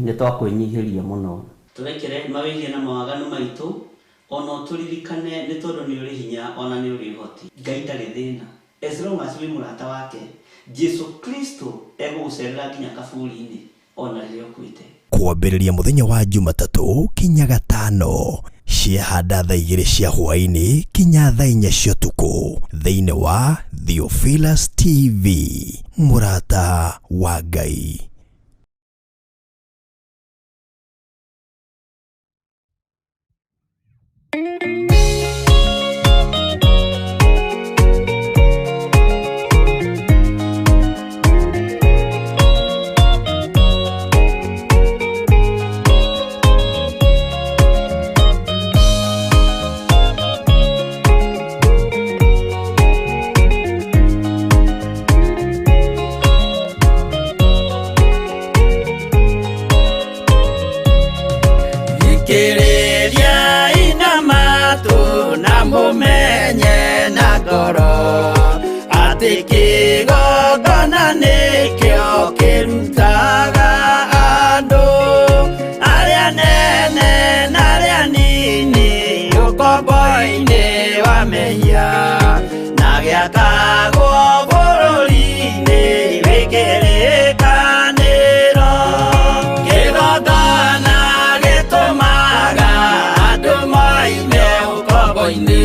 Nĩ twakwĩnyihĩria mũno. Tũrekere mawĩhia na mawaganu maitũ, o na ũtũririkane nĩ tondũ nĩ ũrĩ hinya o na nĩ ũrĩ ũhoti. Ngai ndarĩ thĩna as long as wĩ mũrata wake, Jesu Kristo egũgũcerera nginya kaburi-inĩ o na rĩrĩa ũkuĩte. Kwambĩrĩria mũthenya wa Jumatatũ kinya Gatano, ciehanda thaa igĩrĩ cia hwaĩ-inĩ kinya thaa inya cia ũtukũ thĩinĩ wa Theophilus TV, mũrata wa Ngai. Thikĩrĩriai na matũ na mũmenye na ngoro atĩ kĩgongona nĩkĩo kĩrutaga andũ arĩa nene na arĩa nini ũkombo-inĩ wa mehia na gĩakagwo bũrũri-inĩ wĩ kĩrĩkanĩro. Kĩgongona gĩtũmaga andũ moime ũkombo-inĩ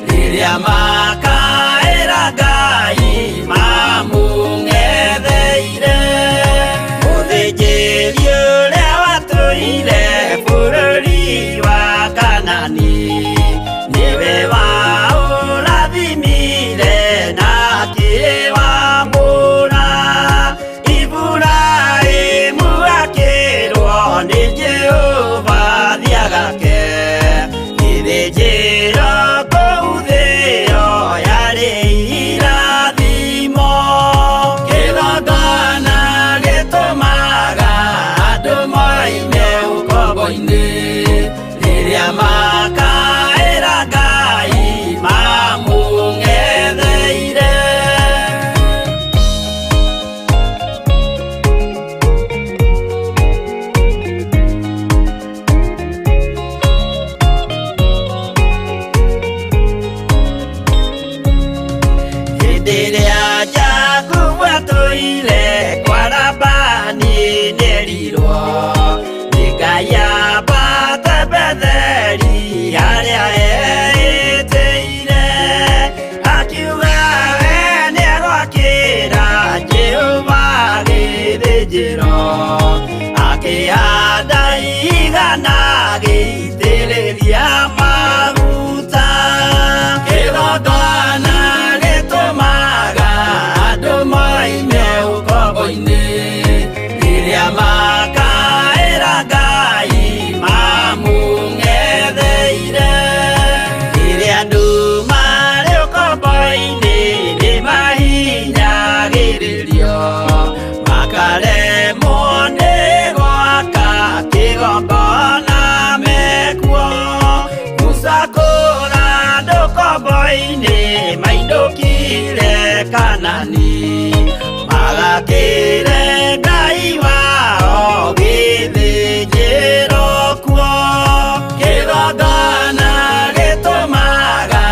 rĩrĩa makaĩra Ngai mamũng'etheire. Mũthĩnjĩri ũrĩa watũire bũrũri wa Kanani nĩwe waũrathimire na akĩwamũra. Iburahĩmu akĩrwo nĩ Jehova thiagake gĩthĩnjĩro kũu thĩo yarĩ irathimo. Kĩgongona gĩtũmaga andũ moime ũkombo-inĩ rĩrĩa makaĩra Ngai mamũng'etheire. Hĩndĩ ĩrĩa Jakubu atũire kwa Labani nĩerirwo nĩ Ngai ambate Betheli harĩa eĩtĩire. Akiuga we nĩegwakĩra Jehova gĩthĩnjĩro, akĩhanda igana agĩitĩrĩria maguta. Kĩgongona gĩtũmaga andũ moime ũkombo-inĩ rĩrĩa makaĩra Ngai mamũng'etheire. Rĩrĩa andũ marĩ ũkombo-inĩ nĩmahinyagĩrĩrio, makaremwo nĩ gwaka kĩgongona mekuo. Musa kũra andũ ũkombo-inĩ mainũkire Kanani, magakĩre Ngai wao gĩthĩnjĩro kuo. Kĩgongona gĩtũmaga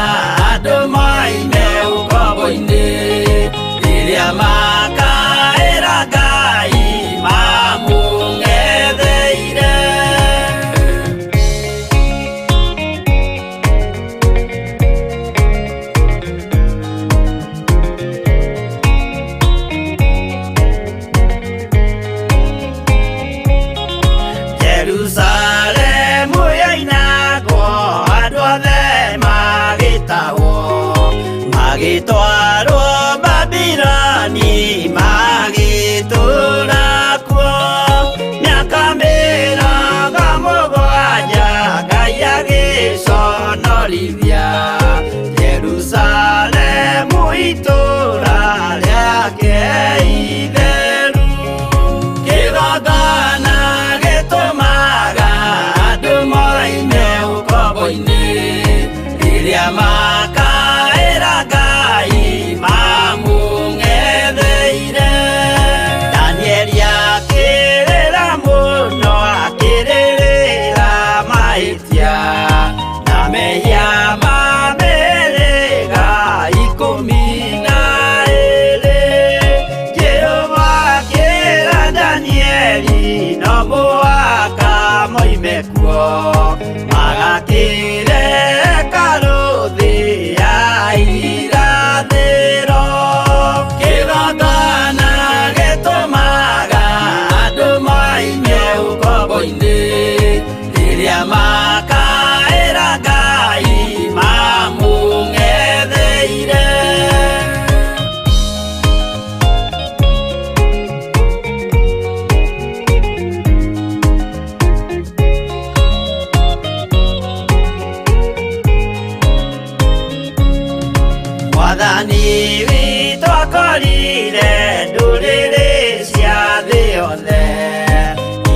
andũ moime ũkombo-inĩ rĩrĩa makaĩra Ngai mamũng'etheire. Jerusalemu yoinagwo andũ othe magĩtahwo, magĩtwarwo Babiloni magĩtũũra kuo. Mĩaka mĩrongo mũgwanja Ngai agĩconorithia Jerusalemu itũũra rĩake itheru. Kĩgongona gĩtũmaga andũ moime ũkombo-inĩ rĩrĩa makaĩra Ngai mamũng'etheire. Danieli akĩrĩra mũno. moime kuo magakĩre karũthĩ ya irathĩro kĩgongona gĩtũmaga andũ moime ũkombo-inĩ rĩrĩa makaĩra Ngai mamũng'etheire. Mwathani witũ akorire ndũrĩrĩ cia thĩ yothe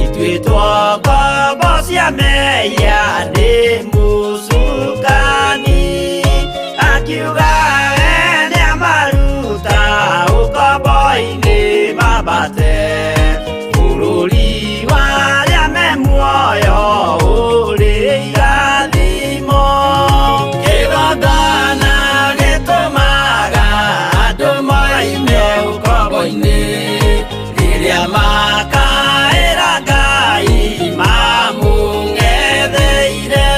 ituĩtwo ngombo cia mehia nĩ mũcukani akiuga we nĩamaruta ũkombo-inĩ mambate bũrũri wa arĩa me muoyo ũrĩ irathimo. Kĩgongona gĩtũmaga andũ moime ũkombo-inĩ rĩrĩa makaĩra Ngai mamũng'etheire.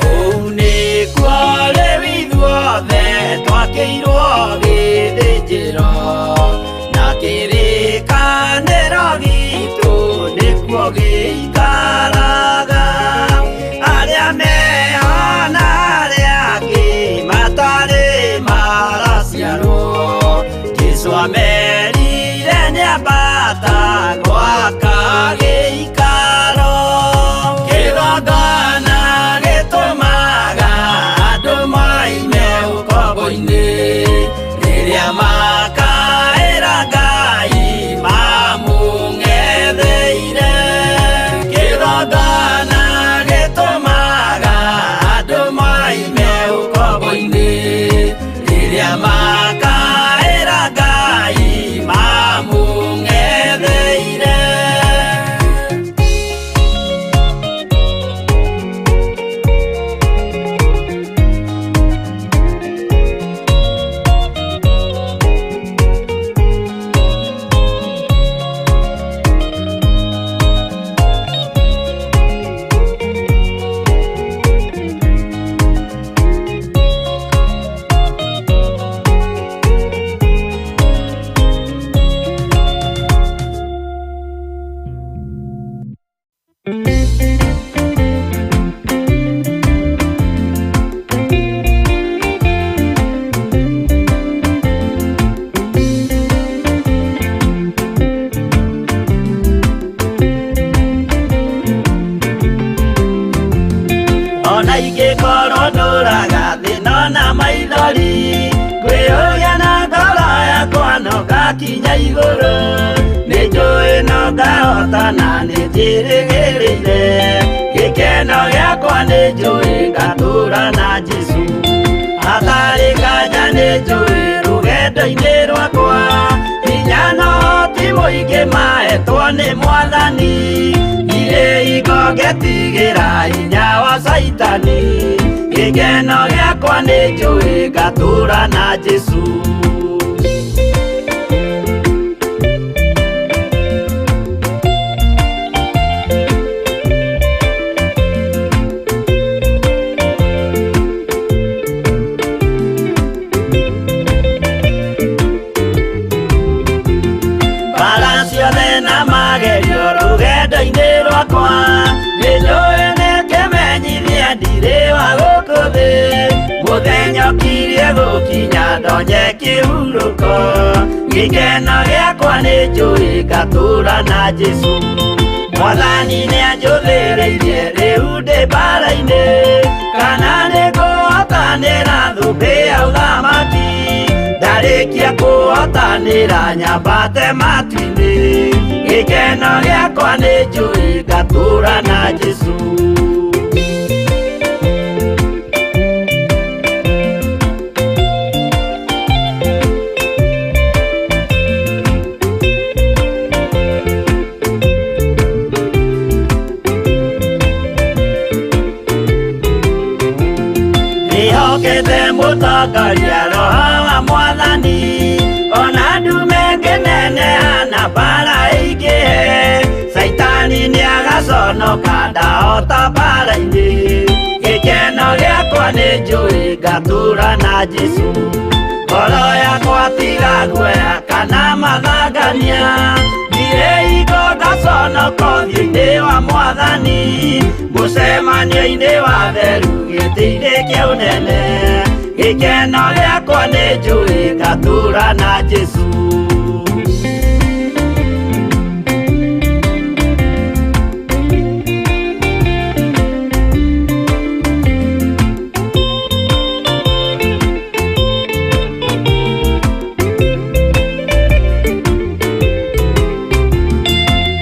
Kũu nĩkuo rĩu ithuothe twakĩirwo gĩthĩnjĩro na kĩrĩkanĩro gitũ nĩkuo gĩikaraga. Arĩa meho na arĩa angĩ matarĩ maraciarwo Jesũ amerire nĩambata gwaka gĩikaro. Kĩgongona gĩtũmaga andũ moime ũkombo-inĩ rĩrĩa makaĩra Ngai mamũng'etheire. Kĩgongona gĩtũmaga andũ moime ũkombo-inĩ rĩrĩa makaĩra Ngai mamũng'etheire. Ona ingĩkorwo ndũraga thĩna na maithori ngwĩyũria na ngoro yakwa no ngakinya igũrũ nĩ njũĩ no ngahotana nĩ njĩrĩgĩrĩire gĩkeno gĩakwa nĩ njũĩ ngatũra na Jesũ hatarĩ nganja nĩ njũĩ rũgendo-inĩ rwakwa hinya no ti mũingĩ mahetwo nĩ Mwathani irĩ hingo ngetigĩra hinya wa Caitani gĩkeno gĩakwa nĩ njũĩ ngatũra na Jesũ. Mbara ciothe na magerio rũgendo-inĩ rwakwa nĩ njũĩ nĩ kĩmenyithia ndirĩ wa gũkũ thĩ mũthenya ũkirie gũkinya ndonye kĩhurũko gĩkeno gĩakwa nĩ njũĩ ngatũra na Jesũ. Mwathani nĩanjũthĩrĩirie rĩu ndĩ mbara-inĩ kana nĩngũhotanĩra thũmbĩ ya ũthamaki ndarĩkia kũhotanĩra nyambate matu-inĩ gĩkeno gĩakwa nĩ njũĩ ngatũra na Jesũ. Ndĩhokete mũtongoria Roho wa Mwathani ona ndume ngĩneneha na mbara ĩingĩhe Caitani nĩaga Ndingaconoka ndahota mbara-inĩ gĩkeno gĩakwa nĩ njũĩ ngatũra na Jesũ ngoro yakwa tiga guoya kana mathangania ndirĩ hingo ngaconoka ũthiũ-inĩ wa Mwathani mũcemanio-inĩ wa theru gĩtĩ-inĩ kĩa ũnene gĩkeno gĩakwa nĩ njũĩ ngatũra na Jesũ.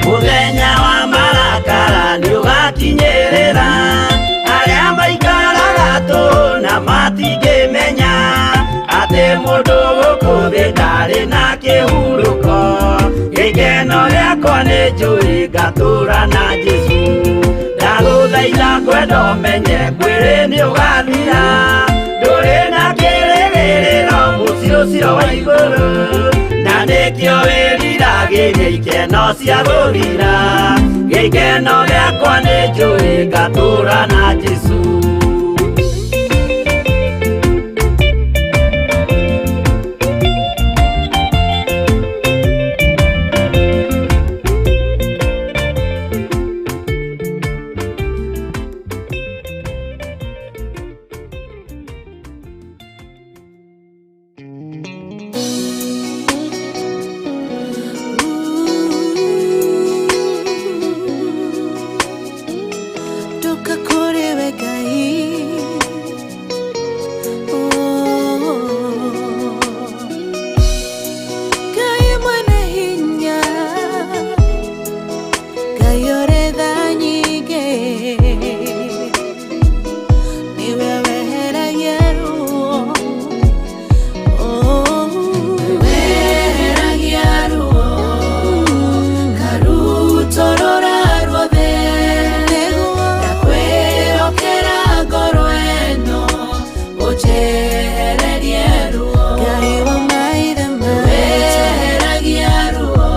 Mũthenya wa marakara nĩũgakinyĩrĩra arĩa maikaraga tũhũ na matingĩmenya atĩ mũndũ gũkũ thĩ ndarĩ na kĩhurũko gĩkeno gĩakwa nĩ njũĩ ngatũra na Jesũ ndagũthaitha kwenda ũmenye mwĩrĩ nĩũgathira ndũrĩ na kĩrĩgĩrĩro mũciĩ ũcio wa igũrũ na nĩkĩo wĩriragĩria ikeno cia gũthira gĩkeno gĩakwa nĩ njũĩ ngatũra na Jesũ. Toka kũrĩ we Ngai. Oh. Ngai mwene hinya, Ngai ũrĩ tha nyingĩ, nĩwe weheragia ruo. Oh. Weheragia ruo, karutũrũra ruothe. Ndakwĩhokera ngoro ĩno, ũnjehererie ruo. Ngai wa maithe maitũ. Weheragia ruo,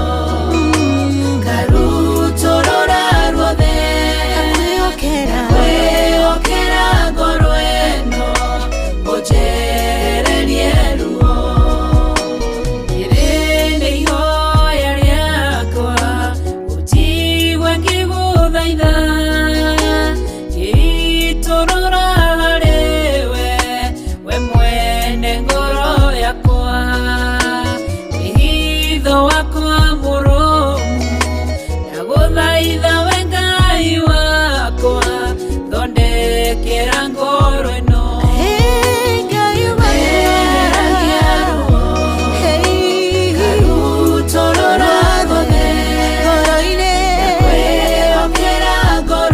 ngarutũrũra ruothe. Ndakwĩhokera ngoro ĩno, ũnjehererie ruo. Rĩrĩ nĩ ihoya rĩakwa, ũnjigue ngĩgũthaitha, ngĩitũrũra harĩ we, we mwene ngoro yakwa. Wĩhitho wakwa mũrũmu, ndagũthaitha we Ngai wakwa, thondekera ngoro ĩno. Hey, Ngai weheragia ruo, ngarutũrũra ruothe ngoro-inĩ. Ndakwĩhokera ngoro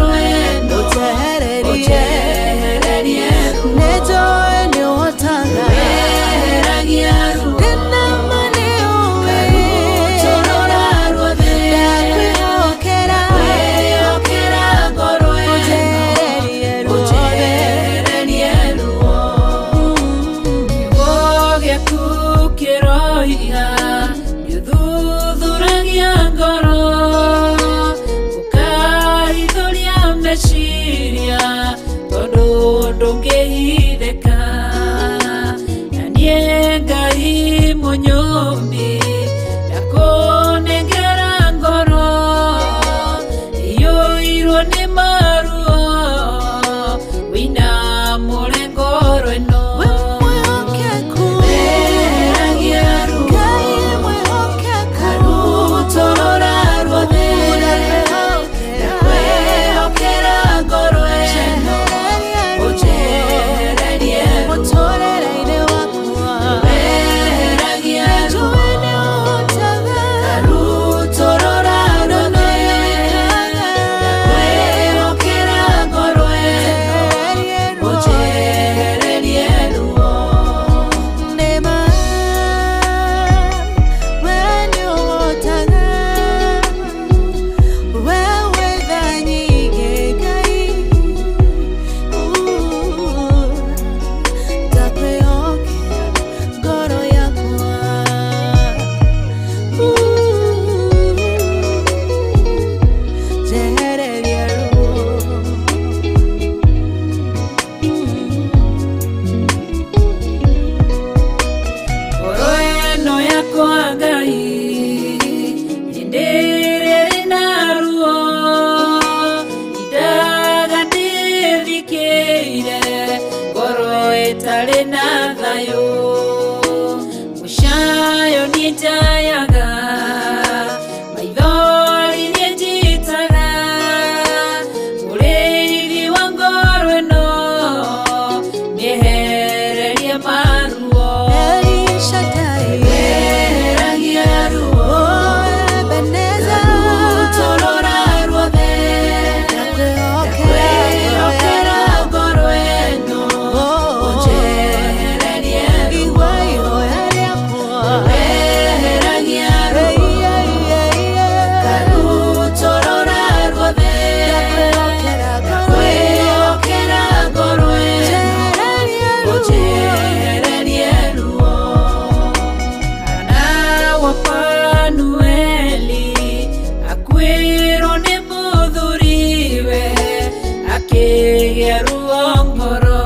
Akĩgĩa ruo ngoro,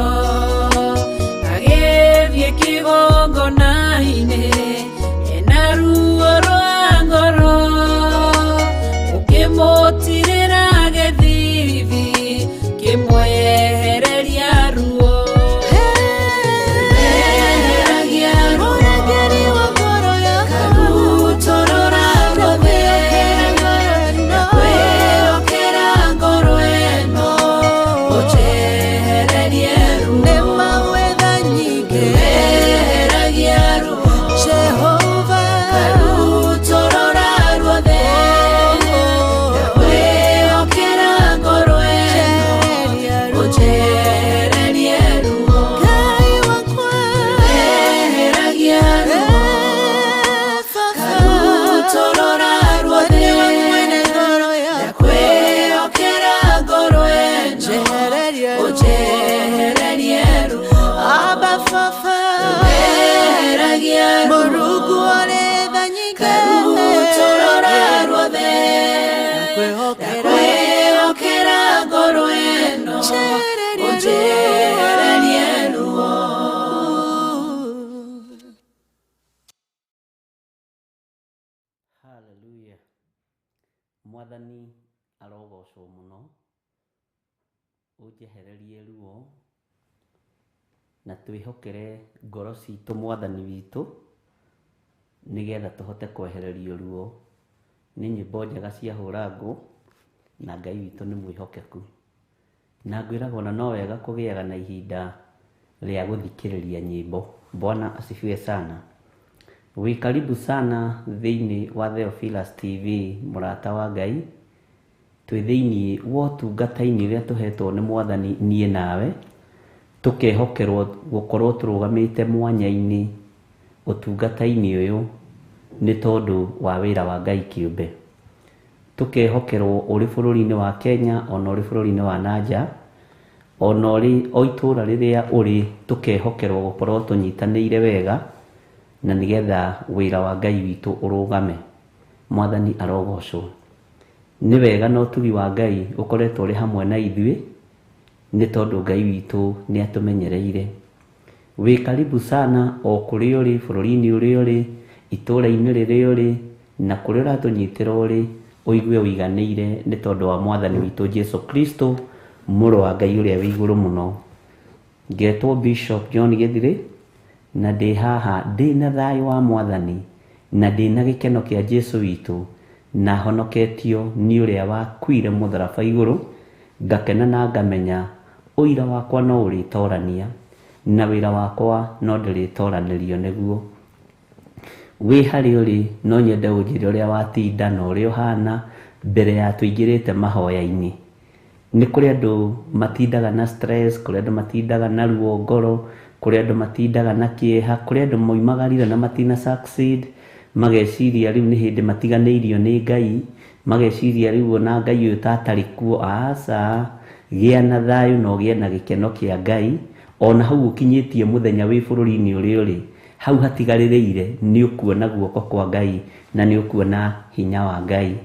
agĩthiĩ kĩgongona-inĩ ena ruo rwa ngoro, ũkĩmũtirĩra gĩthithi kĩmwehereria ruo. Eheragia ruo, karutorora ruothe, ndakwĩhokera ngoro ĩno, ũnjehererie ruo. Eheragia ruo, karutorora ruothe, ndakwĩhokera ngoro ĩno, ũnjehererie ruo. Eheragia ruo, karutorora ruothe, ndakwĩhokera ngoro ĩno, ũnjehererie ruo. Eheragia ruo, karutorora ruothe, ndakwĩhokera ngoro ĩno, ũnjehererie ruo. Hallelujah. Mwathani arogocwo mũno, ũnjehererie ruo na twĩhokere ngoro citũ mwathani witũ nĩgetha tũhote kwehererio ruo. Nĩ nyĩmbo njega cia hũrangũ na Ngai witũ nĩ mwĩhokeku. Na ngwĩraga ona no wega kũgĩaga na ihinda rĩa gũthikĩrĩria nyĩmbo. Bwana asifiwe sana. Wĩ karibu sana thĩinĩ wa Theophilus TV, mũrata wa Ngai. Twĩ thĩinĩ wa ũtungata-inĩ ũrĩa tũhetwo nĩ mwathani niĩ nawe, tũkehokerwo gũkorwo tũrũgamĩte mwanya-inĩ ũtungata-inĩ ũyũ nĩ tondũ wa wĩra wa Ngai kĩũmbe. Tũkehokerwo ũrĩ bũrũri-inĩ wa Kenya ona ũrĩ bũrũri-inĩ wa nanja, ona ũrĩ o itũũra rĩrĩa ũrĩ, tũkehokerwo gũkorwo tũnyitanĩire wega na nĩgetha wĩra wa Ngai witũ ũrũgame. Mwathani arogocwo. Nĩ wega na ũtugi wa Ngai ũkoretwo ũrĩ hamwe na ithuĩ nĩ tondũ Ngai witũ nĩ atũmenyereire. Wĩ karibu sana o kũrĩa ũrĩ, bũrũri-inĩ ũrĩa ũrĩ, itũũra-inĩ rĩrĩa ũrĩ, na kũrĩa ũratũnyitĩra ũrĩ, ũigue ũiganĩire nĩ tondũ wa mwathani witũ Jesu Kristo, mũrũ wa Ngai ũrĩa wĩ igũrũ mũno. Ngetwo Bishop John Gĩthirĩ na ndĩ haha ndĩ na thayũ wa mwathani na ndĩ na gĩkeno kĩa Jesu witũ, na honoketio nĩ ũrĩa wakuire mũtharaba igũrũ, ngakena na ngamenya ũira wakwa no ũrĩtorania na wĩra wakwa no ndĩrĩtoranĩrio nĩguo. Wĩ harĩa ũrĩ no nyende ũnjĩre ũrĩa watinda na ũrĩa ũhana mbere ya tũingĩrĩte mahoya-inĩ. Nĩ kũrĩ andũ matindaga na stress, kũrĩ andũ matindaga na ruo ngoro, kũrĩ andũ matindaga na kĩeha, kũrĩ andũ moimagarire na matina succeed, mageciria rĩu nĩ hĩndĩ matiganĩirio nĩ Ngai, mageciria rĩu ona Ngai ũyũ ta atarĩ kuo. Aca, gĩa na thayũ na ũgĩe na gĩkeno kĩa Ngai ona hau ũkinyĩtie mũthenya wĩ bũrũri-inĩ ũrĩa ũrĩ, hau hatigarĩrĩire nĩ ũkuona guoko kwa Ngai na nĩ ũkuona hinya wa Ngai.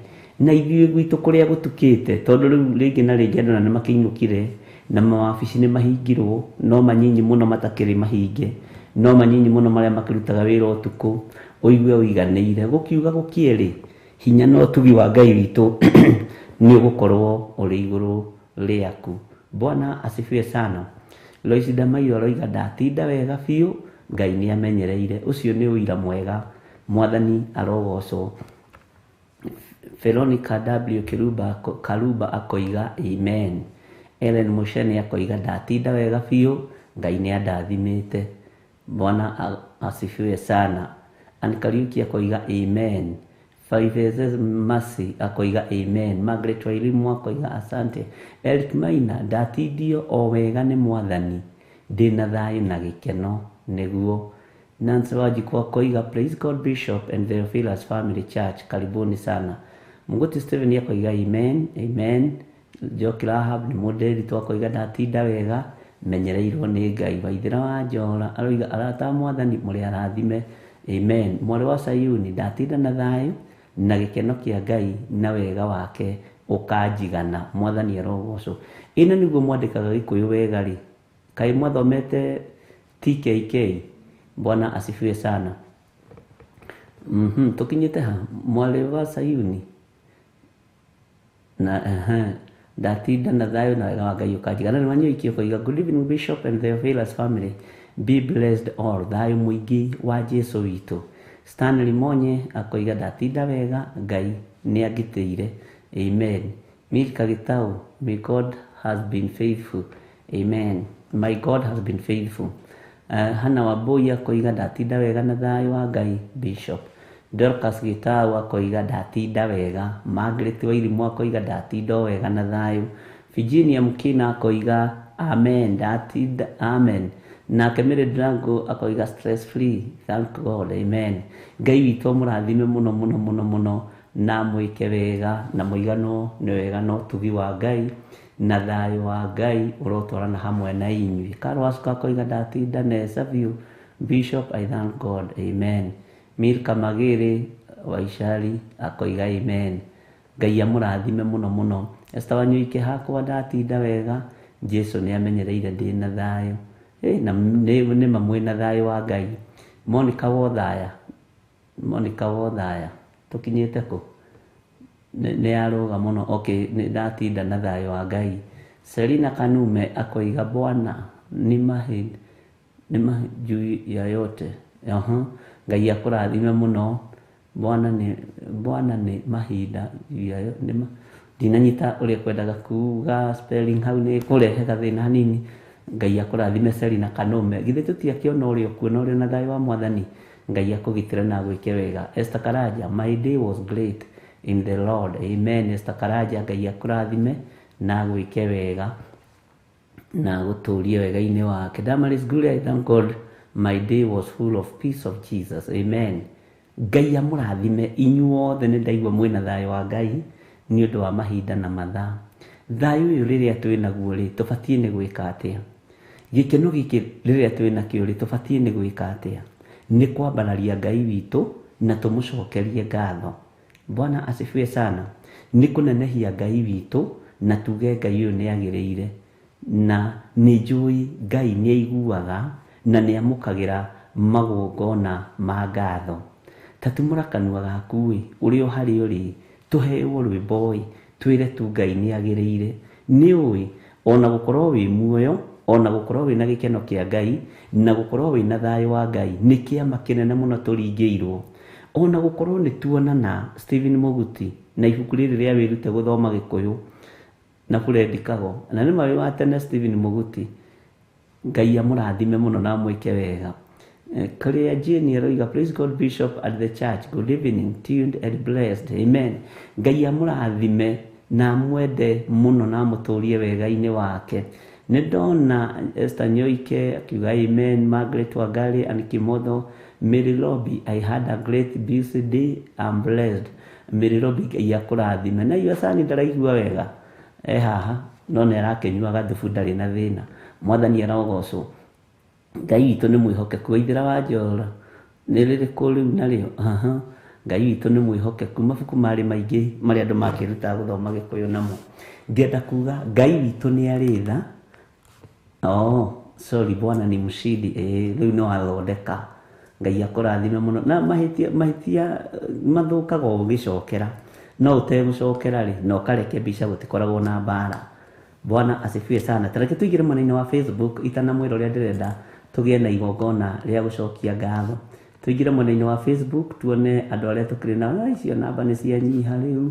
Na ithuĩ gwitũ kũrĩa gũtukĩte, tondũ rĩu rĩngĩ na rĩngĩ andũ na nĩ makĩinũkire na mawabici nĩ mahingirwo, no manyinyi mũno matakĩrĩ mahinge, no manyinyi mũno marĩa makĩrutaga wĩra ũtukũ, ũigue ũiganĩire. Gũkiuga gũkĩerĩ, hinya na ũtugi wa Ngai witũ nĩ ũgũkorwo ũrĩ igũrũ rĩaku. Bwana asifiwe sana. Lois Damaio aroiga ndatinda wega biũ, Ngai nĩ amenyereire. Ũcio nĩ ũira mwega, mwathani arogocwo. Veronica W Kiruba Karuba akoiga amen. Ellen Musheni akoiga ndatinda wega biũ, Ngai nĩ andathimĩte. Bwana asifiwe sana. Ann Kariuki akoiga amen. Five Mercy akoiga amen. Margaret Wairimu akoiga asante. Eric Maina ndatindio o wega nĩ mwathani, ndĩna thayũ na gĩkeno nĩguo. Nancy Wanjikũ akoiga praise God Bishop and Theophilus Family Church, karibuni sana. Mũgũti Stephen akoiga amen, amen. Njoki Rahab nĩ mũndĩritũ akoiga ndatinda wega, menyereirwo nĩ Ngai. Waithĩra wa Njora aroiga arata a mwathani mũrĩ arathime, amen. Mwarĩ wa Sayuni ndatinda na thayũ na gĩkeno kĩa Ngai na wega wake Ũkanjigana. Mwathani arogocwo. Ĩno nĩguo mwandĩkaga Gĩkũyũ wega rĩ, kaĩ mwathomete TKK? Bwana asifiwe sana. Tũkinyĩte ha? Mwarĩ wa Sayuni na ndatinda na thayũ na wega wa Ngai ũkanjigana. Nĩ Wanyoike ũkoiga good evening Bishop and the Theophilus family, be blessed all, thayũ mũingĩ wa Jesu witũ. Stanley Monye akoiga ndatinda wega, Ngai nĩ angitĩire, amen. Milka Gitau, may God has been faithful, amen. My God has been faithful. Hana Wambui akoiga ndatinda wega na thayũ wa Ngai Bishop. Dorcas Gitau akoiga ndatinda wega. Margaret Wairimu akoiga ndatinda o wega na thayũ. Virginia Mukina akoiga amen, ndatinda amen. Nake Mary Drango akoiga stress free, thank God, amen. Ngai witũ amũrathime mũno mũno mũno mũno na mwĩke wega na mũiganwo nĩ wega na ũtugi wa Ngai na thayũ wa Ngai ũrotwarana hamwe na inyuĩ. Carol Asuka akoiga ndatinda nesa biũ Bishop, I thank God, amen. Milka Magere Waicari akoiga amen. Ngai amũrathime mũno mũno. Esther Wanyoike hakwa ndatinda wega, Jesu nĩ amenyereire ndĩ na thayũ. Na nĩ ma mwĩ na thayũ wa Ngai. Monica Wothaya, Monica Wothaya, tũkinyĩte kũ? Nĩ yarũga mũno. Okay, nĩ ndatinda na thayũ wa Ngai. Selina Kanume akoiga Bwana ni mahi ni mahi juu ya yote. Ngai akũrathime mũno. Bwana ni mahinda juu ya yote. Nĩ ma ndinanyita ũrĩa kwendaga kuga spelling hau nĩ kũrehe gathĩna hanini. Ngai akũrathime Selina Kanume. Githĩ tũtiakĩona ũrĩa ũkuona ũrĩa na thayũ wa Mwathani. Ngai akũgitĩre na agwĩke wega. Esther Karaja, my day was great in the Lord, amen. Esther Karaja, Ngai akũrathime na agwĩke wega na agũtũrie wega-inĩ wake. Damaris Gure, I thank God my day was full of peace of Jesus, amen. Ngai amũrathime inyuothe, nĩ ndaigua mwĩna thayũ wa Ngai nĩ ũndũ wa mahinda na mathaa. Thayũ ũyũ rĩrĩa twĩ naguo rĩ, tũbatiĩ nĩ gwĩka atĩa? Gĩkeno gĩkĩ rĩrĩa twĩ nakĩo rĩ, tũbatiĩ nĩ gwĩka atĩa? Nĩ kwambararia Ngai witũ na tũmũcokerie ngatho. Bwana asifiwe sana. Nĩ kũnenehia Ngai witũ na tuge Ngai ũyũ nĩ agĩrĩire, na nĩ njũĩ Ngai nĩ aiguaga na nĩ amũkagĩra magongona ma ngatho. Ta tumũra kanua gaku ĩ, ũrĩ o harĩa ũrĩ, tũheo rwĩmbo ĩ, twĩre tu Ngai nĩ agĩrĩire. Nĩ ũĩ ona gũkorwo wĩ muoyo, ona gũkorwo wĩna gĩkeno kĩa Ngai, na gũkorwo wĩna thayũ wa Ngai nĩ kĩama kĩnene mũno tũringĩirwo. Ona gũkorwo nĩ tuonana Stephen Muguti na ibuku rĩrĩ rĩa wĩrute gũthoma Gĩkũyũ na Fred Kago, na nĩ ma wĩ wa tene Stephen Muguti. Ngai amũrathime mũno na amwĩke wega. Claire Jane aroiga praise God Bishop at the church, good evening, tuned and blessed, amen. Ngai amũrathime na amwende mũno na amũtũrie wega-inĩ wake. Nĩ ndona Esther Nyoike akiuga amen. Margaret Wangari and Kimotho, Mary Lobby, I had a great busy day, I'm blessed. Mary Lobby, Ngai akũrathime. Na iyo Sani ndaraigua wega e haha, no nĩ arakĩnyua gathubu, ndarĩ na thĩna. Mwathani arogocwo. Ngai witũ nĩ mwĩhokeku. Waithĩra wa Njora nĩ rĩrĩkũ rĩu narĩo? Ngai witũ nĩ mwĩhokeku. Mabuku marĩ maingĩ marĩa andũ makĩrutaga gũthoma Gĩkũyũ namo. Ngenda kuga Ngai witũ nĩ arĩ tha. Oh, sorry, Bwana ni mshindi. Rĩu nĩ wathondeka. Ngai akũrathime mũno. Na mahĩtia mathũkaga ũgĩcokera. No ũtegũcokera rĩ, na ũkareke mbica, gũtikoragwo na mbara. Bwana asifiwe sana. Tareke tũingĩre mwena-inĩ wa Facebook itanamwĩra ũrĩa ndĩrenda tũgĩe na igongona rĩa gũcokia ngatho. Tũingĩre mwena-inĩ wa Facebook tuone andũ arĩa tũkĩrĩ nao. Icio namba nĩ cianyiha rĩu,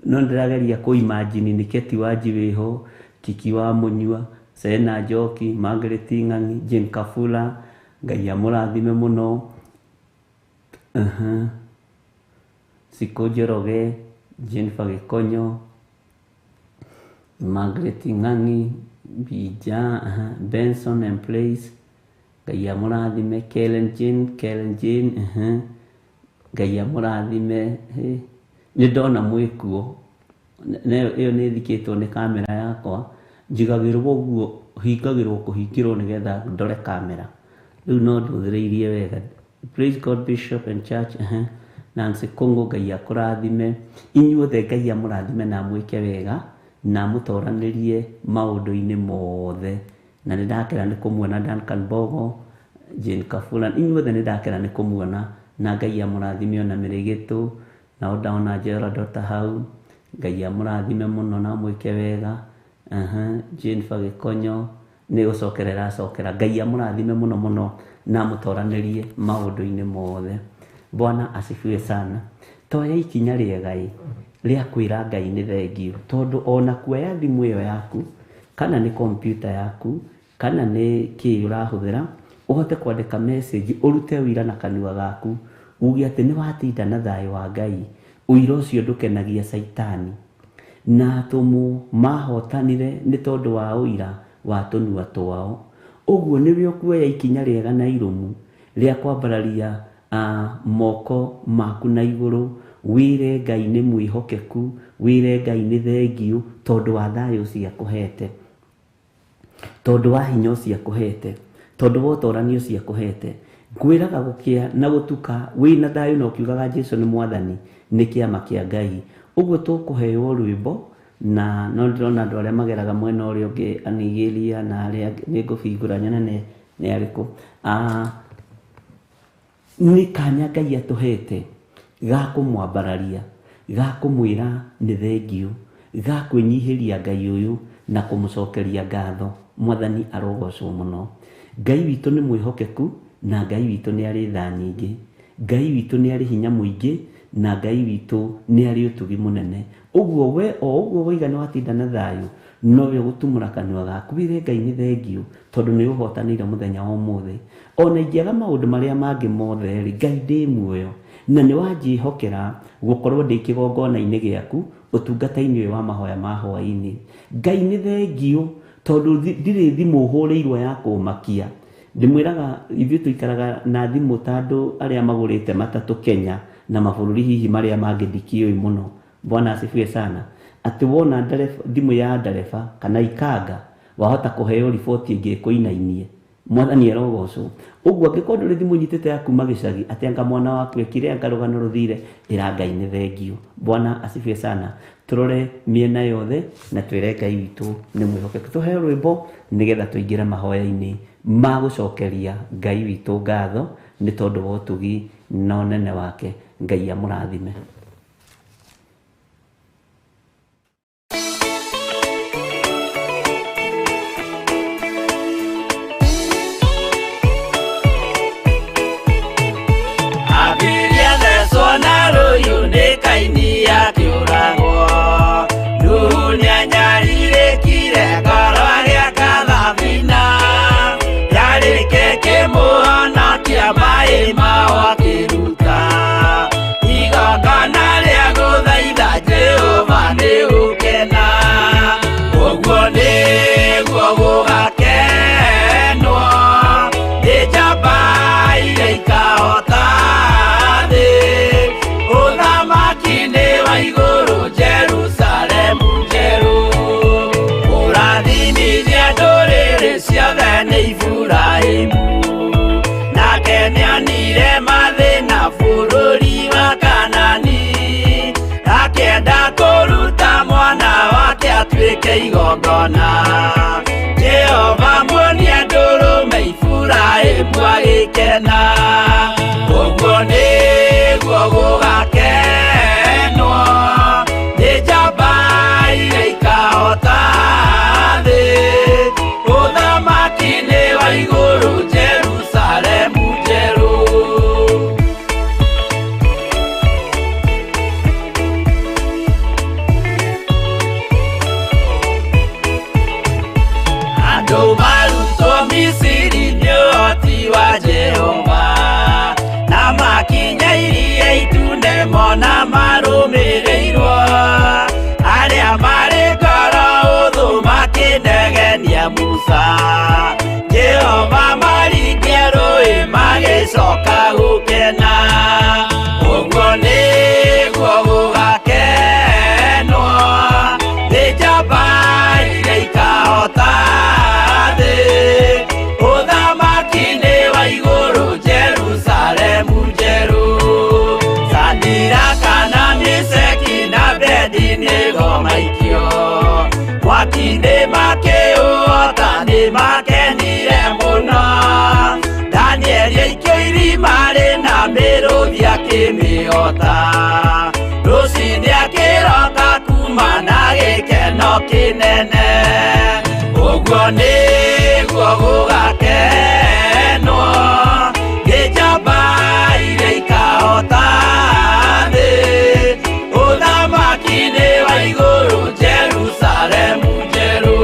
no ndĩrageria kũ imagine nĩ Keti Wanji wĩho, Kiki wa Mũnyua, Sena Njoki, Margaret Ng'ang'i, Jane Kafula, Ngai amũrathime mũno. Sikũ Njoroge, Jennifer Gĩkonyo, Margaret Ng'ang'i, Bija, Benson and Place, Ngai amũrathime. Kellen Jane, Kellen Jane, Ngai amũrathime. Nĩ ndona mwĩkuo, ĩyo nĩ ĩthikĩtwo nĩ kamera yakwa, njigagĩrwo ũguo, hingagĩrwo kũhingĩrwo nĩgetha ndore kamera. Rĩu no ndũthĩrĩirie wega. Praise God Bishop and Church. Nancy Kũngũ, Ngai akũrathime. Inyuothe Ngai amũrathime na amwĩke wega na amũtoranĩrie maũndũ-inĩ mothe. Na nĩ ndakena nĩ kũmuona Duncan Bogo, Jane Kabula, inyuothe nĩ ndakena nĩ kũmuona na Ngai amũrathime ona Mĩrĩgĩtũ, nao ndona Gerald Ota hau, Ngai amũrathime mũno na amwĩke wega. Jane Fagĩkonyo nĩ gũcokera ĩracokera. Ngai amũrathime mũno mũno na amũtoranĩrie maũndũ-inĩ mothe. Bwana asifiwe sana. Toya ikinya rĩega ĩ rĩa kwĩra Ngai nĩ thengiũ, tondũ ona kuoya thimũ ĩyo yaku kana nĩ kompiuta yaku kana nĩ kĩĩ ũrahũthĩra, ũhote kwandĩka message, ũrute ũira na kanua gaku, uge atĩ nĩ watinda na thayũ wa Ngai. Ũira ũcio ndũkenagia Caitani. Na atũmwo mahotanire nĩ tondũ wa ũira wa tũnua twao. Ũguo nĩwe ũkuoya ikinya rĩega na irũmu rĩa kwambararia moko maku na igũrũ, wĩre Ngai nĩ mwĩhokeku, wĩre Ngai nĩ thengiũ tondũ wa thayũ ũcio akũhete, tondũ wa hinya ũcio akũhete, tondũ wa ũtorani ũcio akũhete. Ngwĩraga gũkĩa na gũtuka wĩna thayũ na ũkiugaga Jesu nĩ mwathani, nĩ kĩama kĩa Ngai. Ũguo tũkũheo rwĩmbo na no ndĩrona andũ arĩa mageraga mwena ũrĩa ũngĩ Anigeria na arĩa angĩ, nĩ ngũbingũra nyone nĩ arĩkũ. Nĩ kanya Ngai atũhete ga kũmwambararia, ga kũmwĩra nĩ thengiũ, ga kwĩnyihĩria Ngai ũyũ na kũmũcokeria ngatho. Mwathani arogocwo mũno. Ngai witũ nĩ mwĩhokeku na Ngai witũ nĩ arĩ tha nyingĩ. Ngai witũ nĩ arĩ hinya mũingĩ na Ngai witũ nĩ arĩ ũtugi mũnene. Ũguo we o ũguo waiga nĩ watinda na thayũ, nowe ũgũtumũra kanua gaku wĩre Ngai nĩ thengiũ tondũ nĩ ũhotanĩire mũthenya wa ũmũthĩ. Ona ingĩaga maũndũ marĩa mangĩ mothe rĩ, Ngai ndĩ muoyo na nĩ wanjĩhokera gũkorwo ndĩ kĩgongona-inĩ gĩaku ũtungata-inĩ ũyũ wa mahoya ma hwaĩ-inĩ. Ngai nĩ thengiũ tondũ ndirĩ thimũ hũrĩirwo ya kũmakia. Ndĩmwĩraga ithuĩ tũikaraga na thimũ ta andũ arĩa magũrĩte matatũ Kenya na mabũrũri hihi marĩa mangĩ ndikĩũĩ mũno. Bwana asifiwe sana. Atĩ wona thimũ ya ndereba kana ikanga wahota kũheo riboti ĩngĩ ĩkũinainie. Mwathani arogocwo. Ũguo angĩkorwo ndũrĩ thimũ nyitĩte ya kuma gĩcagi atĩ anga mwana waku ekire anga rũgano rũthire, ĩra Ngai nĩ thengiũ. Bwana asifiwe sana. Tũrore mĩena yothe na twĩre Ngai witũ nĩ mwĩhokeku. Tũheo rwĩmbo nĩgetha tũingĩre mahoya-inĩ ma gũcokeria Ngai witũ ngatho nĩ tondũ wa ũtugi na ũnene wake. Ngai amũrathime. Abiria thecwo na rũhiũ nĩ Kaini akĩũragwo. Nuhu nĩanyarirĩkire ngoro agĩaka thabina. Yarĩke kĩmũhonokia maĩ mao akĩruta. Igongona rĩa gũthaitha Jehova nĩ gũkena. Ũguo nĩguo gũgakenwo nĩ njamba iria ikahota thĩ. Ũthamaki nĩ wa igũrũ Jerusalemu njerũ. Kũrathimithia ndũrĩrĩ ciothe nĩ Iburahĩmu. Nake nĩonire mathĩna bũrũri wa Kanani. Akĩenda kũruta mwana wake atuĩke igongona. Jehova muonia ndũrũme Iburahĩmu agĩkena. Ũguo nĩguo gũgakenwo nĩ njamba iria ikahota thĩ. Ũthamaki nĩ wa igũrũ Jerusalemu njerũ. Andũ marutwo Misiri nĩ ũhoti wa Jehova, na makinya iria itune mona marũmĩrĩirwo. Arĩa marĩ ngoro ũthũ makĩnegenia Musa, Jehova maringia rũĩ magĩcoka gũkena. Ũguo nĩguo gũgakenwo nĩ njamba iria ikahota thĩ. Ũthamaki nĩ wa igũrũ Jerusalemu njerũ. Athamaki nĩmakĩũhota nĩmakenire mũno. Danieli aikio irima rĩna mĩrũthi akĩmĩhota. Rũcinĩ akĩroka kuma na gĩkeno kĩnene. Ũguo nĩguo gũgakenwo nĩ njamba iria ikahota thĩ. Ũthamaki-inĩ wa igũrũ Jerusalemu njerũ.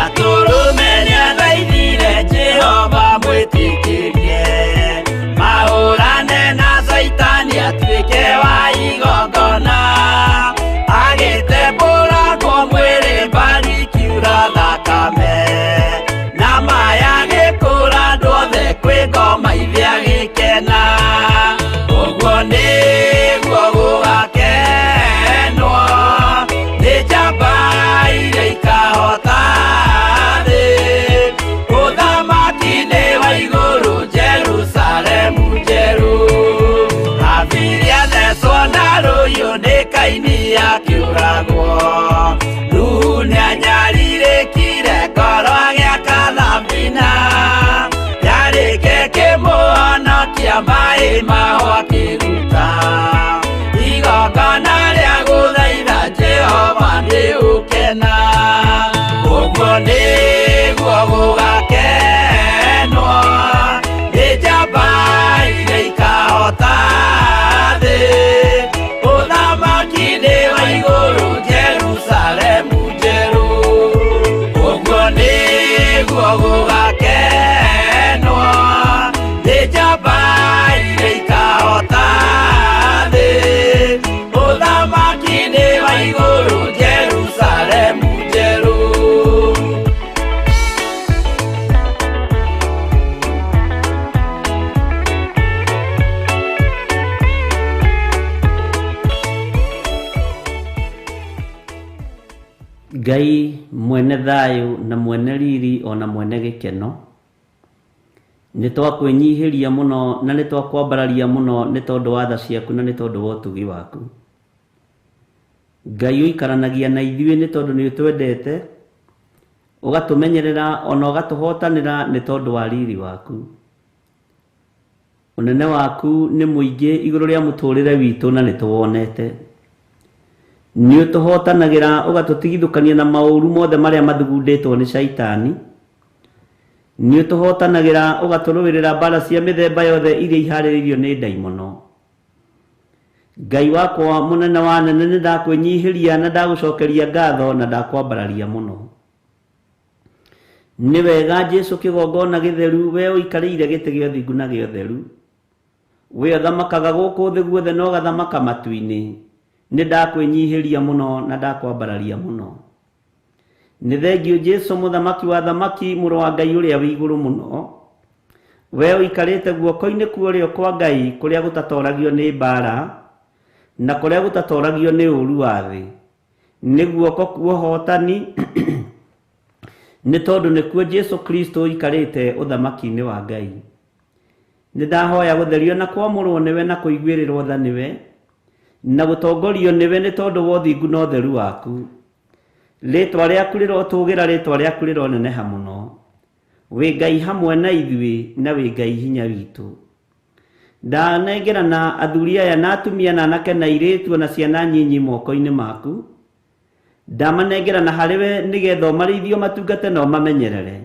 Atũrũme nĩathaithire Jehova mwĩtĩkĩrie mahũrane na Caitani atuĩke wa igongona. Agĩtembũrangwo mwĩrĩ mbari kiura thakame na maya gĩkũra andũ othe kwĩ ngoma ithe agĩkena. Ũguo nĩguo gũgakenwo nĩ njamba iria ikahota thĩ. Ũthamaki-inĩ wa igũrũ Jerusalemu njerũ. Habili athecwo na rũhiũ nĩ Kaini akĩũragwo. Nuhu nĩanyarirĩkire ngoro agĩaka thabina. Yarĩke kĩmũhonokia maĩ maho akĩruta. Igongona rĩa gũthaitha Jehova nĩ ũkena. Ũguo nĩguo gũgakenwo nĩ njamba iria ikahota thĩ. Ũthamaki-inĩ wa igũrũ Jerusalemu njerũ. Ũguo nĩguo gũgakenwo nĩ njamba iria ikahota thĩ. Ũthamaki-inĩ wa igũrũ Jerusalemu njerũ. Ngai mwene thayũ na mwene riri ona mwene gĩkeno, nĩ twakwĩnyihĩria mũno na nĩ twakwambararia mũno nĩ tondũ wa tha ciaku na nĩ tondũ wa ũtugi waku. Ngai ũikaranagia na ithuĩ nĩ tondũ nĩ ũtwendete, ũgatũmenyerera ona ũgatũhotanĩra nĩ tondũ wa riri waku. Ũnene waku nĩ mũingĩ igũrũ rĩa mũtũrĩre witũ na nĩ tũwonete. Nĩ ũtũhotanagĩra ũgatũtigithũkania na maũru mothe marĩa mathugundĩtwo nĩ caitani. Nĩ ũtũhotanagĩra ũgatũrũĩrĩra mbara cia mĩthemba yothe iria iharĩrĩirio nĩ ndaimono. Ngai wakwa mũnene wa nene, nĩ ndakwĩnyihĩria na ndagũcokeria ngatho na ndakwambararia mũno. Nĩ wega Jesũ kĩgongona gĩtheru, we ũikarĩire gĩtĩ gĩa ũthingu na gĩa ũtheru. We ũthamakaga gũkũ thĩ guothe na ũgathamaka matu-inĩ. Nĩ ndakwĩnyihĩria mũno na ndakwambararia mũno. Nĩ thengiũ Jesũ mũthamaki wa thamaki, mũrũ wa Ngai ũrĩa wĩ igũrũ mũno. We ũikarĩte guoko-inĩ kwa ũrĩo kwa Ngai kũrĩa gũtatoragio nĩ mbara na kũrĩa gũtatoragio nĩ ũũru wa thĩ. Nĩ guoko kwa ũhotani nĩ tondũ nĩkuo Jesũ Kristo ũikarĩte ũthamaki-inĩ wa Ngai. Nĩ ndahoya gũtherio na kwamũrwo nĩwe na kũiguĩrĩrwo tha nĩwe na gũtongorio nĩwe nĩ tondũ wa ũthingu na ũtheru waku. Rĩtwa rĩaku rĩrotũgĩra, rĩtwa rĩaku rĩroneneha mũno. Wĩ Ngai hamwe na ithuĩ na wĩ Ngai hinya witũ. Ndanengerana athuri aya na atumia na anake na airĩtu na ciana nyinyi moko-inĩ maku. Ndamanengerana harĩ we nĩgetha ũmarĩithie ũmatungate na ũmamenyerere.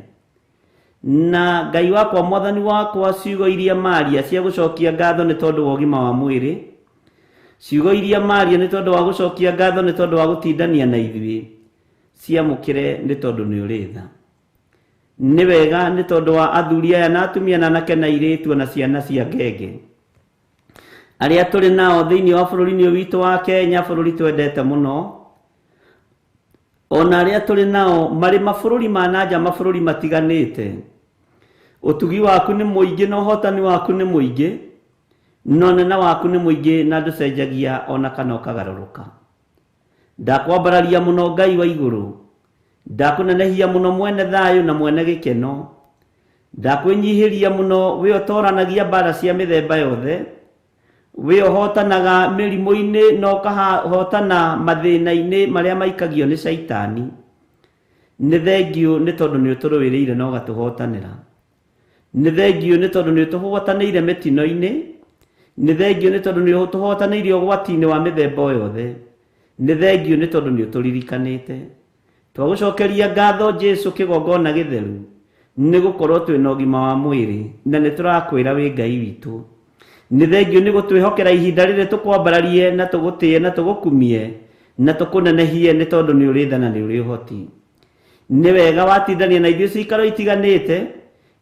Na Ngai wakwa mwathani wakwa, ciugo iria maria cia gũcokia ngatho nĩ tondũ wa ũgima wa mwĩrĩ, ciugo iria maria nĩ tondũ wa gũcokia ngatho nĩ tondũ wa gũtindania na ithuĩ, ciamũkĩre nĩ tondũ nĩ ũrĩ tha. Nĩ wega nĩ tondũ wa athuri aya na atumia na anake na airĩtu na ciana cia ngenge arĩa tũrĩ nao thĩinĩ wa bũrũri-inĩ ũyũ witũ wa Kenya, bũrũri twendete mũno, ona arĩa tũrĩ nao marĩ mabũrũri ma nanja, mabũrũri matiganĩte. Ũtugi waku nĩ mũingĩ na ũhotani waku nĩ mũingĩ, na ũnene waku nĩ mũingĩ na ndũcenjagia ona kana ũkagarũrũka. Ndakwambararia mũno Ngai wa igũrũ, ndakũnenehia mũno mwene thayũ na mwene gĩkeno. Ndakwĩnyihĩria mũno we ũtoranagia mbara cia mĩthemba yothe, we ũhotanaga mĩrimũ-inĩ na ũkahotana mathĩna-inĩ marĩa maikagio nĩ caitani. Nĩ thengiũ nĩ tondũ nĩ ũtũrũĩrĩire na ũgatũhotanĩra. Nĩ thengiũ nĩ tondũ nĩ ũtũhotanĩire mĩtino-inĩ. Nĩ thengiũ nĩ tondũ nĩ ũtũhotanĩire ũgwati-inĩ wa mĩthemba o yothe. Nĩ thengiũ nĩ tondũ nĩ ũtũririkanĩte. Twagũcokeria ngatho Jesu kĩgongona gĩtheru, nĩ gũkorwo twĩna ũgima wa mwĩrĩ na nĩ tũrakwĩra wĩ Ngai witũ. Nĩ thengiũ nĩ gũtwĩhokera ihinda rĩrĩ tũkwambararie na tũgũtĩe na tũgũkumie na tũkũnenehie nĩ tondũ nĩ ũrĩ tha na nĩ ũrĩ ũhoti. Nĩ wega watindania na ithuĩ cikaro itiganĩte,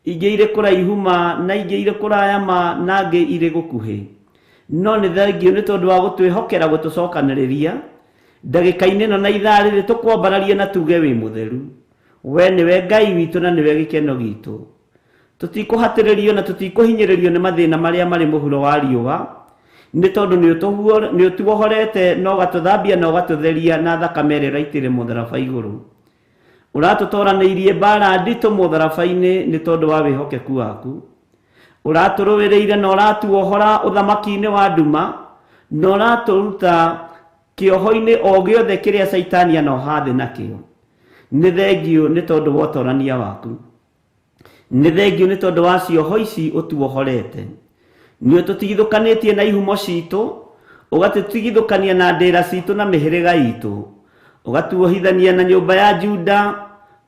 ingĩ irĩ kũraihu ma na ingĩ irĩ kũraya ma na ingĩ irĩ gũkuhĩ. No nĩ thengiũ nĩ tondũ wa gũtwĩhokera gũtũcokanĩrĩria ndagĩka-inĩ ĩno na ithaa rĩrĩ tũkwambararie na tuge wĩ mũtheru. We nĩwe Ngai witũ na nĩwe gĩkeno gitũ. Tũtikũhatĩrĩrio na tũtikũhinyĩrĩrio nĩ mathĩna marĩa marĩ mũhuro wa riũa, nĩ tondũ nĩ ũtuohorete na ũgatũthambia na ũgatũtheria na thakame ĩrĩa ũraitĩire mũtharaba igũrũ. Ũratũtoranĩirie mbara nditũ mũtharaba-inĩ nĩ tondũ wa wĩhokeku waku. Ũratũrũĩrĩire na ũratuohora ũthamaki-inĩ wa nduma na ũratũruta kĩoho-inĩ o gĩothe kĩrĩa caitani anoha thĩ nakĩo. Nĩ thengiũ nĩ tondũ wa ũtorania waku. Nĩ thengiũ nĩ tondũ wa cioho ici ũtuohorete. Nĩ ũtũtigithũkanĩtie na ihumo citũ, ũgatũtigithũkania na ndĩra citũ na mĩhĩrĩga itũ, ũgatuohithania na nyũmba ya Juda,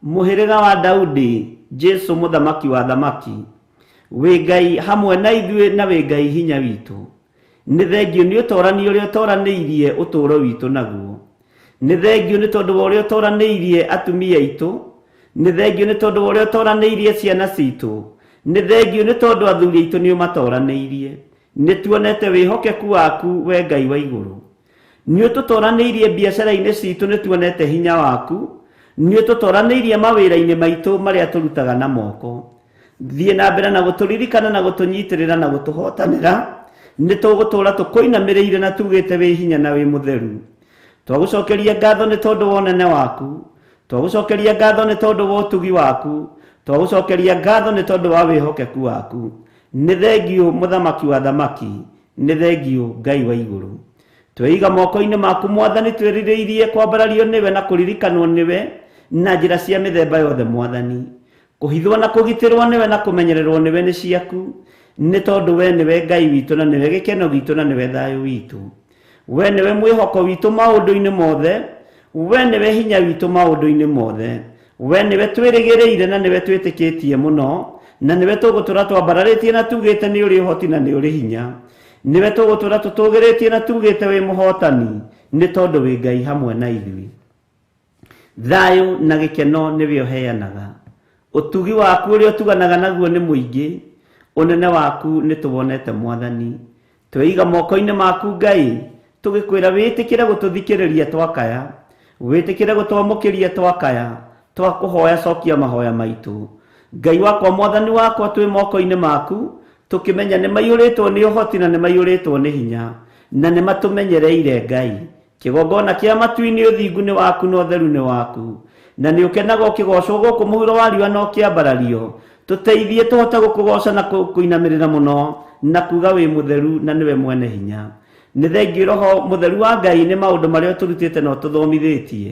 mũhĩrĩga wa Daudi, Jesu mũthamaki wa thamaki. Wĩ Ngai hamwe na ithuĩ na wĩ Ngai hinya witũ. Nĩ thengiũ nĩ ũtorani ũrĩa ũtoranĩirie ũtũũro witũ naguo. Nĩ thengiũ nĩ tondũ wa ũrĩa ũtoranĩirie atumia aitũ. Nĩ thengiũ nĩ tondũ wa ũrĩa ũtoranĩirie ciana citũ. Nĩ thengiũ nĩ tondũ athuri aitũ nĩ ũmatoranĩirie. Nĩ tuonete wĩhokeku waku we Ngai wa igũrũ. Nĩ ũtũtoranĩirie biacara-inĩ citũ, nĩ tuonete hinya waku. Nĩ ũtũtoranĩirie mawĩra-inĩ maitũ marĩa tũrutaga na moko. Thiĩ na mbere na gũtũririkana na gũtũnyitĩrĩra na gũtũhotanĩra. Nĩ tũgũtũũra tũkũinamĩrĩire na tugĩte wĩ hinya na wĩ mũtheru. Twagũcokeria ngatho nĩ tondũ wa ũnene waku. Twagũcokeria ngatho nĩ tondũ wa ũtugi waku. Twagũcokeria ngatho nĩ tondũ wa wĩhokeku waku. Nĩ thengiũ mũthamaki wa thamaki, nĩ thengiũ Ngai wa igũrũ. Tweiga moko-inĩ maku Mwathani, twĩrirĩirie kwambarario nĩwe na kũririkanwo nĩwe na njĩra cia mĩthemba yothe Mwathani. Kũhithwo na kũgitĩrwo nĩwe na kũmenyererwo nĩwe nĩ ciaku, nĩ tondũ we nĩwe Ngai witũ na nĩwe gĩkeno gitũ na nĩwe thayũ witũ. We nĩwe mwĩhoko witũ maũndũ-inĩ mothe, we nĩwe hinya witũ maũndũ-inĩ mothe. We nĩwe twĩrĩgĩrĩire na nĩwe twĩtĩkĩtie mũno, na nĩwe tũgũtũra twambararĩtie na tugĩte nĩ ũrĩ ũhoti na nĩ ũrĩ hinya. Nĩwe tũgũtũra tũtũgĩrĩtie na tugĩte wĩ mũhotani, nĩ tondũ wĩ Ngai hamwe na ithuĩ. Thayũ na gĩkeno nĩwe ũheanaga. Ũtugi waku ũrĩa ũtuganaga naguo nĩ mũingĩ, ũnene waku nĩ tũwonete Mwathani. Tweiga moko-inĩ maku Ngai, tũgĩkwĩra wĩtĩkĩre gũtũthikĩrĩria twakaya, wĩtĩkĩre gũtwamũkĩria twakaya, twakũhoya cokia mahoya maitũ. Ngai wakwa Mwathani wakwa twĩ moko-inĩ maku, tũkĩmenya nĩ maiyũrĩtwo nĩ ũhoti na nĩ maiyũrĩtwo nĩ hinya, na nĩ matũmenyereire Ngai. Kĩgongona kĩa matu-inĩ ũthingu nĩ waku na ũtheru nĩ waku, na nĩ ũkenaga ũkĩgocwo gũkũ mũhuro wa riũa na ũkĩambarario. Tũteithie tũhote gũkũgoca na kũinamĩrĩra mũno na kuga wĩ mũtheru na nĩwe mwene hinya. Nĩ thengiũ Roho mũtheru wa Ngai nĩ maũndũ marĩa ũtũrutĩte na ũtũthomithĩtie.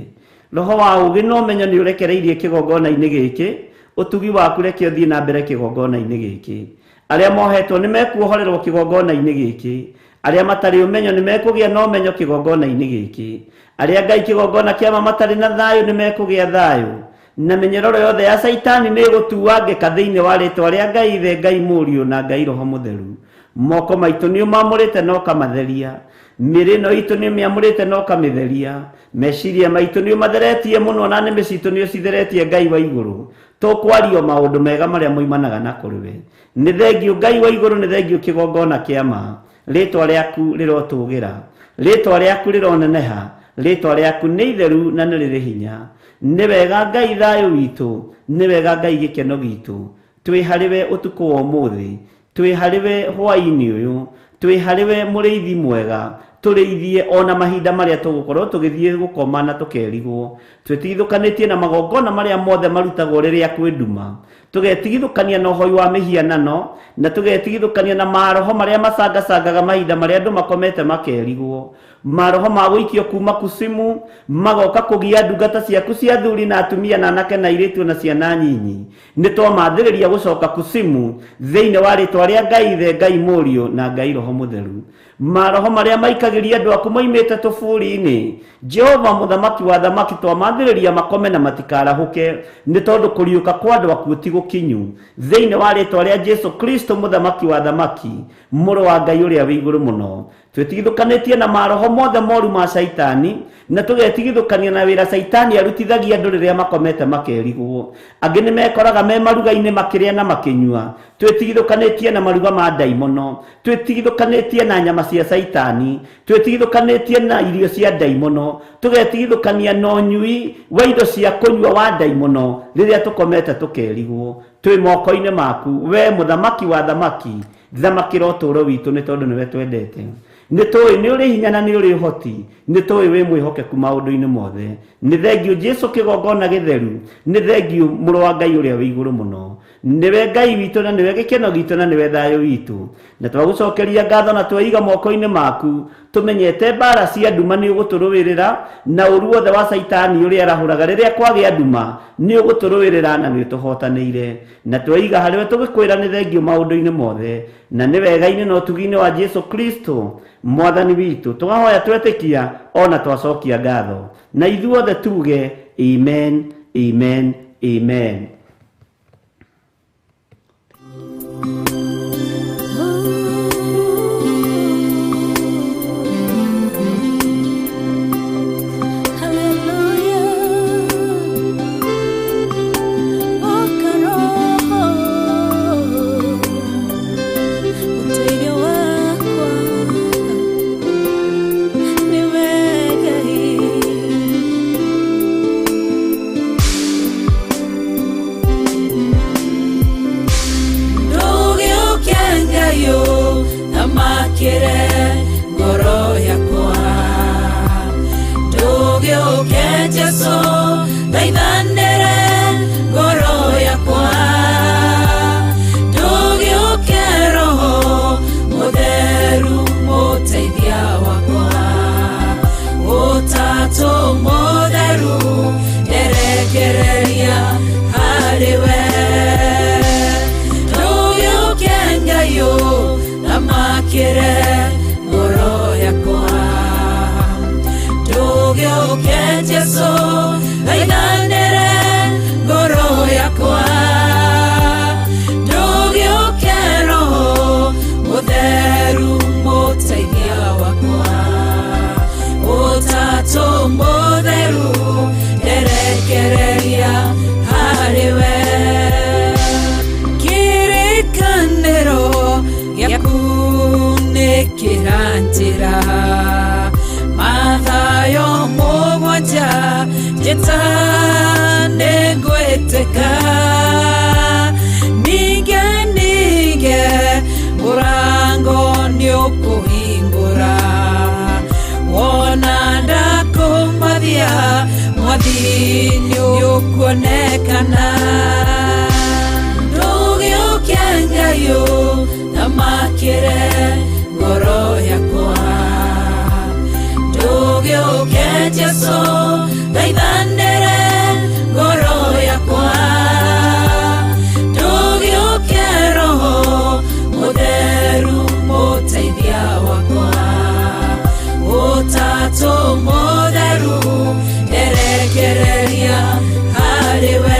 Roho wa ũũgĩ na ũmenyo nĩ ũrekereirie kĩgongona-inĩ gĩkĩ, ũtugi waku reke ũthiĩ na mbere kĩgongona-inĩ gĩkĩ. Arĩa mohetwo nĩ mekuohorerwo kĩgongona-inĩ gĩkĩ. Arĩa matarĩ ũmenyo nĩ mekũgĩa na ũmenyo kĩgongona-inĩ gĩkĩ. Arĩa Ngai kĩgongona kĩa ma matarĩ na thayũ nĩ mekũgĩa thayũ. Na mĩnyororo yothe ya caitani nĩ ĩgũtuangĩka thĩinĩ wa rĩtwa rĩa Ngai Ithe, Ngai Mũriũ na Ngai Roho Mũtheru. Moko maitũ nĩ ũmamũrĩte na ũkamatheria. Mĩĩrĩ ĩno itũ nĩ ũmĩamũrĩte na ũkamĩtheria. Meciria maitũ nĩ ũmatheretie mũno na nĩmĩ citũ nĩ ũcitheretie Ngai wa igũrũ. Tũkwario maũndũ mega marĩa moimanaga na kũrĩ we. Nĩ thengiũ Ngai wa igũrũ, nĩ thengiũ kĩgongona kĩa ma. Rĩtwa rĩaku rĩrotũgĩra, rĩtwa rĩaku rĩroneneha, rĩtwa rĩaku nĩ itheru na nĩ rĩrĩ hinya. Nĩ wega Ngai thayũ witũ, nĩ wega Ngai gĩkeno gitũ. Twĩ harĩ we ũtukũ wa ũmũthĩ, twĩ harĩ we hwaĩ-inĩ ũyũ, twĩ harĩ we mũrĩithi mwega, Tũrĩithie ona mahinda marĩa tũgũkorwo tũgĩthiĩ gũkoma na tũkerigwo. Twĩtigithũkanĩtie na magongona marĩa mothe marutagwo rĩrĩa kwĩ nduma. Tũgetigithũkania na ũhoi wa mĩhianano na tũgetigithũkania na maroho marĩa macangacangaga mahinda marĩa andũ makomete makerigwo. Maroho ma gũikio kuma kusimu magoka kũgia ndungata ciaku cia athuri na atumia na anake na airĩtu na ciana nyinyi. Nĩ twamathĩrĩria gũcoka kusimu thĩinĩ wa rĩtwa rĩa Ngai Ithe, Ngai Mũriũ na Ngai Roho Mũtheru. Maroho marĩa maikagĩria andũ aku moimĩte tũburi-inĩ, Jehova mũthamaki wa thamaki, twamathĩrĩria makome na matikarahũke, nĩ tondũ kũriũka kwa andũ akuũ ti gũkinyu. Thĩinĩ wa rĩtwa rĩa Jesu Kristo mũthamaki wa thamaki, mũrũ wa Ngai ũrĩa wĩ igũrũ mũno. Twĩtigithũkanĩtie na maroho mothe moru ma caitani na tũgetigithũkania na wĩra caitani arutithagia andũ rĩrĩa makomete makerigwo. Angĩ nĩ mekoraga me maruga-inĩ makĩrĩa na makĩnyua. Twĩtigithũkanĩtie na maruga ma ndaimono. Twĩtigithũkanĩtie na nyama cia caitani. Twĩtigithũkanĩtie na irio cia ndaimono. Tũgetigithũkania na ũnyui wa indo cia kũnyua wa ndaimono rĩrĩa tũkomete tũkerigwo. Twĩ moko-inĩ maku, we mũthamaki wa thamaki, thamakĩra ũtũũro witũ nĩ tondũ nĩwe twendete. Nĩ tũĩ nĩ ũrĩ hinya na nĩ ũrĩ ũhoti, nĩ tũĩ wĩ mwĩhokeku maũndũ-inĩ mothe. Nĩ thengiũ Jesu kĩgongona gĩtheru, nĩ thengiũ mũrũ wa Ngai ũrĩa wĩ igũrũ mũno. Nĩwe Ngai witũ na nĩwe gĩkeno gitũ na nĩwe thayũ witũ. Na twagũcokeria ngatho na tweiga moko-inĩ maku, tũmenyete mbara cia nduma nĩ ũgũtũrũĩrĩra, na ũru wothe wa caitani ũrĩa arahũraga rĩrĩa kwagĩa nduma nĩ ũgũtũrũĩrĩra na nĩ ũtũhotanĩire. Na tweiga harĩwe tũgĩkwĩra nĩ thengiũ maũndũ-inĩ mothe, na nĩ wega-inĩ na ũtugi-inĩ wa Jesu Kristo mwathani witũ. Tũgahoya twetĩkia ona twacokia ngatho, na ithuothe tuge amen, amen, amen. Mũtheru, nderekereria harĩ we.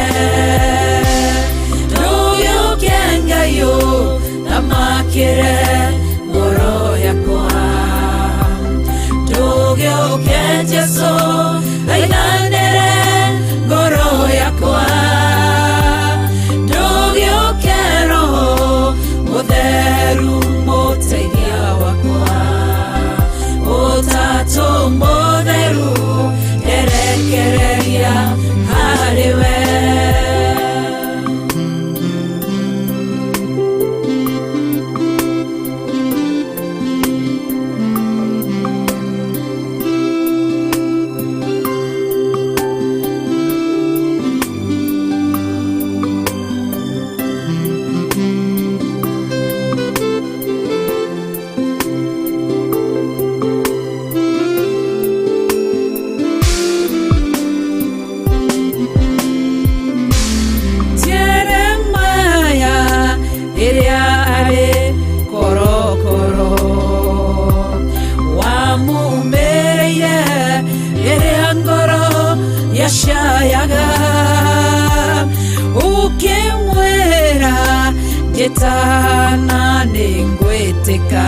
Na nĩngwĩtĩka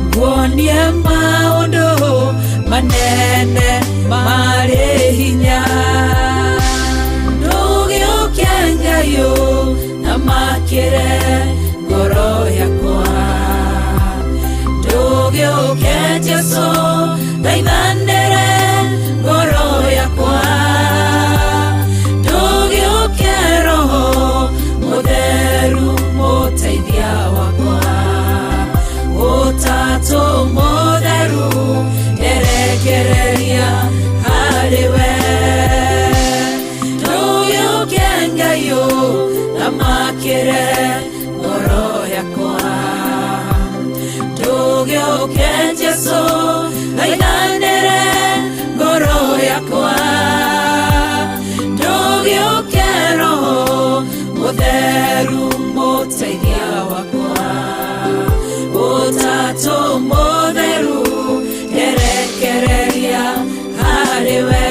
nguonie maũndũ manene marĩ hinya ndũgĩũke Ngai ũthamakĩre ngoro yakwa ndũgĩũke Jesũ thaithanĩre ngoro yakwa ndũgĩũke Roho Mũtheru mũteithia wakwa Ũtatũ Mũtheru nderekereria harĩ we ndũgĩũke Ngai ũthamakĩre ngoro yakwa ndũgĩũke Jesũ thaithanĩre ngoro yakwa ndũgĩũke Roho Mũtheru mũteithia wakwa Ũtatũ Mũtheru nderekereria harĩ we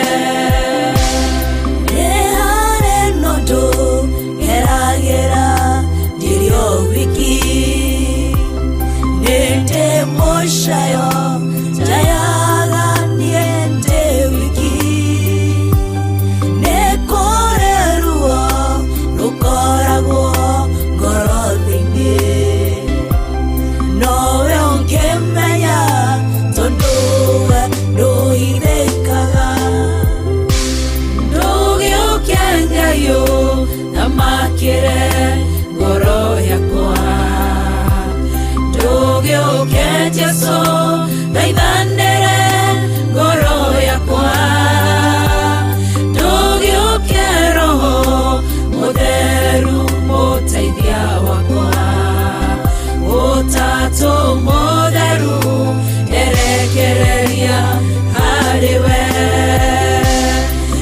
Nĩ harĩ na ũndũ ngeragĩra ndĩrĩ o wiki nĩ ndĩ mũcayo njayaga niĩ ndĩ wiki nĩ kũrĩ ruo rũkoragwo ngoro thĩinĩ nowe ũngĩmenya tondũ we ndũhithĩkaga ndũgĩũke Ngai ũthamakĩre ngoro yakwa ndũgĩũke Jesũ thaithanĩre ngoro yakwa ndũgĩũke Roho Mũtheru mũteithia wakwa Ũtatũ Mũtheru nderekereria harĩ we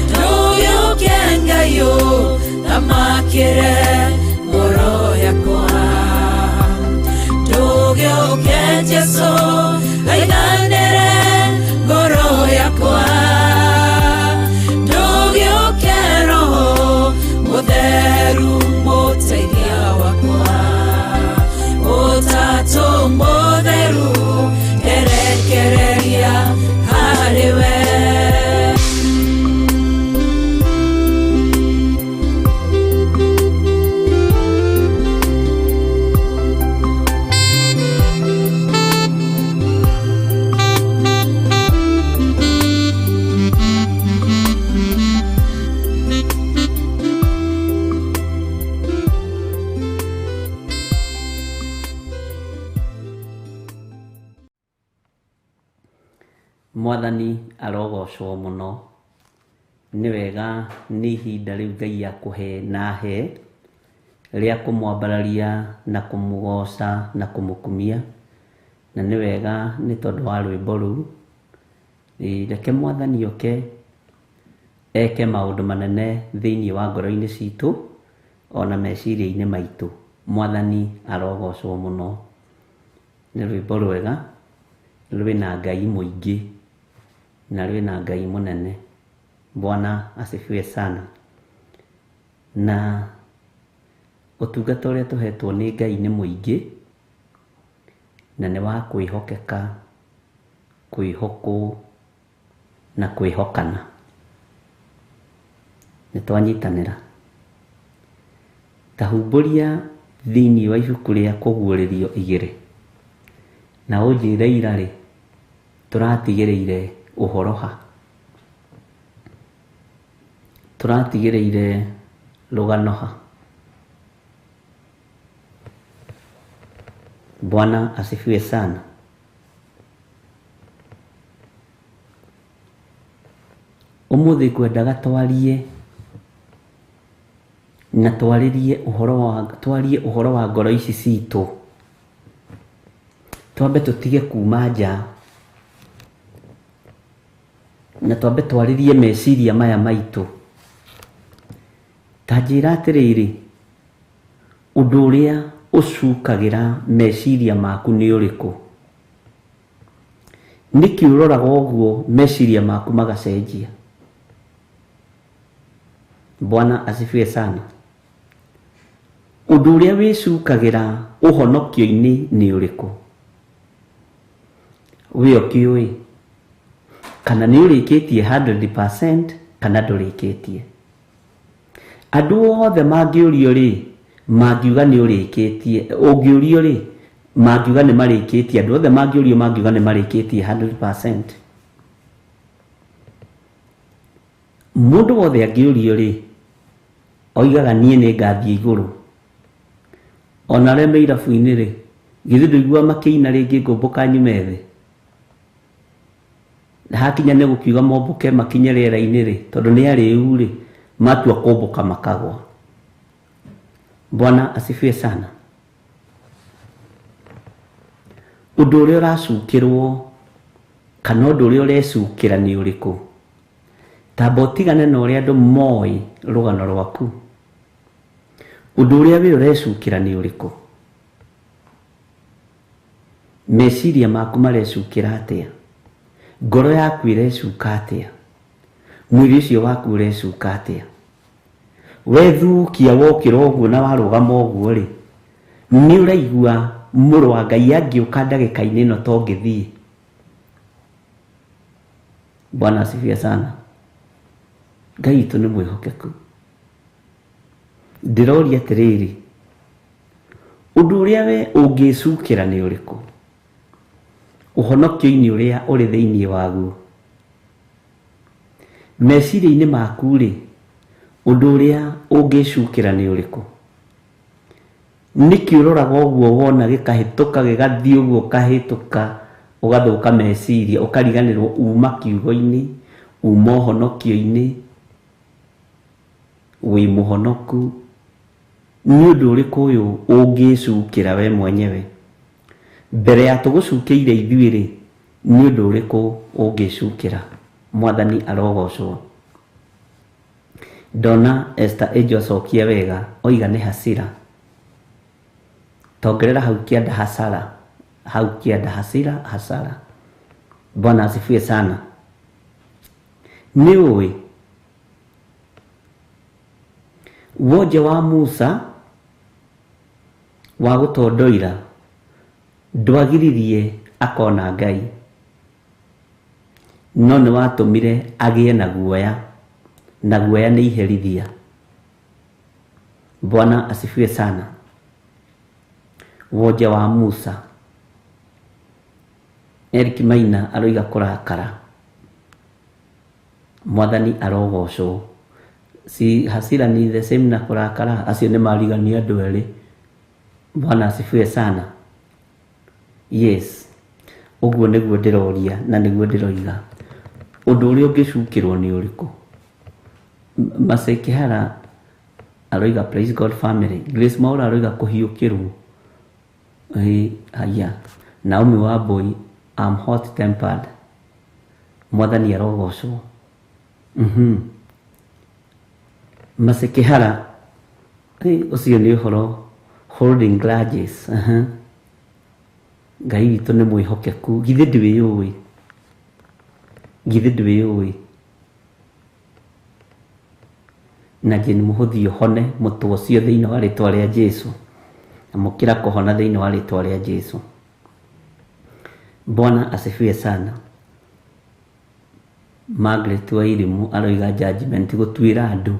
ndũgĩũke Ngai ũthamakĩre ngoro yakwa ndũgĩũke Jesũ thaithanĩre ngoro yakwa ndũgĩũke Roho Mũtheru mũteithia wakwa Ũtatũ Mũtheru nderekereria harĩ we Mwathani arogocwo mũno nĩ wega nĩ ihinda rĩu Ngai akũhe na he rĩa kũmwambararia na kũmũgoca na kũmũkumia na nĩ wega nĩ tondũ wa rwĩmbo rũu. Reke Mwathani oke eke maũndũ manene thĩinĩ wa ngoro-inĩ citũ ona meciria-inĩ maitũ. Mwathani arogocwo mũno. Nĩ rwĩmbo rwega rwĩna Ngai mũingĩ na rwĩna Ngai mũnene. Bwana asifiwe sana. Na ũtungata ũrĩa tũhetwo nĩ Ngai nĩ mũingĩ na nĩ wa kwĩhokeka, kwĩhokwo na kwĩhokana. Nĩ twanyitanĩra. Ta humbũria thĩinĩ wa ibuku rĩa Kũguũrĩrio 2 na ũnjĩre ira-rĩ tũratigĩrĩire ũhoro ha, tũratigĩrĩire rũgano ha. Bwana asifiwe sana. Ũmũthĩ ngwendaga twarie na twarĩrie ũhoro wa twarie ũhoro wa ngoro ici citũ. Twambe tũtige kuma nja na twambe twarĩrie meciria maya maitũ. Ta njĩra atĩrĩrĩ, ũndũ ũrĩa ũcukagĩra meciria maku nĩ ũrĩkũ? Nĩkĩ ũroraga ũguo meciria maku magacenjia? Bwana asifiwe sana. Ũndũ ũrĩa wĩcukagĩra ũhonokio-inĩ nĩ ũrĩkũ? We ũkĩũĩ kana nĩ ũrĩkĩtie 100% kana ndũrĩkĩtie. Andũ othe mangĩũrio rĩ, mangiuga nĩ ũrĩkĩtie. Ũngĩũrio rĩ, mangiuga nĩ marĩkĩtie. Andũ othe mangĩũrio mangiuga nĩ marĩkĩtie 100%. Mũndũ wothe angĩũrio rĩ, oigaga niĩ nĩ ngathiĩ igũrũ. Ona arĩa me irabu-inĩ rĩ, githĩ ndũiguaga makĩina rĩngĩ ngũmbũka nyume thĩ? Na hakinya nĩ gũkiuga mombũke makinye rĩera-inĩ rĩ, tondũ nĩ arĩu rĩ, matua kũmbũka makagwa. Bwana asifiwe sana. Ũndũ ũrĩa ũracukĩrwo kana ũndũ ũrĩa ũrecukĩra nĩ ũrĩkũ? Tamba ũtigane na ũrĩa andũ moĩ rũgano rwaku. Ũndũ ũrĩa we ũrecukĩra nĩ ũrĩkũ? Meciria maku marecukĩra atĩa? Ngoro yaku ĩrecuka atĩa? Mwĩrĩ ũcio waku ũrecuka atĩa? Wethukia wokĩra ũguo na warũgama ũguo rĩ, nĩ ũraigua mũrũ wa Ngai angĩũka ndagĩka-inĩ ĩno to ngĩthiĩ? Bwana asifiwe sana. Ngai witũ nĩ mwĩhokeku. Ndĩroria atĩrĩrĩ, ũndũ ũrĩa we ũngĩcukĩra nĩ ũrĩkũ? Ũhonokio-inĩ ũrĩa ũrĩ thĩinĩ waguo. Meciria-inĩ maku rĩ, ũndũ ũrĩa ũngĩcukĩra nĩ ũrĩkũ? Nĩkĩ ũroraga ũguo wona gĩkahĩtũka gĩgathiĩ ũguo ũkahĩtũka ũgathũka meciria ũkariganĩrwo uma kiugo-inĩ, uma ũhonokio-inĩ, wĩ mũhonoku. Nĩ ũndũ ũrĩkũ ũyũ ũngĩcukĩra we mwenyewe? Mbere ya tũgũcukĩire ithuĩ rĩ, nĩ ũndũ ũrĩkũ ũngĩcukĩra? Mwathani arogocwo. Ndona Esther Angel acokia wega, oiga nĩ hasira. Tongerera hau kĩanda hasara, hau kĩanda hasira hasara. Bwana asifiwe sana. Nĩ ũĩ wonje wa Musa wa gũtondoira ndwagiririe akona Ngai, no nĩ watũmire agĩe na guoya, na guoya nĩ iherithia. Bwana asifiwe sana. Wonje wa Musa. Eric Maina aroiga kũrakara. Mwathani arogocwo. Si hasira ni the same na kũrakara, acio nĩ marigania andũ erĩ. Bwana asifiwe sana. Yes, ũguo nĩguo ndĩroria na nĩguo ndĩroiga. Ũndũ ũrĩa ũngĩcukĩrwo nĩ ũrĩkũ? Masai Kĩhara aroiga praise God family. Grace Mwaura aroiga kũhiũkĩrwo. Haya. Naomi Wambui, I'm hot tempered. Mwathani arogocwo. Masai Kĩhara, ũcio nĩ ũhoro holding grudges. Ngai witũ nĩ mwĩhokeku. Githĩ ndwĩyũĩ? Githĩ ndwĩyũĩ? Na Jane Mũhũthi ũhone mũtwe ũcio thĩinĩ wa rĩtwa rĩa Jesu. Amũkĩra kũhona thĩinĩ wa rĩtwa rĩa Jesu. Bwana asifiwe sana. Margaret Wairimu aroiga judgment gũtuĩra andũ.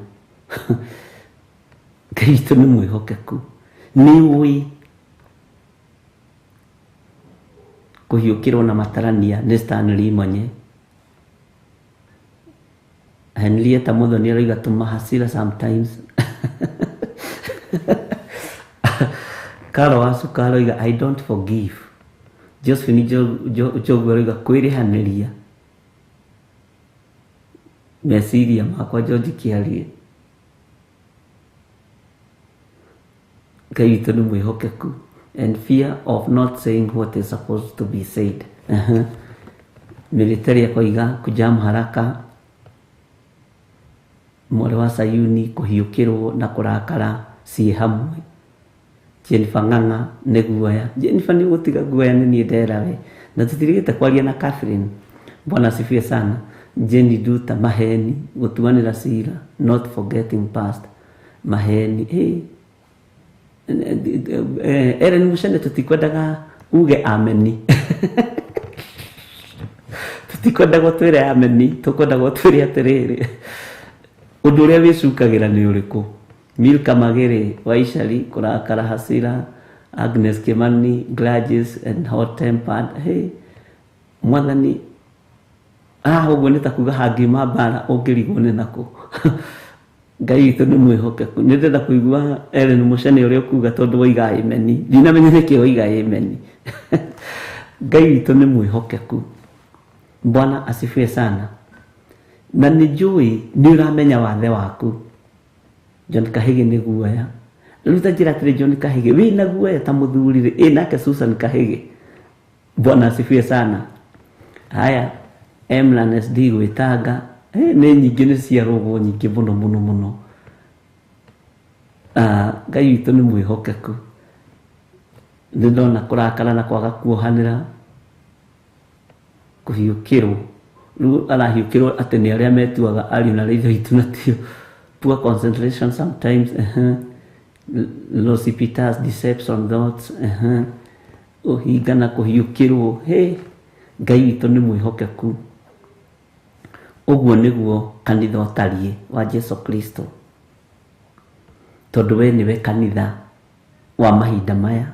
Ngai witũ nĩ mwĩhokeku. Nĩ ũĩ kũhiũkĩrwo na matarania nĩ Stanley Monye. Henrietta Muthoni aroiga tũma hasira sometimes. Karo wa Cuka aroiga I don't forgive. Josephine Njogu aroiga kwĩrĩhanĩria. Meciria makwa George Kĩarie. Ngai witũ nĩ mwĩhokeku. And fear of not saying what is supposed to be said. Military akoiga kujam haraka. Mwarĩ wa Sayuni kũhiũkĩrwo na kũrakara ciĩ hamwe. Jennifer Ng'ang'a nĩ guoya. Jennifer nĩ ũgũtiga guoya nĩ niĩ ndera we. Na tũtirigĩte kwaria na Catherine. Bwana asifiwe sana. Jenny Duta maheni gũtuanĩra cira, not forgetting past. Maheni. Hey. Ellen Mucene tutikwendaga uge ameni. Tutikwendaga twire ameni, tukwendaga twire atiriri. Undu uria wicukagĩra nĩ ũrĩkũ? Milka Magere, Waishari, kurakara hasira, Agnes Kimani, grudges and hot tempered. Hey, mwathani ũguo nĩ ta kuga hangiuma mbara ũngĩrigwo nĩ nakũ. Ngai witũ nĩ mwĩhokeku. Nĩ ndĩrenda kũigua Ellen Mucene ũrĩa ũkuga tondũ waiga ameni. Ndinamenya nĩkĩ waiga ameni. Ngai witũ nĩ mwĩhokeku. Bwana asifiwe sana. Na nĩ njũĩ nĩ ũramenya wathe waku. John Kahige nĩ guoya. Rĩu ta njĩra atĩrĩ John Kahige wĩna guoya ta mũthuri rĩ, ĩ nake Susan Kahige. Bwana asifiwe sana. Haya, Emlan SD gwĩtanga. Nĩ nyingĩ, nĩ cia rũgũ nyingĩ mũno mũno mũno. Ngai witũ nĩ mwĩhokeku. Nĩ ndona kũrakara na kwaga kuohanĩra, kũhiũkĩrwo. Rĩu arahiũkĩrwo atĩ nĩ arĩa metuaga ariũ na ithe witũ na tio. Poor concentration sometimes, Lossy Peters, deception thoughts, ũhinga na kũhiũkĩrwo. Hey, Ngai witũ nĩ mwĩhokeku. Ũguo nĩguo kanitha ũtariĩ wa Jesu Kristo, tondũ we nĩwe kanitha wa mahinda maya.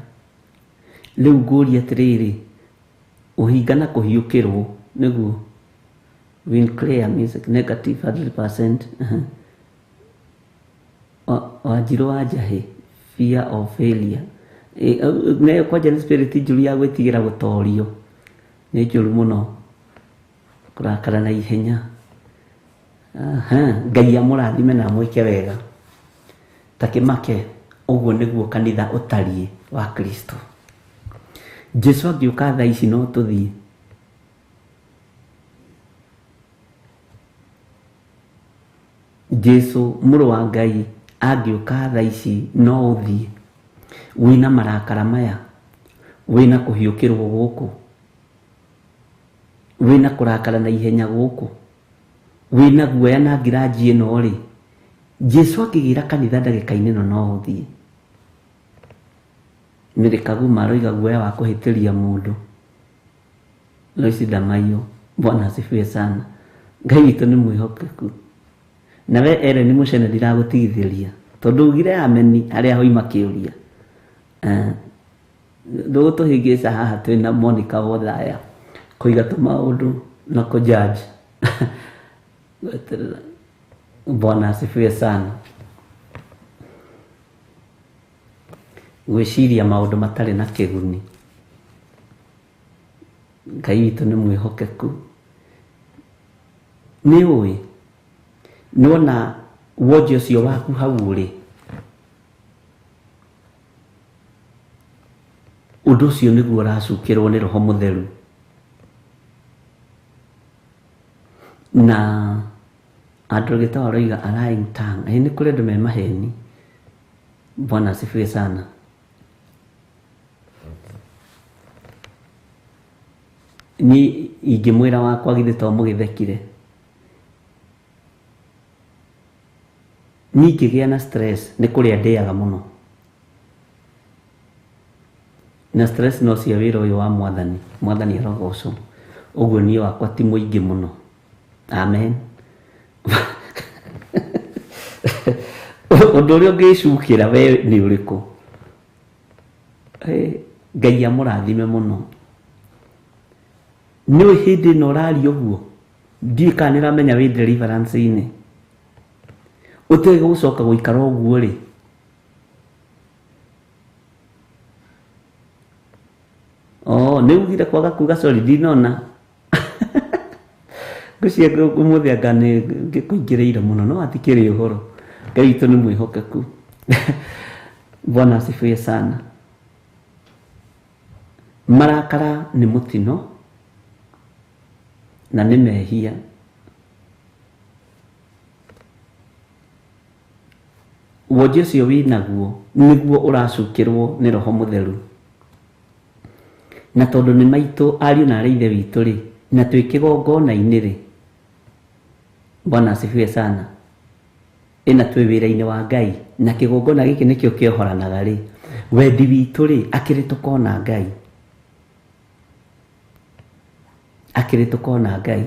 Rĩu ngũria atĩrĩrĩ, ũhinga na kũhiũkĩrwo nĩguo Winclear music negative 100%. Wanjirũ wa Njahĩ, fear of failure. Nayo kwanja nĩ spirit njũru ya gwĩtigĩra gũtorio, nĩ njũru mũno, kũrakara na ihenya. Ngai amũrathime na amwĩke wega. Ta kĩmake, ũguo nĩguo kanitha ũtariĩ wa Kristo. Jesu angĩũka thaa ici no tũthiĩ. Jesu mũrũ wa Ngai angĩũka thaa ici no ũthiĩ. Wĩna marakara maya, wĩna kũhiũkĩrwo gũkũ, wĩna kũrakara na ihenya gũkũ, wĩna guoya na ngiranji ĩno rĩ, Jesu akĩgĩra kanitha ndagĩka-inĩ ĩno no ũthiĩ. Mary Kaguma aroiga guoya wa kũhĩtĩria mũndũ. Loisi Damayo, Bwana asifiwe sana. Ngai witũ nĩ mwĩhokeku. Nawe Ellen Mucene ndiragũtigithĩria tondũ ugire ameni harĩa hoima kĩũria. Ndũgũtũhĩngĩca haha twĩna Monica Wothaya kũiga tũmaũndũ na kũjudge. Bwana asifiwe sana. Gwĩciria maũndũ matarĩ na kĩguni. Ngai witũ nĩ mwĩhokeku. Nĩ ũĩ nĩwona wonje ũcio waku hau ũrĩ, ũndũ ũcio nĩguo ũracukĩrwo nĩ Roho Mũtheru. Na Andũ Gĩtaũ aroiga a lying tongue. Ĩ nĩ kũrĩ andũ me maheni. Bwana asifiwe sana. Ni ingĩmwĩra wakwa githĩ to mũgĩthekire. Niĩ ingĩgĩa na stress nĩ kũrĩa ndĩaga mũno. Na stress no cia wĩra ũyũ wa mwathani. Mwathani arogocwo. Ũguo niĩ wakwa ti mũingĩ mũno. Amen. Ũndũ ũrĩa ũngĩcukĩra we nĩ ũrĩkũ? Ngai amũrathime mũno. Nĩ ũĩ hĩndĩ ĩno ũraria ũguo, ndiũĩ kana nĩ ũramenya wĩ deliverance-inĩ. Ũtige gũcoka gũikara ũguo rĩ. Oh, nĩ ugire kwaga kuga sorry ndinona. Ngwĩciria ũmũthĩ anga nĩ ngĩkũingĩrĩire mũno, no hatikĩrĩ ũhoro. Ngai witũ nĩ mwĩhokeku. Bwana asifiwe sana. Marakara nĩ mũtino na nĩ mehia. Wonje ũcio wĩnaguo nĩguo ũracukĩrwo nĩ Roho Mũtheru. Na tondũ nĩ maitũ ariũ na arĩ ithe witũ rĩ, na twĩ kĩgongona-inĩ rĩ, Bwana asifiwe sana. Ĩna twĩ wĩra-inĩ wa Ngai, na kĩgongona gĩkĩ nĩkĩo kĩohoranaga rĩ, Wendi witũ rĩ akĩrĩ tũkona Ngai, akĩrĩ tũkona Ngai,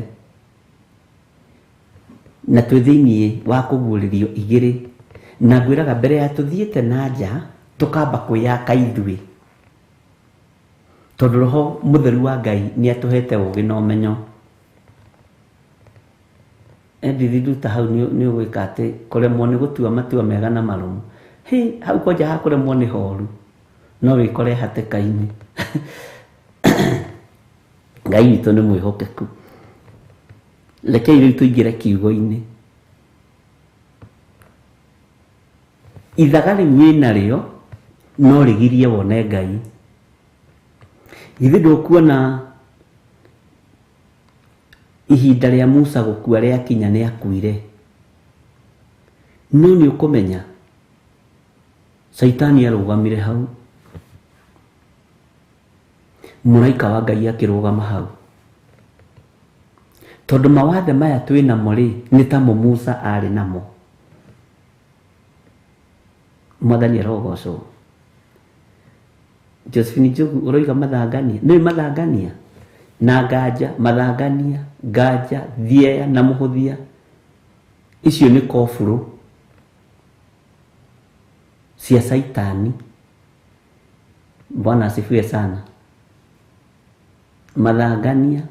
na twĩ thĩiniĩ wa kũguũrĩrio igĩrĩ. Na ngwĩraga mbere ya tũthiĩte na nja tũkamba kwĩyaka ithuĩ, tondũ roho mũtheru wa Ngai nĩ atũhete ũũgĩ na ũmenyo. Edith Nduta hau nĩ ũgwĩka atĩ kũremwo nĩ gũtua matua mega na marũmu. Hĩ, hau kwanja ha kũremwo nĩ horu, no wĩkore hatĩka-inĩ. Ngai witũ nĩ mwĩhokeku. Rekei rĩu tũingĩre kiugo-inĩ. Ithaga rĩu wĩnarĩo no rĩgirie wone Ngai. Githĩ ndũkuona ihinda rĩa Musa gũkua rĩakinya nĩ akuire? No nĩ ũkũmenya Caitani arũgamire hau, mũraika wa Ngai akĩrũgama hau, tondũ mawathe maya twĩ namo rĩ nĩ tamo Musa arĩ namo. Mwathani arogocwo. Josephine Njogu ũroiga mathangania, nĩ mathangania na nganja, mathangania, nganja, thieya na mũhũthia, icio nĩ kobũrũ cia Caitani. Bwana asifiwe sana. Mathangania,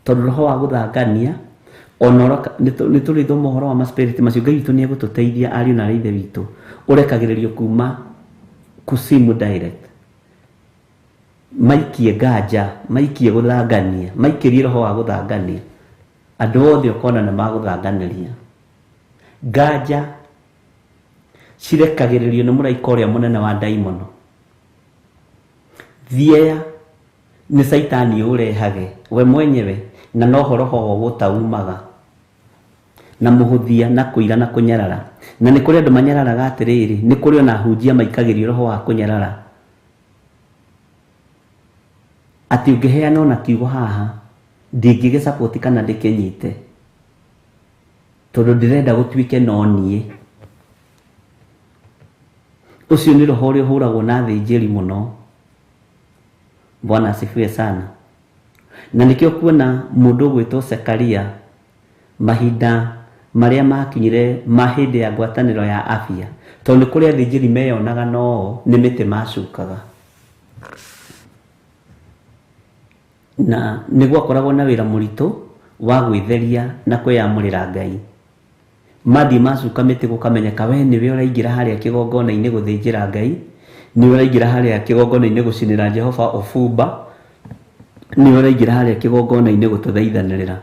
tondũ roho wa gũthangania ona nĩ tũrĩthoma ũhoro wa ma-spirit macio. Ngai witũ nĩ egũtũteithia ariũ na aarĩ a Ithe witũ, ũrekagĩrĩrio kuma kusimu direct, maikie nganja, maikie gũthangania, maikĩrie roho wa gũthangania, andũ othe ũkona nĩ magũthanganĩria. Nganja cirekagĩrĩrio nĩ mũraika ũrĩa mũnene wa ndaimono. Thieya nĩ Caitani ũrehage we mwenyewe, na no roho wa gũtaumaga na mũhũthia na kũira na kũnyarara. Na nĩ kũrĩ andũ manyararaga atĩrĩrĩ, nĩ kũrĩ ona ahunjia maikagĩrio roho wa kũnyarara, atĩ ũngĩheana ona kiugo haha ndingĩgĩcapoti kana ndĩkĩnyite, tondũ ndĩrenda gũtuĩke no niĩ. Ũcio nĩ roho ũrĩa ũhũragwo na athĩnjĩri mũno. Bwana asifiwe sana. Na nĩkĩo kuona mũndũ ũgwĩtwo Zekaria mahinda marĩa makinyire ma hĩndĩ ya ngwatanĩro ya afya, tondũ nĩ kũrĩ athĩnjĩri meyonaga no nĩ mĩtĩ macukaga, na nĩ gwakoragwo na wĩra mũritũ wa gwĩtheria na kwĩyamũrĩra Ngai. Mathiĩ macuka mĩtĩ gũkamenyeka we nĩwe ũraingĩra harĩa kĩgongona-inĩ gũthĩnjĩra Ngai, nĩwe ũraingĩra harĩa kĩgongona-inĩ gũcinĩra Jehova ũbumba, nĩwe ũraingĩra harĩa kĩgongona-inĩ gũtũthaithanĩrĩra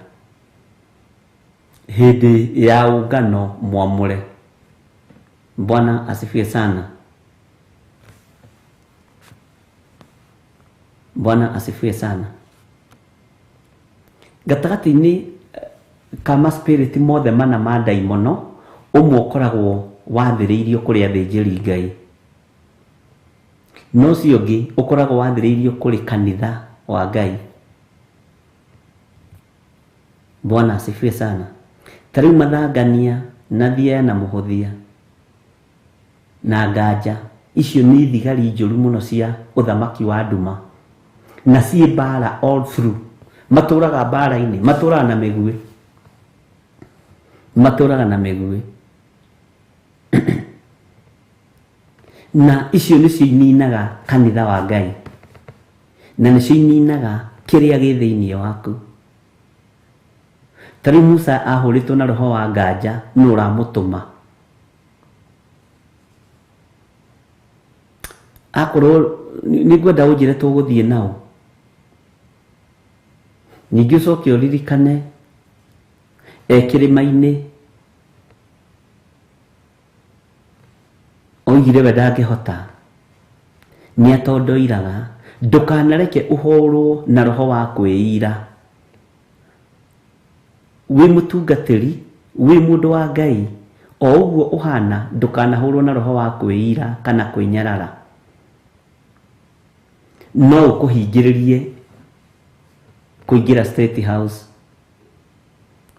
hĩndĩ ya ũngano mwamũre. Bwana asifiwe sana. Bwana asifiwe sana. Gatagatĩ-inĩ ka spirit mothe mana ma ndaimono, ũmwe ũkoragwo wathĩrĩirio kũrĩ athĩnjĩri Ngai, no ũcio ũngĩ ũkoragwo wathĩrĩirio kũrĩ kanitha wa Ngai. Bwana asifiwe sana. Ta rĩu mathangania na thieya na mũhũthia na nganja, icio nĩ thigari njũru mũno cia ũthamaki wa nduma, na ciĩ mbara all through. Matũraga mbara-inĩ, matũraga na mĩguĩ, matũraga na mĩguĩ. Na icio nĩcio ininaga kanitha wa Ngai, na nĩcio ininaga kĩrĩa gĩ thĩiniĩ waku. Ta rĩu Musa ahũrĩtwo na roho wa nganja, nũ ũramũtũma? Akorwo nĩ ngwenda ũnjĩre tũgũthiĩ nao. Ningĩ ũcoke ũririkane e kĩrĩma-inĩ oigire we ndangĩhota, nĩ atondoiraga. Ndũkanareke ũhũrwo na roho wa kwĩira. Wĩ mũtungatĩri, wĩ mũndũ wa Ngai, o ũguo ũhana, ndũkanahũrwo na roho wa kwĩira kana kwĩnyarara. No ũkũhingĩrĩrie kũingĩra State House.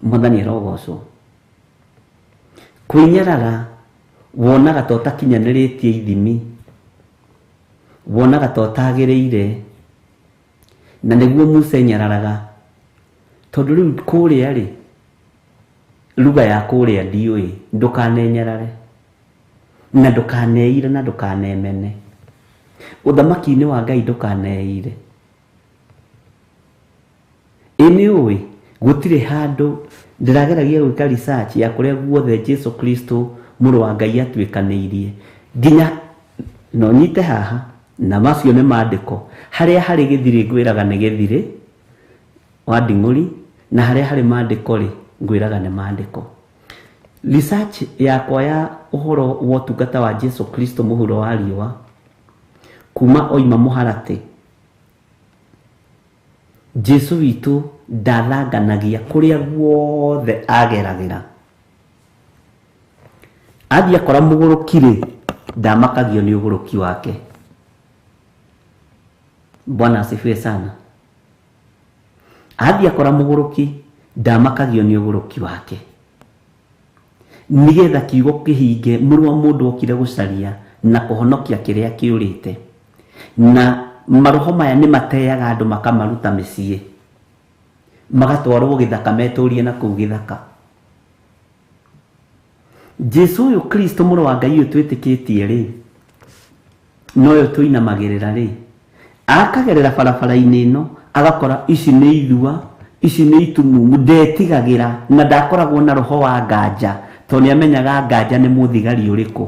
Mwathani arogocwo. Kwĩnyarara wonaga ta ũtakinyanĩrĩtie ithimi. Wonaga ta ũtagĩrĩire. Na nĩguo Musa enyararaga. Tondũ rĩu kũrĩa rĩ, lugha ya kũrĩa ndiũĩ, ndũkanenyarare. Na ndũkaneire na ndũkanemene. Ũthamaki-inĩ wa Ngai ndũkaneire. Ĩ nĩ ũĩ, gũtirĩ handũ ndĩrageragia gwĩka research ya kũrĩa guothe Jesu Kristo mũrũ wa Ngai atuĩkanĩirie. Nginya no nyite haha na macio nĩ maandĩko. Harĩa harĩ gĩthirĩ ngwĩraga nĩ gĩthirĩ wa nding'ũri, na harĩa harĩ maandĩko rĩ ngwĩraga nĩ maandĩko. Research yakwa ya ũhoro wa ũtungata wa Jesu Kristo mũhuro wa riũa kuma oima mũharatĩ, Jesu witũ ndathanganagia kũrĩa guothe ageragĩra. Athiĩ akora mũgũrũki rĩ, ndamakagio nĩ ũgũrũki wake. Bwana asifiwe sana. Athiĩ akora mũgũrũki, ndamakagio nĩ ũgũrũki wake. Nĩgetha kiugo kĩhinge, mũrũ wa mũndũ okire gũcaria na kũhonokia kĩrĩa kĩũrĩte. Na maroho maya nĩ mateaga andũ makamaruta mĩciĩ, magatwarwo gĩthaka metũrie na kũu gĩthaka. Jesu ũyũ Kristo mũrũ wa Ngai ũyũ twĩtĩkĩtie rĩ, noyo tũinamagĩrĩra rĩ, akagerera barabara-inĩ ĩno agakora ici nĩ ithua, ici nĩ itumumu, ndetigagĩra na ndakoragwo na roho wa nganja, tondũ nĩ amenyaga nganja nĩ mũthigari ũrĩkũ.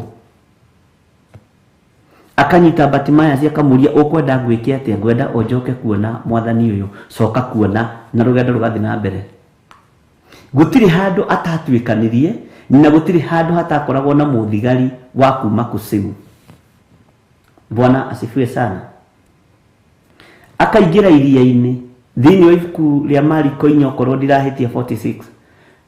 Akanyita Bartimaeus akamũria, ũkwenda ngwĩke atĩa? Ngwenda ũnjoke kuona mwathani ũyũ, coka kuona, na rũgendo rũgathiĩ na mbere. Gũtirĩ handũ atatuĩkanirie na gũtirĩ handũ hatakoragwo na mũthigari wa kuma kusimu. Bwana asifiwe sana. Akaingĩra iria-inĩ thĩinĩ wa ibuku rĩa Mariko 4 okorwo ndirahĩtia 46,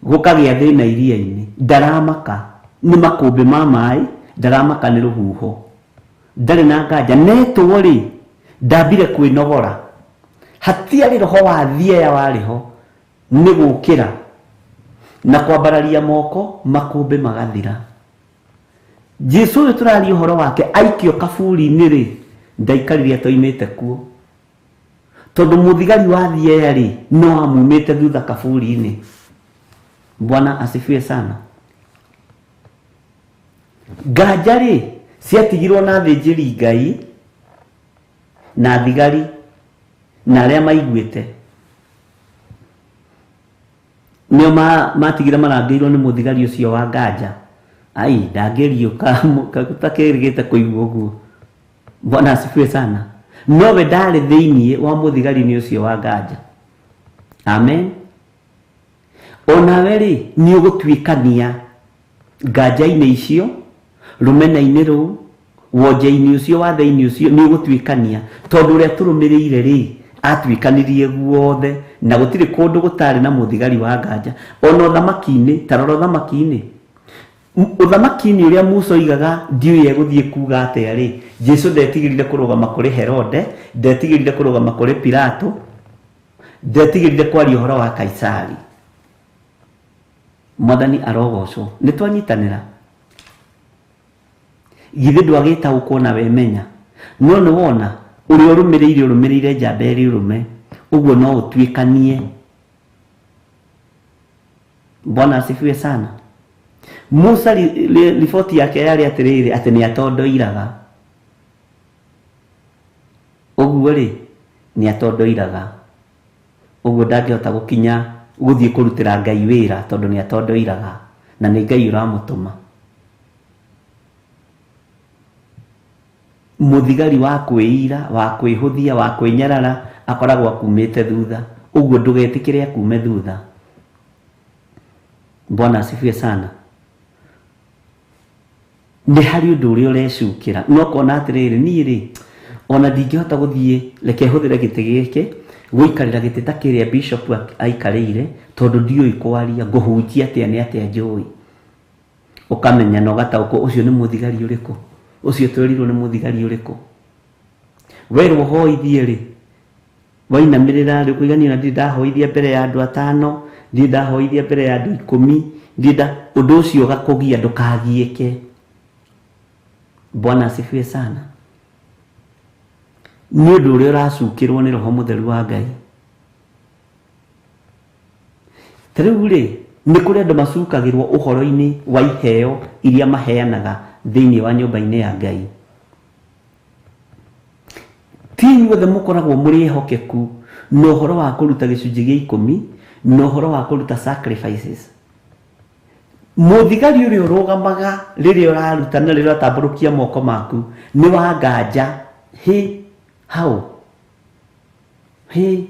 gũkagĩa thĩna iria-inĩ, ndaramaka nĩ makũmbĩ ma maĩ, ndaramaka nĩ rũhuho, ndarĩ na nganja. Netwo rĩ, ndambire kwĩnogora, hatiarĩ roho wa thieya warĩ ho, nĩ gũkĩra na kwambararia moko, makũmbĩ magathira. Jesu ũyũ tũraria ũhoro wake aikio kaburi-inĩ rĩ, ndaikarire atoimĩte kuo, tondũ mũthigari wa thieya rĩ no amumĩte thutha kaburi-inĩ. Bwana asifiwe sana. Nganja rĩ ciatigirwo na athĩnjĩri Ngai na thigari na arĩa maiguĩte, nĩo matigire marangĩirwo nĩ mũthigari ũcio wa nganja. Ai, ndangĩriũka takĩrĩgĩte kũigua ũguo. Bwana asifiwe sana. Nowe ndarĩ thĩinĩ wa mũthigari-inĩ ũcio wa nganja. Amen. Onawe rĩ nĩ ũgũtuĩkania nganja-inĩ icio, rũmena-inĩ rũu, wonje-inĩ ũcio, wathe-inĩ ũcio, nĩ ũgũtuĩkania, tondũ ũrĩa tũrũmĩrĩire rĩ atuĩkanirie guothe na gũtirĩ kũndũ gũtarĩ na mũthigari wa nganja. Ona ũthamaki-inĩ, ta rora ũthamaki-inĩ, ũthamaki-inĩ ũrĩa Musa oigaga ndiũĩ egũthiĩ kuga atĩa rĩ, Jesu ndetigĩrire kũrũgama kũrĩ Herode, ndetigĩrire kũrũgama kũrĩ Pilato, ndetigĩrire kwaria ũhoro wa Kaisari. Mwathani arogocwo. Nĩ twanyitanĩra. Githĩ ndwagĩtaũkwo na wemenya, no nĩ wona ũrĩa ũrũmĩrĩire ũrũmĩrĩire njamba ĩrĩ ũrũme, ũguo no ũtuĩkanie. Bwana asifiwe sana. Musa riboti yake yarĩ atĩrĩrĩ, atĩ nĩ atondoiraga. Ũguo rĩ nĩ atondoiraga, ũguo ndangĩhota gũkinya gũthiĩ kũrutĩra Ngai wĩra tondũ nĩ atondoiraga na nĩ Ngai ũramũtũma. Mũthigari wa kwĩira, wa kwĩhũthia, wa kwĩnyarara akoragwo akumĩte thutha, ũguo ndũgetĩkĩre akume thutha. Bwana asifiwe sana. Nĩ harĩ ũndũ ũrĩa ũrecukĩra, no ũkona atĩrĩrĩ, niĩ rĩ ona ndingĩhota gũthiĩ, reke hũthĩre gĩtĩ gĩkĩ gũikarĩra gĩtĩ ta kĩrĩa bishop aikarĩire, tondũ ndiũĩ kwaria, ngũhunjia atĩa nĩ atĩa njũĩ. Ũkamenya na ũgataũkwo ũcio nĩ mũthigari ũrĩkũ, ũcio twerirwo nĩ mũthigari ũrĩkũ. Werwo hoithie rĩ, wainamĩrĩra rĩ, ũkũigania na ndirĩ ndahoithia mbere ya andũ 5, ndirĩ ndahoithia mbere ya andũ 10, ndirĩ nda, ũndũ ũcio ũgakũgia, ndũkagiĩke. Bwana asifiwe sana. Nĩ ũndũ ũrĩa ũracukĩrwo nĩ roho mũtheru wa Ngai. Ta rĩu rĩ, nĩ kũrĩ andũ macukagĩrwo ũhoro-inĩ wa iheo iria maheanaga thĩinĩ wa nyũmba-inĩ ya Ngai. Ti inyuothe mũkoragwo mũrĩ ehokeku na ũhoro wa kũruta gĩcunjĩ gĩa ikũmi na ũhoro wa kũruta sacrifices. Mũthigari ũrĩa ũrũgamaga rĩrĩa ũraruta na rĩrĩa ũratambũrũkia moko maku nĩ wa nganja. Hĩ, hau hĩ,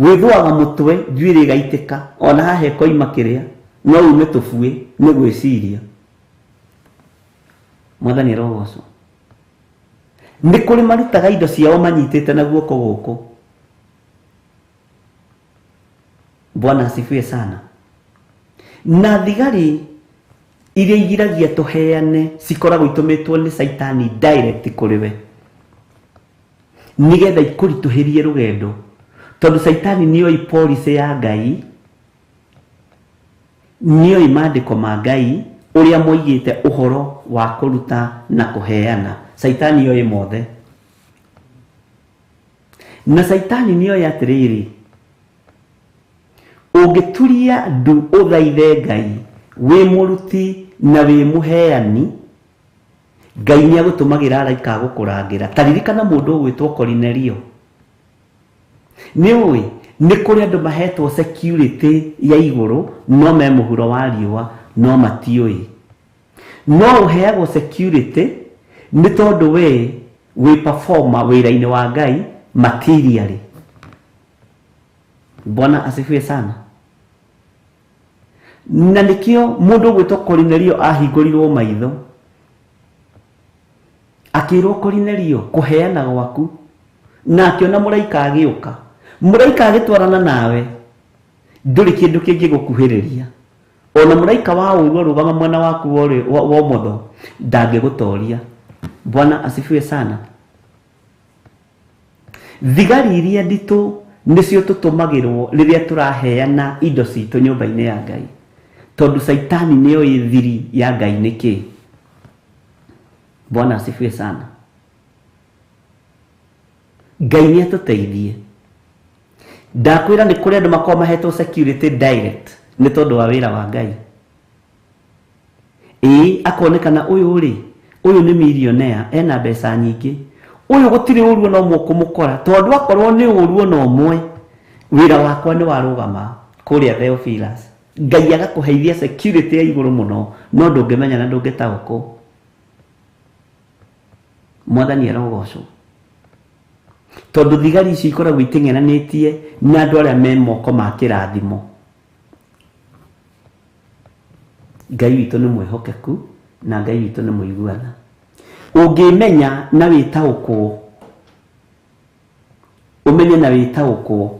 wĩthũaga mũtwe njuĩrĩ ĩgaitĩka, ona haha ĩkoima kĩrĩa no ume tũbuĩ nĩ gwĩciria. Mwathani arogocwo. Nĩ kũrĩ marutaga indo ciao manyitĩte na guoko gũkũ. Bwana asifiwe sana. Na thigari iria igiragia tũheane cikoragwo itũmĩtwo nĩ Caitani direct kũrĩ we, nĩgetha ikũritũhĩrie rũgendo, tondũ Caitani nĩoĩ policy ya Ngai, nĩoĩ maandĩko ma Ngai ũrĩa moigĩte ũhoro wa kũruta na kũheana. Caitani oĩ mothe. Na Caitani nĩoĩ atĩrĩrĩ, ũngĩturia ndu ũthaithe Ngai wĩ mũruti na wĩ mũheani, Ngai nĩ agũtũmagĩra araika agũkũrangĩra. Ta ririkana mũndũ ũgwĩtwo Korinelio. Nĩ ũĩ nĩ kũrĩ andũ mahetwo security ya igũrũ no me mũhuro wa riũa no matiũĩ. No ũheagwo security nĩ tondũ we wĩ performer wĩra-inĩ wa Ngai materially. Bwana asifiwe sana. Na nĩkĩo mũndũ ũgwĩtwo Korinelio ahingũrirwo maitho, akĩrwo Korinelio kũheana gwaku, na akĩona mũraika agĩũka. Mũraika agĩtwarana nawe ndũrĩ kĩndũ kĩngĩgũkuhĩrĩria. Ona mũraika wa ũũru arũgama mwena waku wa ũmotho ndangĩgũtoria. Bwana asifiwe sana. Thigari iria nditũ nĩcio tũtũmagĩrwo rĩrĩa tũraheana indo citũ nyũmba-inĩ ya Ngai, tondũ Caitani nĩoĩ thiri ya Ngai nĩ kĩĩ. Bwana asifiwe sana. Ngai nĩ atũteithie. Ndakwĩra nĩ kũrĩ andũ makoragwo mahetwo security direct nĩ tondũ wa wĩra wa Ngai. Ĩĩ, akonekana ũyũ rĩ, ũyũ nĩ millionaire, ena mbeca nyingĩ, ũyũ gũtirĩ ũru ona ũmwe ũkũmũkora, tondũ akorwo nĩ ũru ona ũmwe, wĩra wakwa nĩ warũgama kũrĩa Theophilus. Ngai agakũheithia security ya igũrũ mũno, no ndũngĩmenya na ndũngĩtaũkwo. Mwathani arogocwo. Tondũ thigari icio ikoragwo iteng'eranĩtie na andũ arĩa me moko ma kĩrathimo. Ngai witũ nĩ mwĩhokeku na Ngai witũ nĩ mũiguana. Ũngĩmenya na wĩtaũkwo, ũmenye na wĩtaũkwo,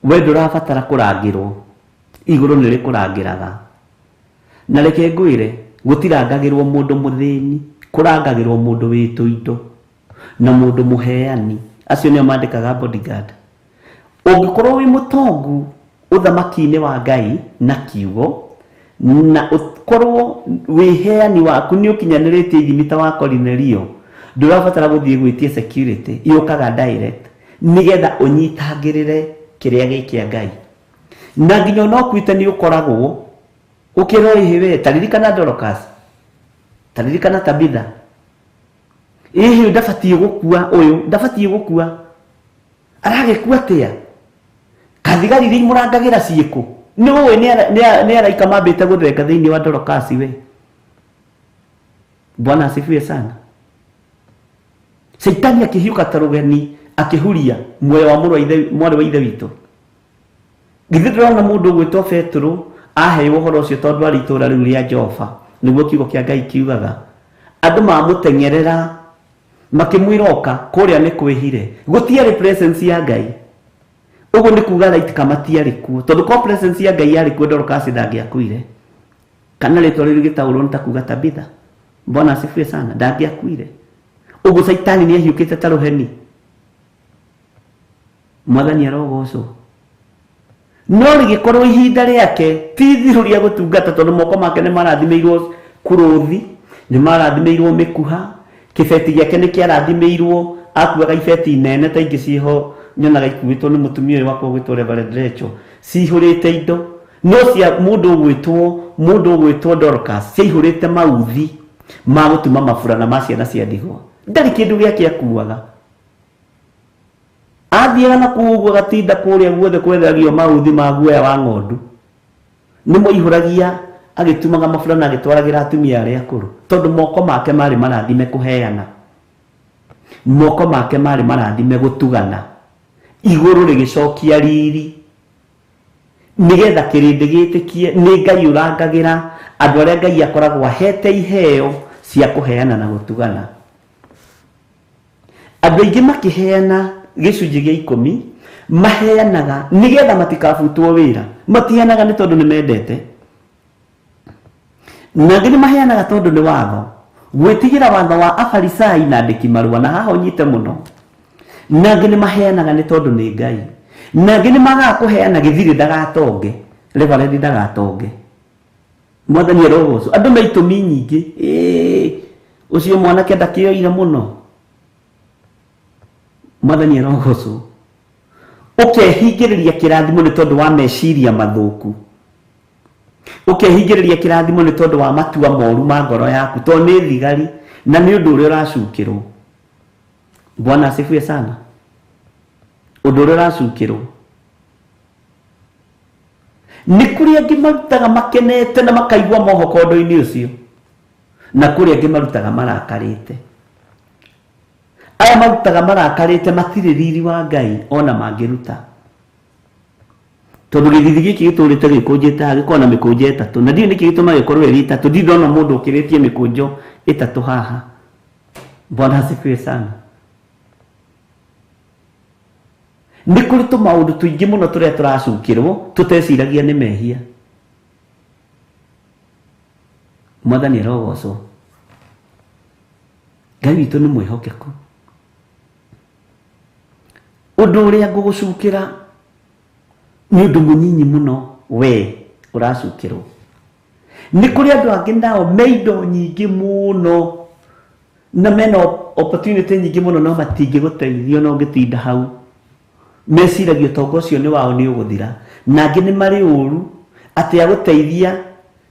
we ndũrabatara kũrangĩrwo, igũrũ nĩ rĩkũrangĩraga. Na reke ngwĩre, gũtirangagĩrwo mũndũ mũthĩni, kũrangagĩrwo mũndũ wĩ tũindo na mũndũ mũheani. Acio nĩo mandĩkaga bodyguard. Ũngĩkorwo wĩ mũtongu ũthamaki-inĩ wa Ngai na kiugo, na ũkorwo wĩheani waku nĩ ũkinyanĩrĩtie ithimi ta wa Korinelio, ndũrabatara gũthiĩ gwĩtia security, yũkaga direct nĩgetha ũnyitangĩrĩre kĩrĩa gĩ kĩa Ngai. Na nginya ona ũkuĩte nĩ ũkoragwo ũkĩrwo ĩhĩ we, ta ririkana Dorcas, ta ririkana Tabitha, ĩhĩ ndabatiĩ gũkua, ũyũ ndabatiĩ gũkua, aragĩkua atĩa? Kathigari iria imũrangagĩra ciĩkũ? Nĩ ũĩ nĩ araika mambĩte gũthenga thĩinĩ wa Dorcas we. Bwana asifiwe sana. Caitani akĩhiũka ta rũgeni akĩhuria muoyo wa mwarĩ wa ithe witũ. Githĩ ndũrona mũndũ ũgwĩtwo Petero aheirwo ũhoro ũcio tondũ arĩ itũũra rĩu rĩa Jofa, nĩguo kiugo kĩa Ngai kiugaga. Andũ mamũteng'erera makĩmwĩra oka kũrĩa nĩ kwĩhire. Gũtiarĩ presence ya Ngai. Ũguo nĩ kuga araika matiarĩ kuo, tondũ kwa presence ya Ngai yarĩ kuo Dorcas ndangĩakuire. Kana rĩtwa rĩu rĩgĩtaũrwo nĩ ta kuga Tabitha. Bwana asifiwe sana, ndangĩakuire. Ũguo Caitani nĩ ahiũkĩte ta rũheni. Mwathani arogocwo. No rĩgĩkorwo ihinda rĩake ti ithiru rĩa gũtungata, tondũ moko make nĩ marathimĩirwo kũrũthi, nĩ marathimĩirwo mĩkuha, Kĩbeti gĩake nĩ kĩarathimĩirwo, akuaga ibeti nene ta ingĩ ciĩho nyonaga ikuĩtwo nĩ mũtumia ũyũ wakwa ũgwĩtwo Reverend Rachel, cihũrĩte indo. No cia mũndũ ũgwĩtwo Dorcas ciaihũrĩte mauthi ma gũtuma maburana ma ciana cia ndigwa. Ndarĩ kĩndũ gĩake akuaga. Athiaga na kũu ũguo agatinda kũrĩa guothe kwethagio mauthi ma guoya wa ng'ondu. Nĩ moihũragia agĩtumaga maburana agĩtwaragĩra atumia arĩa akũrũ, tondũ moko make marĩ marathime kũheana, moko make marĩ marathime gũtugana, igũrũ rĩgĩcokia riri, nĩgetha kĩrĩndĩ gĩtĩkie nĩ Ngai ũrangagĩra andũ arĩa Ngai akoragwo ahete iheo cia kũheana na gũtugana. Andũ aingĩ makĩheana gĩcunjĩ gĩa 10 maheanaga nĩgetha matikabutwo wĩra, matiheanaga nĩ tondũ nĩ mendete, na angĩ nĩ maheanaga tondũ nĩ watho, gwĩtigĩra watho wa Afarisai na andĩki marũa, na haha ũnyite mũno. Na angĩ nĩ maheanaga nĩ tondũ nĩ Ngai, na angĩ nĩ magaga kũheana gĩthirĩ ndagatonge, Reverend ndagatonge. Mwathani arogocwo. Andũ me itũmi nyingĩ. Ũcio mwanake ndakĩoire mũno. Mwathani arogocwo. Ũkehingĩrĩria kĩrathimo nĩ tondũ wa meciria mathũku, ũkehingĩrĩria kĩrathimo nĩ tondũ wa matua moru ma ngoro yaku, tondũ nĩ thigari na nĩ ũndũ ũrĩa ũracukĩrwo. Bwana asifiwe sana. Ũndũ ũrĩa ũracukĩrwo nĩ kũrĩ angĩ marutaga makenete na makaigua mohoko ũndũ-inĩ ũcio, na kũrĩ angĩ marutaga marakarĩte. Aya marutaga marakarĩte matirĩ riri wa Ngai ona mangĩruta, tondũ gĩthithi gĩkĩ gĩtũrĩte gĩkũnjĩte haha gĩkoragwo na mĩkũnjo ĩtatũ, na ndiũĩ nĩkĩ gĩtũmaga gĩkorwo ĩrĩ ĩtatũ. Ndirĩ ndona mũndũ ũkĩrĩtie mĩkũnjo ĩtatũ haha. Bwana asifiwe sana. Nĩ kũrĩ tũmaũndũ tũingĩ mũno tũrĩa tũracukĩrwo tũteciragia nĩ mehia. Mwathani arogocwo. Ngai witũ nĩ mwĩhokeku. Ũndũ ũrĩa ngũgũcukĩra nĩ ũndũ mũnyinyi mũno we ũracukĩrwo. Nĩ kũrĩ andũ angĩ nao me indo nyingĩ mũno na mena opportunity nyingĩ mũno, no matingĩgũteithia ona ũngĩtinda hau. Meciragia ũtonga ũcio nĩ wao nĩ ũgũthira, na angĩ nĩ marĩ ũru atĩ agũteithia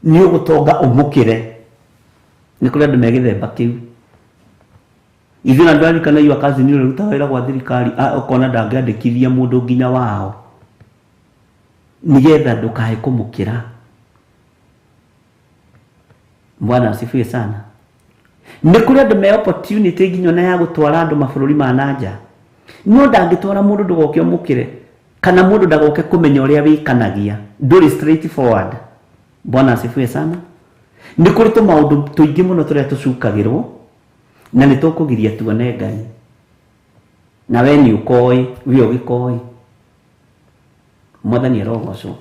nĩ ũgũtonga ũmũkĩre. Nĩ kũrĩ andũ me gĩthemba kĩu. Ithuĩ na ndũraririkana iyo cousin ũrĩa ũrutaga wĩra gwa thirikari, ũkona ndangĩandĩkithia mũndũ nginya wao nĩgetha ndũkae kũmũkĩra. Bwana asifiwe sana. Nĩ kũrĩ andũ me opportunity nginya ona ya gũtwara andũ mabũrũri ma na nja, no ndangĩtwara mũndũ ndũgoke ũmũkĩre, kana mũndũ ndagoke kũmenya ũrĩa wĩkanagia, ndũrĩ straight forward. Bwana asifiwe sana. Nĩ kũrĩ tũmaũndũ tũingĩ mũno tũrĩa tũcukagĩrwo na nĩ tũkũgiria tuone Ngai, na we nĩ ũkoĩ, we ũgĩkoĩ. Mwathani arogocwo.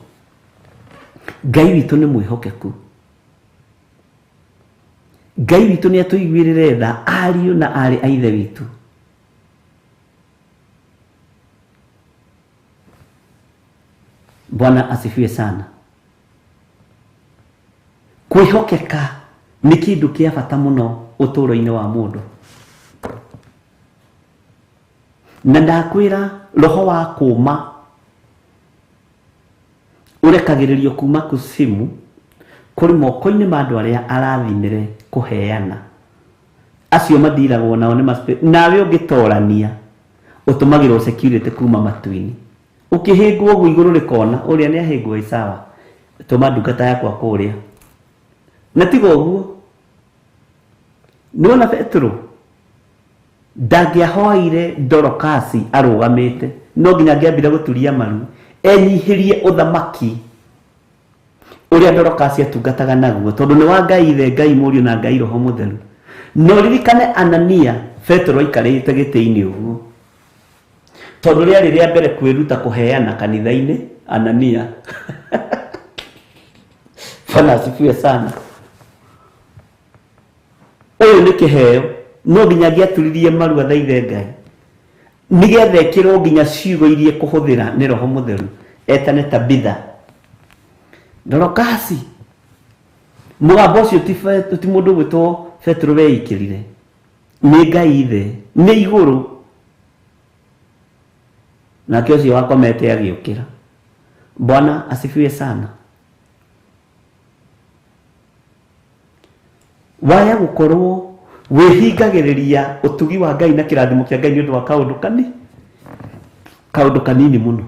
Ngai witũ nĩ mwĩhokeku. Ngai witũ nĩ atũiguĩrĩre tha ariũ na aarĩ a Ithe witũ. Bwana asifiwe sana. Kwĩhokeka nĩ kĩndũ kĩa bata mũno ũtũũro-inĩ wa mũndũ. Na ndakwĩra roho wa kũma ũrekagĩrĩrio kuma kusimu kũrĩ moko-inĩ ma andũ arĩa arathimĩre kũheana. Acio mathiragwo nao nĩ nawe ũngĩtorania ũtũmagĩrwo security kuma matu-inĩ. Ũkĩhĩngwo ũguo igũrũ rĩkona ũrĩa nĩ ahĩngwo ĩ sawa, tũma ndungata yakwa kũrĩa. Na tiga ũguo, nĩwona Petero ndangĩahoire Dorokasi arũgamĩte, no nginya angĩambire gũturia maru enyihĩrie ũthamaki ũrĩa Dorokasi atungataga naguo, tondũ nĩ wa Ngai Ithe, Ngai Mũriũ na Ngai Roho Mũtheru. No ririkane Anania, Petero aikarĩte gĩtĩ-inĩ ũguo, tondũ rĩarĩ rĩa mbere kwĩruta kũheana kanitha-inĩ. Anania Bwana asifiwe sana. Ũyũ nĩ kĩheo, no nginya angĩaturirie maru athaithe Ngai nĩgetha ĩkĩrwo nginya ciugo iria kũhũthĩra nĩ Roho Mũtheru, etane Tabitha. Dorokasi, mũgambo ũcio ti mũndũ ũgwĩtwo Petero weikĩrire, Nĩ Ngai ithe, nĩ igũrũ. Nake ũcio wakomete agĩũkĩra. Bwana asifiwe sana. Waya gũkorwo wĩhingagĩrĩria ũtugi wa Ngai na kĩrathimo kĩa Ngai nĩ ũndũ wa kaũndũ kani kaũndũ kanini mũno.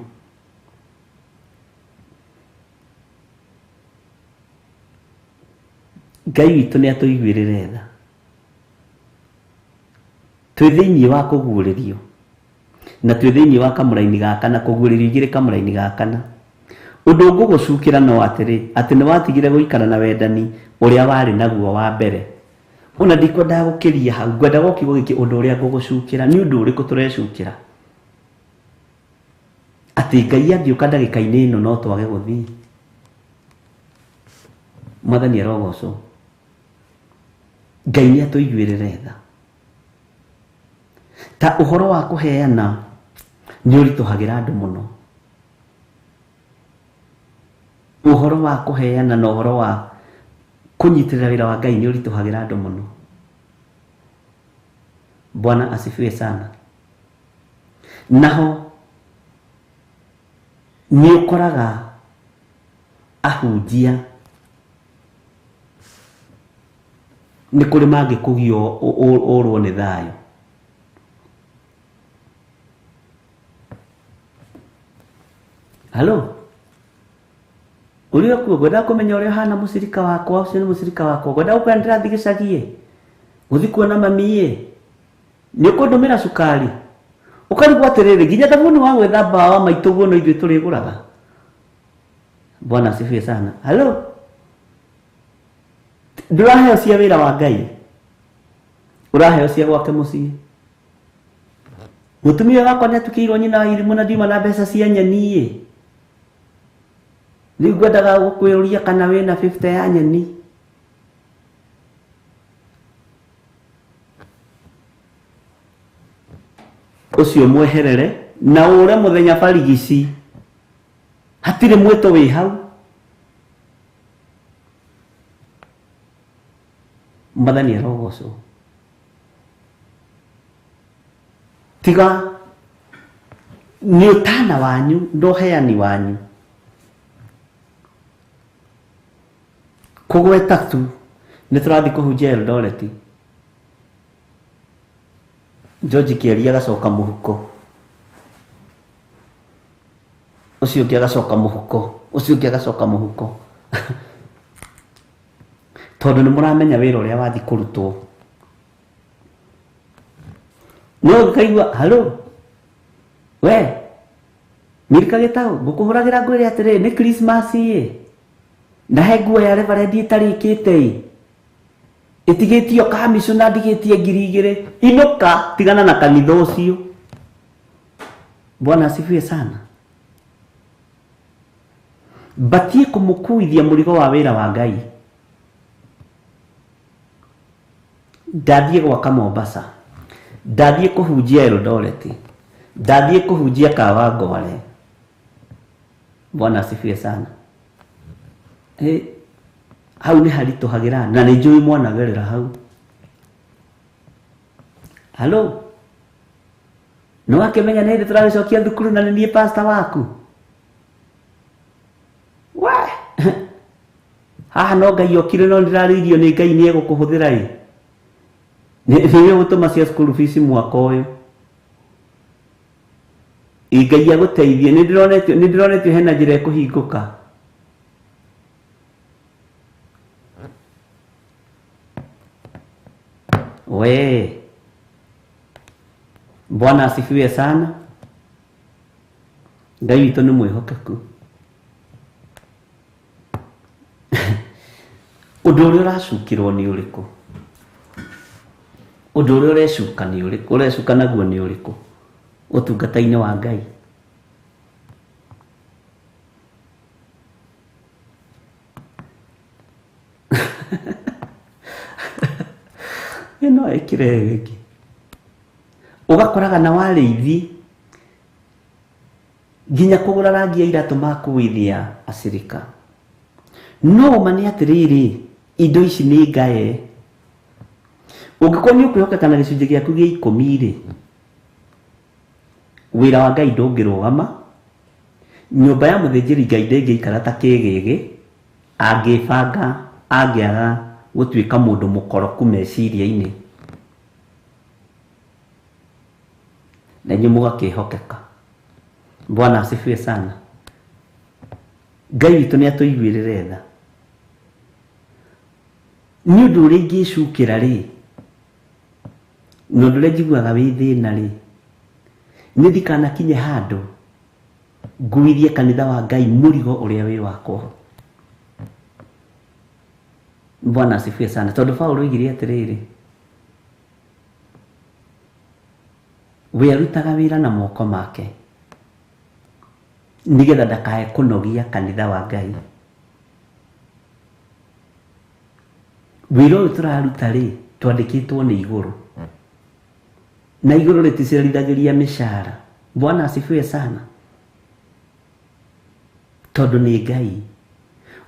Ngai witũ nĩ atũiguĩrĩre tha. Twĩ thĩinĩ wa kũguũrĩrio na twĩ thĩinĩ wa kamũraini ga kana, kũguũrĩrio igĩrĩ kamũraini ga kana. Ũndũ ngũgũcukĩra no atĩrĩ, atĩ nĩ watigire gũikara na wendani ũrĩa warĩ naguo wa mbere. Ona ndikwendaga gũkĩria hau, ngwendaga o kiugo gĩkĩ, ũndũ ũrĩa ngũgũcukĩra. Nĩ ũndũ ũrĩkũ tũrecukĩra? Atĩ Ngai angĩũka ndagĩka-inĩ ĩno no twage gũthiĩ. Mwathani arogocwo. Ngai nĩ atũiguĩrĩre tha. Ta ũhoro wa kũheana nĩ ũritũhagĩra andũ mũno. Ũhoro wa kũheana na ũhoro wa kũnyitĩrĩra wĩra wa Ngai nĩ ũritũhagĩra andũ mũno. Bwana asifiwe sana. Naho nĩ ũkoraga ahunjia nĩ kũrĩ mangĩkũgio ũrwo nĩ thayũ. Halo, ũrĩa kuo ngwendaga kũmenya ũrĩa ũhana mũcirika wakwa, ũcio nĩ mũcirika wakwa, ngwendaga gũkwĩra ndĩrathiĩ gĩcagi-ĩ, gũthiĩ kuona mami-ĩ, nĩ ũkũndũmĩra cukari. Ũkarigwo atĩrĩrĩ, nginya thabuni wa gwĩthamba wa maitũ guo no ithuĩ tũrĩgũraga. Bwana asifiwe sana. Halo, ndũraheo cia wĩra wa Ngai, ũraheo cia gwake mũciĩ. Mũtumia wakwa nĩ atukĩirwo nyina wa irimũ na ndiuma na mbeca cia nyeni-ĩ. Rĩu ngwendaga gũkwĩũria kana wĩna 50 ya nyeni. Ũcio mweherere na ũre mũthenya barigici. Hatirĩ mwĩto wĩ hau. Mwathani arogocwo. Tiga nĩ ũtana wanyu na ũheani wanyu. Kũgweta tu nĩ tũrathiĩ kũhunjia Eldoret. George Kĩaria agacoka mũhuko, ũcio ũngĩ agacoka mũhuko, ũcio ũngĩ agacoka mũhuko. Tondũ nĩ mũramenya wĩra ũrĩa wathiĩ kũrutwo. No ũkaigua halo, we Milka Gĩtaũ, ngũkũhũragĩra ngwĩre atĩrĩrĩ, nĩ Christmas ĩ, na he nguo ya reverend ĩtarĩkĩte ĩ, ĩtigĩtio kamishona ndigĩtie 2,000, inũka tigana na kanitha ũcio. Bwana asifiwe sana. Batiĩ kũmũkuithia mũrigo wa wĩra wa Ngai. Ndathiĩ gwaka Mombasa, ndathiĩ kũhunjia Eldoret, ndathiĩ kũhunjia Kawangware. Bwana asifiwe sana. Hau nĩ haritũhagĩra na nĩ njũĩ mwanagerera hau. Halo, nĩ wakĩmenya nĩ hĩndĩ tũragĩcokia thukuru na nĩ niĩ pastor waku? We haha no Ngai okire no ndĩrarĩirio nĩ Ngai nĩ egũkũhũthĩra ĩ. Nĩ egũtũma cia school fees mwaka ũyũ. Ĩ Ngai agũteithie, nĩ ndĩronetio hena njĩra ĩkũhingũka. We Bwana asifiwe sana. Ngai witũ nĩ mwĩhokeku. Ũndũ ũrĩa ũracukĩrwo nĩ ũrĩkũ? Ũndũ ũrĩa ũrecuka nĩ ũrĩkũ? Ũrecuka naguo nĩ ũrĩkũ ũtungata-inĩ wa Ngai? Ĩno ĩkĩre ĩngĩ. Ũgakoraga na warĩithi nginya kũgũra rangi ya iratũ makuithia acirika. No ma nĩ atĩrĩrĩ, indo ici nĩ ngae. Ũngĩkorwo nĩ ũkwĩhokeka na gĩcunjĩ gĩaku gĩa ikũmi rĩ, wĩra wa Ngai ndũngĩrũgama, nyũmba ya mũthĩnjĩri Ngai ndĩngĩikara ta kĩgĩgĩ, angĩbanga angĩaga gũtuĩka mũndũ mũkoroku meciria-inĩ, na inyuĩ mũgakĩhokeka. Bwana asifiwe sana. Ngai witũ nĩ atũiguĩrĩre tha. Nĩ ũndũ ũrĩa ingĩcukĩra rĩ, na ũndũ ũrĩa njiguaga wĩ thĩna rĩ, nĩ ndikanakinye handũ nguithie kanitha wa Ngai mũrigo ũrĩa wĩ wakwa. Bwana asifiwe sana. Tondũ Paũlũ oigire atĩrĩrĩ, we arutaga wĩra na moko make nĩgetha ndakae kũnogia kanitha wa Ngai. Wĩra ũyũ tũraruta rĩ, twandĩkĩtwo nĩ igũrũ, na igũrũ rĩticerithagĩria mĩcara. Bwana asifiwe sana. Tondũ nĩ Ngai.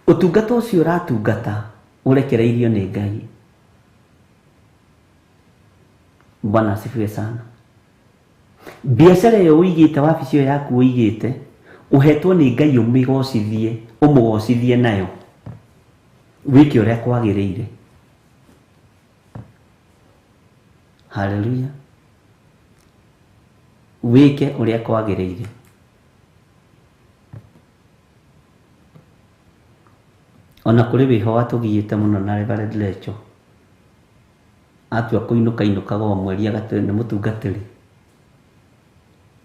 Ũtungata ũcio ũratungata ũrekereirio nĩ Ngai. Bwana asifiwe sana. Biacara ĩyo ũigĩte, wabici ĩyo yaku ũigĩte, ũhetwo nĩ Ngai ũmĩgocithie, ũmũgocithie nayo, wĩke ũrĩa kwagĩrĩire. Haleluya. Wĩke ũrĩa kwagĩrĩire. Ona kũrĩ wĩho watũgiĩte mũno na Reverend Lecho. Atua kũinũka inũkaga o mweri nĩ mũtungatĩri.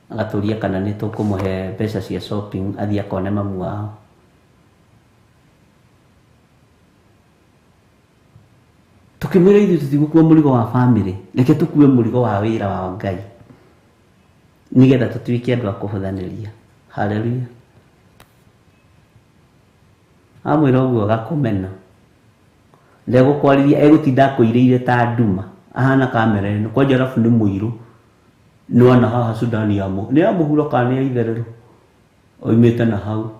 Agatũria kana nĩ tũkũmũhe mbeca cia shopping athiĩ akone mamu wao. Tũkĩmwĩra ithuĩ tũtigũkua mũrigo wa family, reke tũkue mũrigo wa wĩra wa Ngai nĩgetha tũtuĩke andũ a kũhũthanĩria. Haleluya. Amwĩra ũguo agakũmena, ndegũkwarĩria, egũtinda akũirĩire ta nduma, ahana kamera ĩno kwanja, arabu nĩ mũirũ. Nĩwona haha Sudani ya nĩ ya mũhuro kana nĩ ya itherero oimĩte na hau.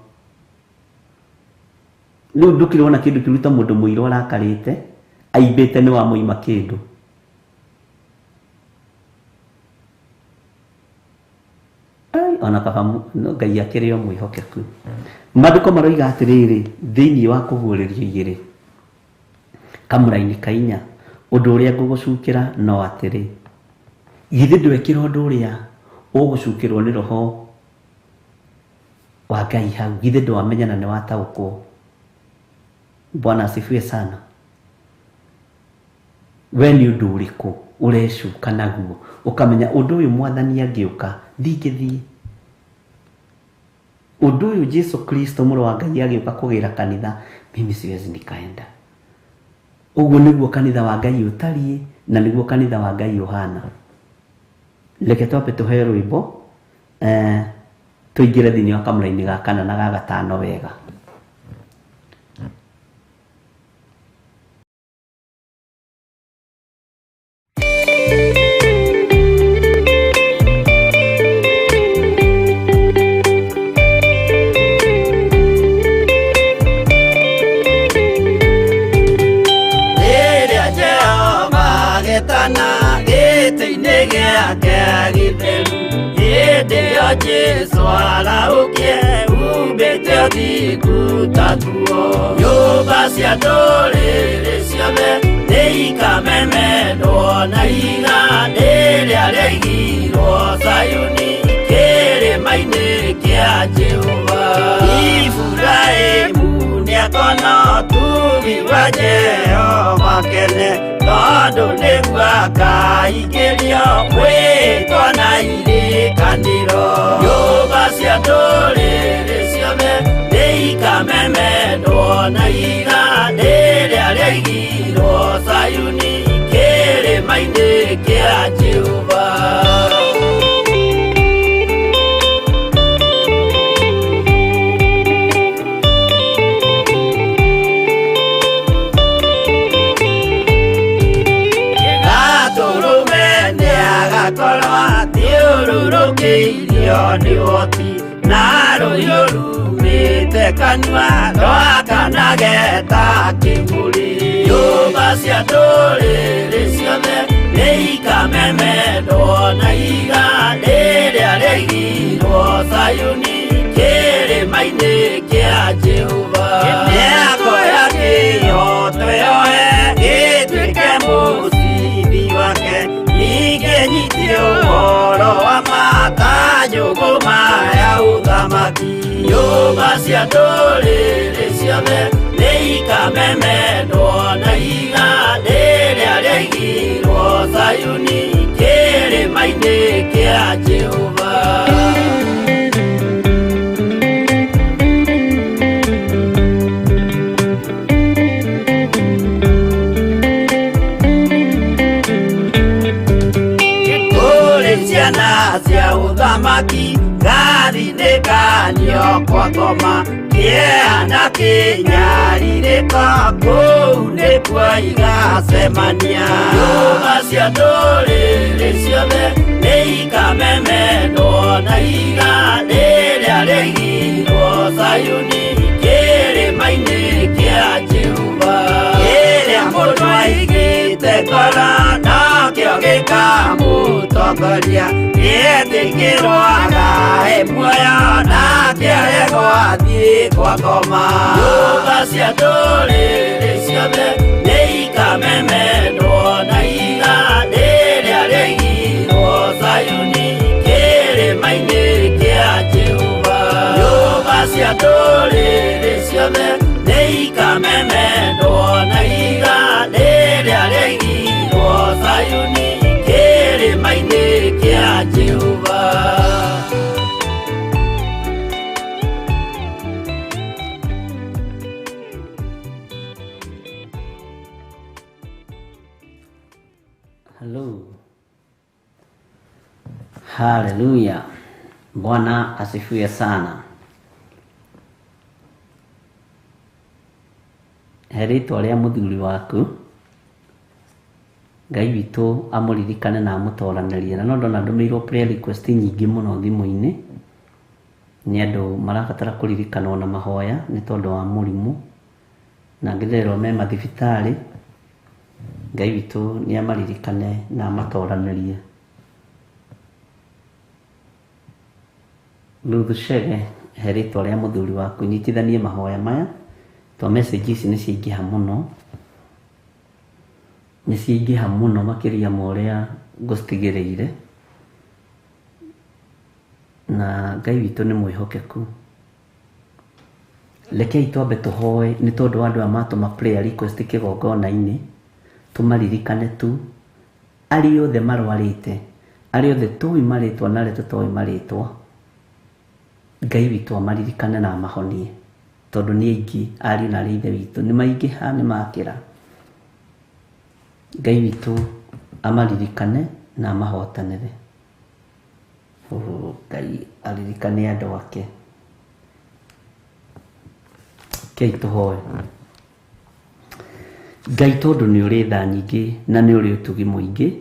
Rĩu ndũkĩrona kĩndũ kĩruta mũndũ mũirũ arakarĩte aimbĩte nĩ wamũima kĩndũ. Ai, ona kaba no Ngai akĩrĩ o mwĩhokeku. Maandĩko maroiga atĩrĩrĩ, thĩinĩ wa kũguũrĩrio igĩrĩ kamũra-inĩ ka inya, ũndũ ũrĩa ngũgũcukĩra no atĩrĩ, githĩ ndwekĩra ũndũ ũrĩa ũgũcukĩrwo nĩ roho wa Ngai hau, githĩ ndwamenya na nĩwataũkwo. Bwana asifiwe sana. We nĩ ũndũ ũrĩkũ ũrecuka naguo ũkamenya ũndũ ũyũ mwathani angĩũka ndingĩthiĩ? Ũndũ ũyũ Jesu Kristo mũrũ wa Ngai agĩũka kũgĩra kanitha, mimi siwezi nikaenda. Ũguo nĩguo kanitha wa Ngai ũtariĩ na nĩguo kanitha wa Ngai ũhana. Reke twambe tũhe rwĩmbo, tũingĩre thĩinĩ wa kamũra-inĩ ga kana na ga gatano wega. Rĩrĩa Jehova agetana gĩtĩ-inĩ gĩake gĩtheru, hĩndĩ ĩyo Jesũ arahũkie umbĩte ũthingu ta nguo. Nyũmba cia ndũrĩrĩ ciothe nĩikamemendwo na ihiga rĩrĩa rĩaigirwo Zayuni kĩrĩma-inĩ kĩa Jehova. Iburahĩmu nĩakona ũtugi wa Jehova kene, tondũ nĩguo akaingĩrio mwĩtwa na irĩkanĩro. Nyũmba cia ndũrĩrĩ ciothe nĩikamemendwo na ihiga rĩrĩa rĩaigirwo Zayuni kĩrĩma-inĩ kĩa Jehova. Gatũrũme nĩagakorwo athiũrũrũkĩirio nĩ ũhoti, na rũhiũ rumĩte kanua rwakanage ta kĩmũrĩ. Nyũmba Nyũmba cia ndũrĩrĩ ciothe nĩikamemendwo na ihiga rĩrĩa rĩaigirwo Zayuni kĩrĩma-inĩ kĩa Jehova. Mĩako ya kĩyo twĩoe ĩtuĩke mũcibi wake, ningĩ nyitie ũhoro wa ma ta njũgũma ya ũthamaki. Nyũmba cia ndũrĩrĩ ciothe nĩikamemendwo na ihiga rĩrĩa rĩaigirwo Zayuni kĩrĩma-inĩ kĩa Jehova. Kũrĩ ciana cia ũthamaki ngathinĩkanio kwa ngoma, kĩeha na kĩnyarirĩko kũu nĩkuo igacemania. Nyũmba cia ndũrĩrĩ ciothe nĩikamemendwo na ihiga rĩrĩa rĩaigirwo Zayuni kĩrĩma-inĩ kĩa Jehova. Kĩrĩa mũndũ aigĩte ngoro nokĩo gĩkamũtongoria, nĩetĩkĩrwo agae muoyo nake aregwo athiĩ kwa ngoma. Nyũmba cia ndũrĩrĩ ciothe nĩikamemendwo na ihiga rĩrĩa rĩaigirwo Zayuni kĩrĩma-inĩ kĩa Jehova. Nyũmba cia ndũrĩrĩ ciothe nĩikamemendwo na ihiga rĩrĩa rĩaigirwo Zayuni kĩrĩma-inĩ kĩa Jehova. Hello. Haleluya. Bwana asifiwe sana. He rĩtwa rĩa mũthuri waku, Ngai witũ amũririkane na amũtoranĩrie. Na no ndona ndũmĩirwo prayer request nyingĩ mũno thimũ-inĩ nĩ andũ marabatara kũririkanwo na mahoya nĩ tondũ wa mũrimũ, na angĩ ndĩrerwo me mathibitarĩ. Ngai witũ nĩ amaririkane na amatoranĩrie. Ruth Chege, he rĩtwa rĩa mũthuri waku, nyitithanie mahoya maya to message ici nĩ ciaingĩha mũno, nĩ ciaingĩha mũno makĩria ma ũrĩa ngũcitigĩrĩire, na Ngai witũ nĩ mwĩhokeku. Rekei twambe tũhoe nĩ tondũ wa andũ aya matũma prayer request kĩgongona-inĩ, tũmaririkane tu arĩa othe marwarĩte, arĩa othe tũĩ marĩtwa na arĩa tũtoĩ marĩtwa. Ngai witũ amaririkane na amahonie, tondũ nĩ aingĩ ariũ na arĩa ithe witũ nĩ maingĩha nĩ makĩra. Ngai witũ amaririkane na amahotanĩre. Ngai aririkane andũ ake. Rekei tũhoe. Ngai tondũ nĩ ũrĩ tha nyingĩ na nĩ ũrĩ ũtugi mũingĩ,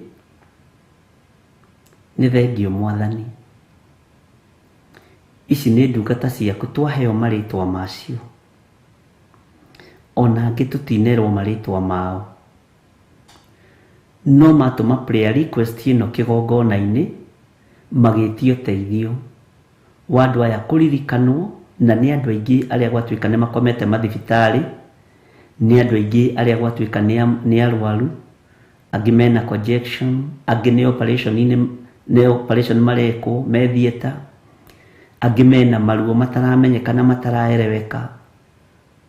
nĩ thengio Mwathani. Ici nĩ ndungata ciaku twaheo marĩtwa macio, ona angĩ tũtinerwo marĩtwa mao, no matũma prayer request ĩno kĩgongona-inĩ magĩtio ũteithio wa andũ aya kũririkanwo, na nĩ andũ aingĩ arĩa gwatuĩka nĩ makomete mathibitarĩ, nĩ andũ aingĩ arĩa gwatuĩka nĩ arwaru, angĩ mena conjection, angĩ nĩ operation nĩ operation marekwo me theatre, angĩ mena maruo mataramenyeka na mataraereweka.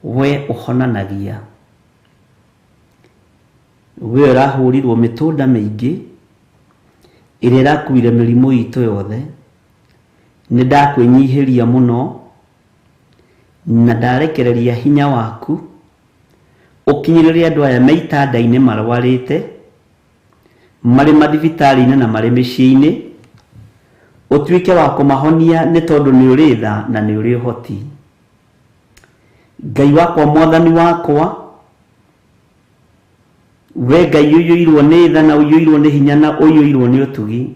We ũhonanagia, we ũrahũrirwo mĩtũnda mĩingĩ ĩrĩa ĩrakuire mĩrimũ itũ yothe. Nĩ ndakwĩnyihĩria mũno na ndarekereria hinya waku ũkinyĩrĩre andũ aya me itanda-inĩ marwarĩte, marĩ mathibitarĩ-inĩ na marĩ mĩciĩ-inĩ, ũtuĩke wa kũmahonia nĩ tondũ nĩ ũrĩ tha na nĩ ũrĩ ũhoti. Ngai wakwa, Mwathani wakwa, we Ngai ũiyũirwo nĩ tha na ũiyũirwo nĩ hinya na ũiyũirwo nĩ ũtugi,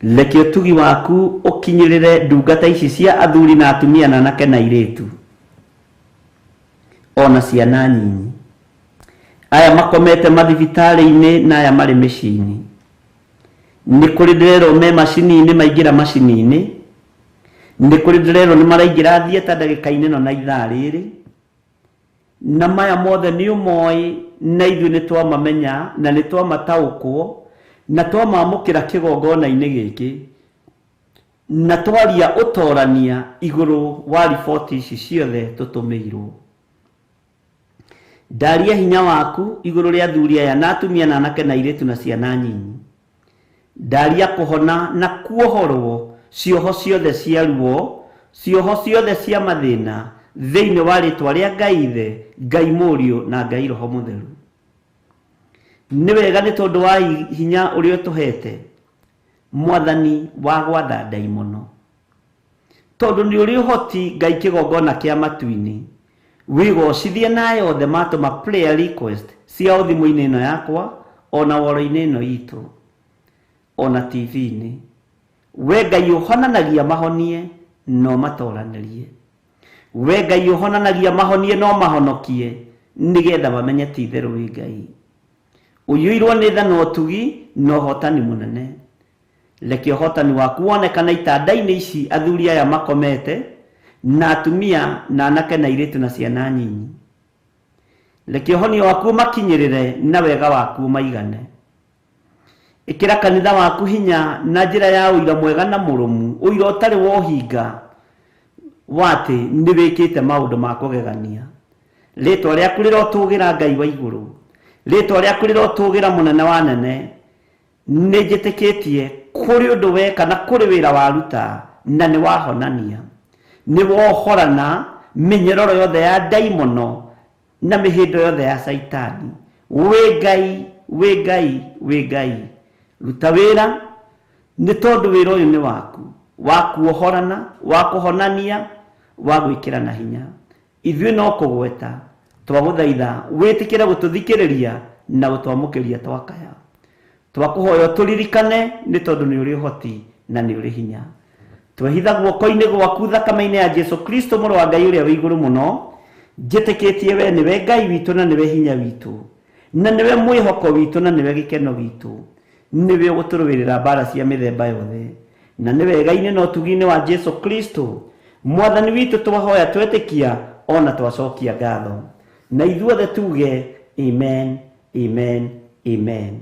reke ũtugi waku ũkinyĩrĩre ndungata ici cia athuri na atumia na anake na airĩtu, ona ciana nyinyi, Aya makomete mathibitarĩ-inĩ na aya marĩ mĩciĩ-inĩ. Nĩ kũrĩ ndĩrerwo me macini-inĩ maingĩra macini-inĩ. Nĩ kũrĩ ndĩrerwo nĩ maraingĩra theatre ndagĩka-inĩ ĩno na ithaa rĩrĩ. Na maya mothe nĩ ũmoĩ na ithuĩ nĩ twamamenya na nĩ twamataũkwo na twamamũkĩra kĩgongona-inĩ gĩkĩ na twaria ũtorania igũrũ wa riboti ici ciothe tũtũmĩirwo. Ndaria hinya waku igũrũ rĩa athuri aya na atumia na anake na airĩtu na ciana nyinyi. Ndaria kũhona na kuohorwo cioho ciothe cia ruo, cioho ciothe cia mathĩna thĩinĩ wa rĩtwa rĩa Ngai Ithe, Ngai Mũriũ na Ngai Roho Mũtheru. Nĩ wega nĩ tondũ wa hinya ũrĩa ũtũhete Mwathani wa gwatha ndaimono. Tondũ nĩ ũrĩ ũhoti Ngai kĩgongona kĩa matu-inĩ, wĩgocithie na aya othe matũma prayer request ciao thimũ-inĩ ĩno yakwa ona woro-inĩ ĩno itũ ona TV-inĩ. We Ngai ũhonanagia mahonie no matoranĩrie. We Ngai ũhonanagia mahonie no mahonokie nĩgetha mamenye ti itherũ wĩ Ngai. Ũiyũirwo nĩ tha na ũtugi na ũhotani mũnene. Reke ũhotani waku wonekane itanda-inĩ ici athuri aya makomete na atumia na anake na airĩtu na ciana nyinyi. Reke ũhonio waku ũmakinyĩrĩre na wega waku ũmaigane. Ĩkĩra kanitha waku hinya na njĩra ya ũira mwega na mũrũmu, ũira ũtarĩ wa ũhinga wa atĩ nĩ wĩkĩte maũndũ ma kũgegania. Rĩtwa rĩaku rĩrotũgĩra Ngai wa igũrũ. Rĩtwa rĩaku rĩrotũgĩra mũnene wa nene. Nĩ njĩtĩkĩtie kũrĩ ũndũ weka na kũrĩ wĩra waruta na nĩ wahonania. Nĩ wohorana mĩnyororo yothe ya ndaimono na mĩhĩndo yothe ya Caitani. Wĩ Ngai, wĩ Ngai, wĩ Ngai. Ruta wĩra nĩ tondũ wĩra ũyũ nĩ waku, wa kuohorana, wa kũhonania, wa gwĩkĩrana hinya. Ithuĩ no kũgweta twagũthaitha wĩtĩkĩre gũtũthikĩrĩria na gũtwamũkĩria twakaya. Twakũhoya ũtũririkane nĩ tondũ nĩ ũrĩ ũhoti na nĩ ũrĩ hinya. Twehitha guoko-inĩ gwaku thakame-inĩ ya Jesu Kristo mũrũ wa Ngai ũrĩa wĩ igũrũ mũno. Njĩtĩkĩtie we nĩwe Ngai witũ na nĩwe hinya witũ na nĩwe mwĩhoko witũ na nĩwe gĩkeno gitũ. Nĩwe ũgũtũrũĩrĩra mbara cia mĩthemba yothe na nĩ wega-inĩ na ũtugi-inĩ wa Jesu Kristo Mwathani witũ twahoya twetĩkia ona twacokia ngatho. Na ithuothe tuge amen, amen, amen.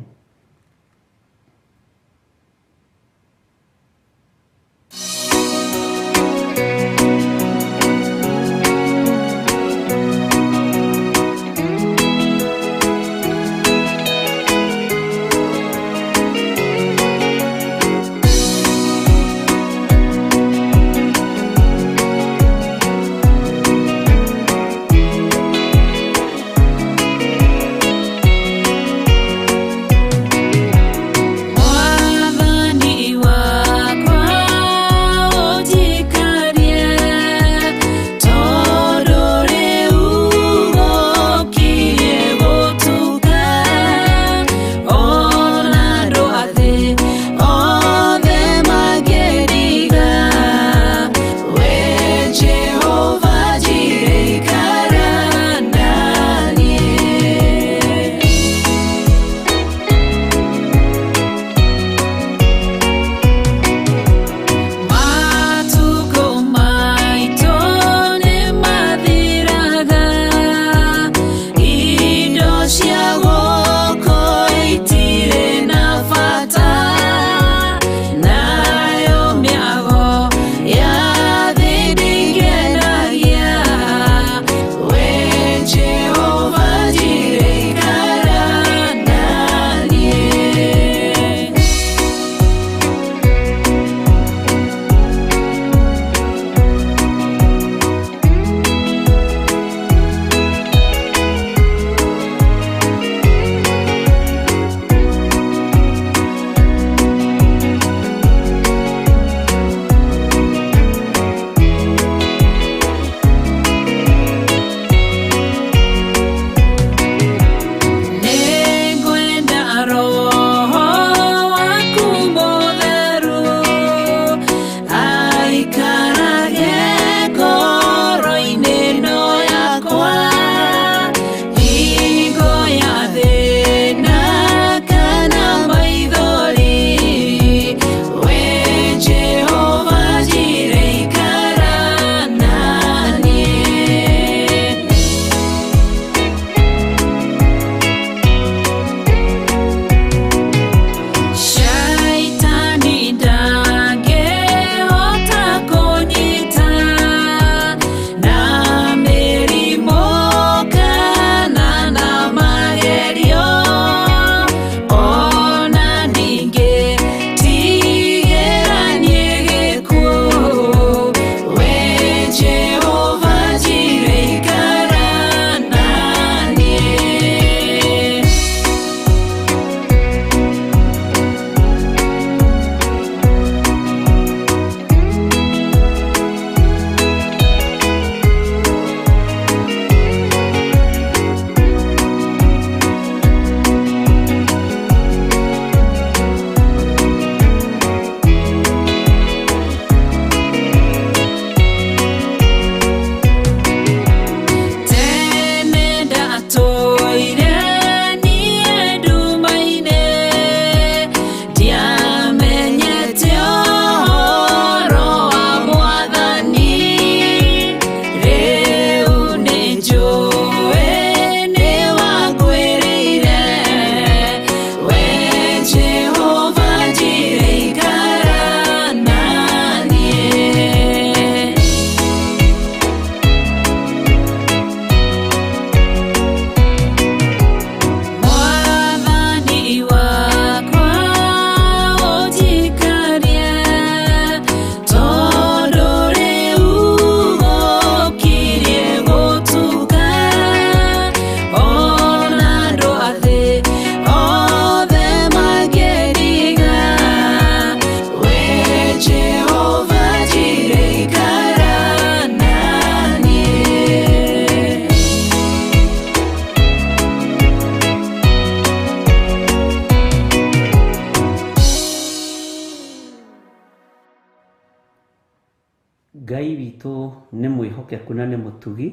Ngai witũ nĩ mwĩhokeku na nĩ mũtugi.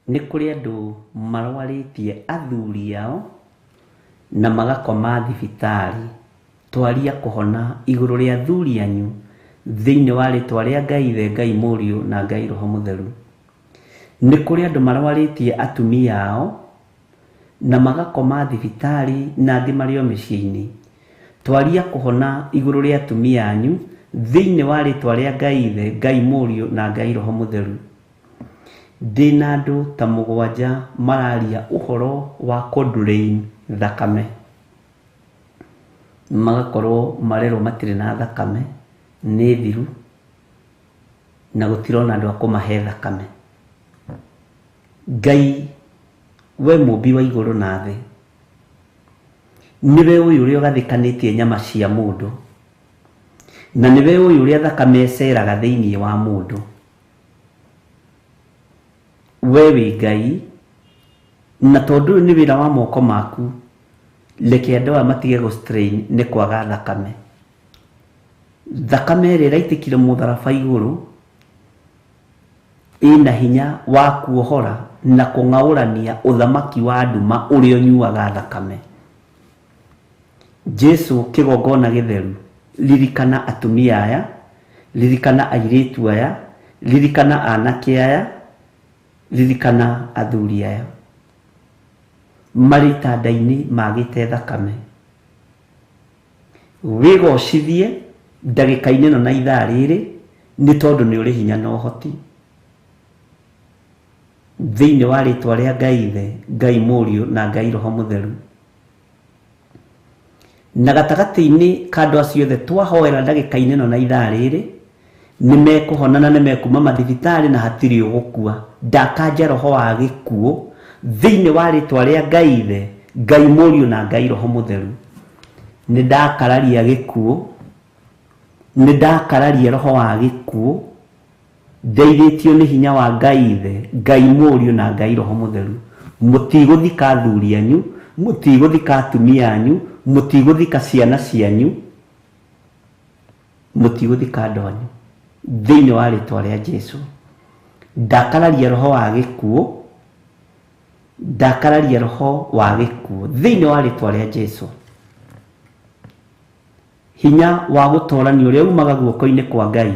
Nĩ kũrĩ andũ marwarĩtie athuri ao na magakoma thibitarĩ. Twaria kũhona igũrũ rĩa athuri anyu thĩinĩ wa rĩtwa rĩa Ngai Ithe, Ngai Mũriũ na Ngai Roho Mũtheru. Nĩ kũrĩ andũ marwarĩtie atumia ao na magakoma thibitarĩ na angĩ marĩ o mĩciĩ-inĩ. Twaria kũhona igũrũ rĩa atumia anyu thĩinĩ wa rĩtwa rĩa Ngai Ithe, Ngai Mũriũ na Ngai Roho Mũtheru. Ndĩna andũ ta mũgwanja mararia ũhoro wa kũ-drain thakame, magakorwo marerwo matirĩ na thakame, nĩ thiru na gũtirona andũ a kũmahe thakame. Ngai we mũmbi wa igũrũ na thĩ, nĩwe ũyũ ũrĩa ũgathĩkanĩtie nyama cia mũndũ, na nĩwe ũyũ ũrĩa thakame ĩceraga thĩinĩ wa mũndũ. We wĩ Ngai, na tondũ ũyũ nĩ wĩra wa moko maku, reke andũ aya matige gũ strain nĩ kwaga thakame. Thakame ĩrĩa ĩraitĩkire mũtharaba igũrũ ĩna hinya wa kuohora na kũng'aũrania ũthamaki wa nduma ũrĩa ũnyuaga thakame. Jesu kĩgongona gĩtheru, ririkana atumia aya, ririkana airĩtu aya, ririkana anake aya, ririkana athuri aya marĩ itanda-inĩ magĩte thakame. Wĩgocithie ndagĩka-inĩ ĩno na ithaa rĩrĩ, nĩ tondũ nĩ ũrĩ hinya na ũhoti. Thĩinĩ wa rĩtwa rĩa Ngai Ithe, Ngai Mũriũ na Ngai Roho Mũtheru. Na gatagatĩ-inĩ ka andũ acio othe twahoera ndagĩka-inĩ ĩno na ithaa rĩrĩ, nĩ mekũhona na nĩ mekuma mathibitarĩ na hatirĩ ũgũkua. Ndakanja roho wa gĩkuũ thĩinĩ wa rĩtwa rĩa Ngai Ithe, Ngai Mũriũ na Ngai Roho Mũtheru. Nĩ ndakararia gĩkuũ, nĩ ndakararia roho wa gĩkuũ, ndeithĩtio nĩ hinya wa Ngai Ithe, Ngai Mũriũ na Ngai Roho Mũtheru. Mũtigũthika athuri anyu, mũtigũthika atumia anyu, mũtigũthika ciana cianyu, mũtigũthika andũ anyu thĩinĩ wa rĩtwa rĩa Jesu. Ndakararia roho wa gĩkuũ, ndakararia roho wa gĩkuũ thĩinĩ wa rĩtwa rĩa Jesu. Hinya wa gũtorania ũrĩa umaga guoko-inĩ kwa Ngai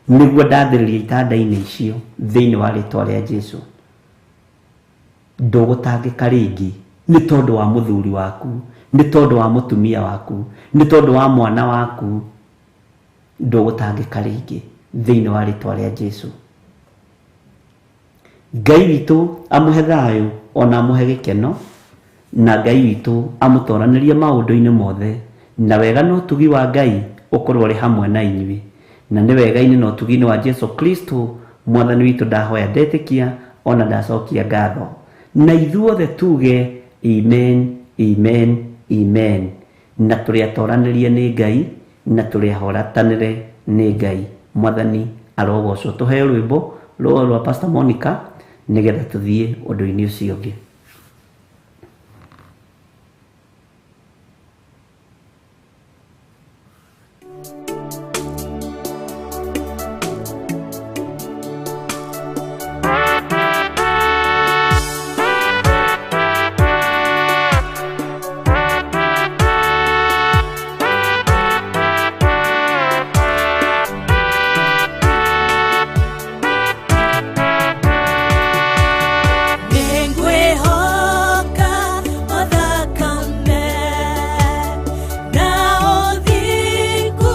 nĩguo ndathĩrĩria itanda-inĩ icio thĩinĩ wa rĩtwa rĩa Jesu. Ndũgũtangĩka rĩngĩ nĩ tondũ wa mũthuri waku, nĩ tondũ wa mũtumia waku, nĩ tondũ wa mwana waku. Ndũgũtangĩka rĩngĩ thĩinĩ wa rĩtwa rĩa Jesu. Ngai witũ amũhe thayũ ona amũhe gĩkeno, na Ngai witũ amũtoranĩrie maũndũ-inĩ mothe, na wega na ũtugi wa Ngai ũkorwo ũrĩ hamwe na inyuĩ. Na nĩ wega-inĩ na ũtugi-inĩ wa Jesu Kristo mwathani witũ ndahoya ndetĩkia ona ndacokia ngatho. Na ithuothe tuge amen, amen, amen. Na tũrĩ atoranĩrie nĩ Ngai, na tũrĩ ahoratanĩre nĩ Ngai. Mwathani arogocwo. Tũheo rwĩmbo rũrũ rwa Pastor Monica nĩgetha tũthiĩ ũndũ-inĩ ũcio ũngĩ. Nĩngwĩhoka o thakame na ũthingu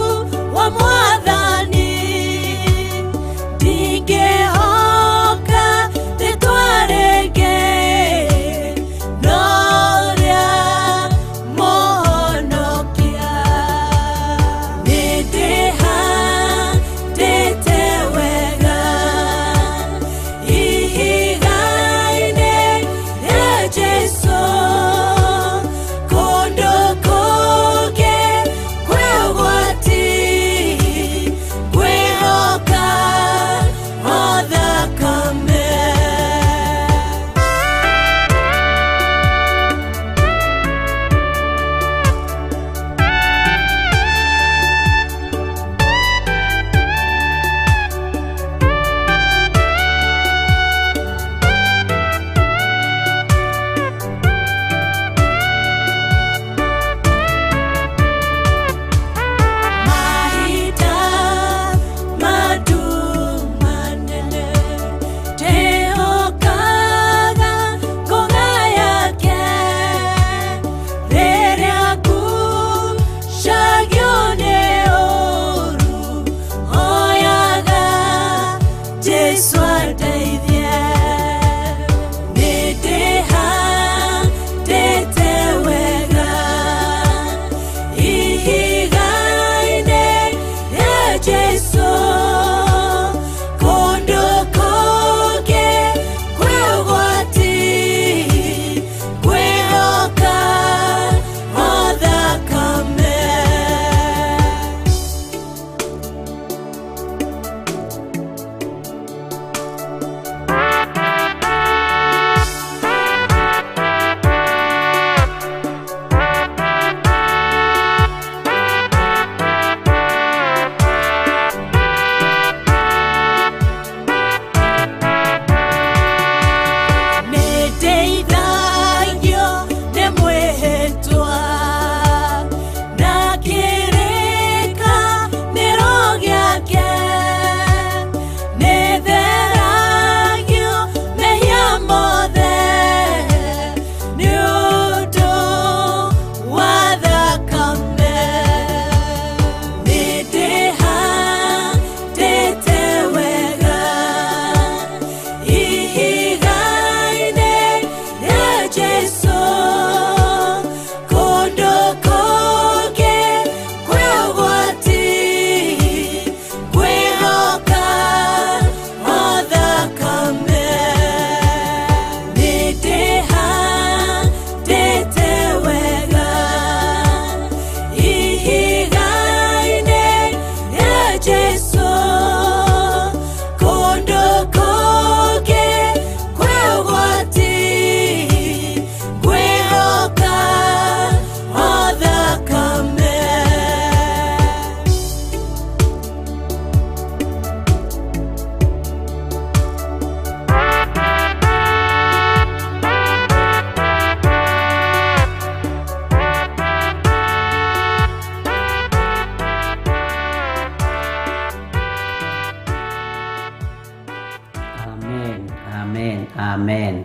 Amen.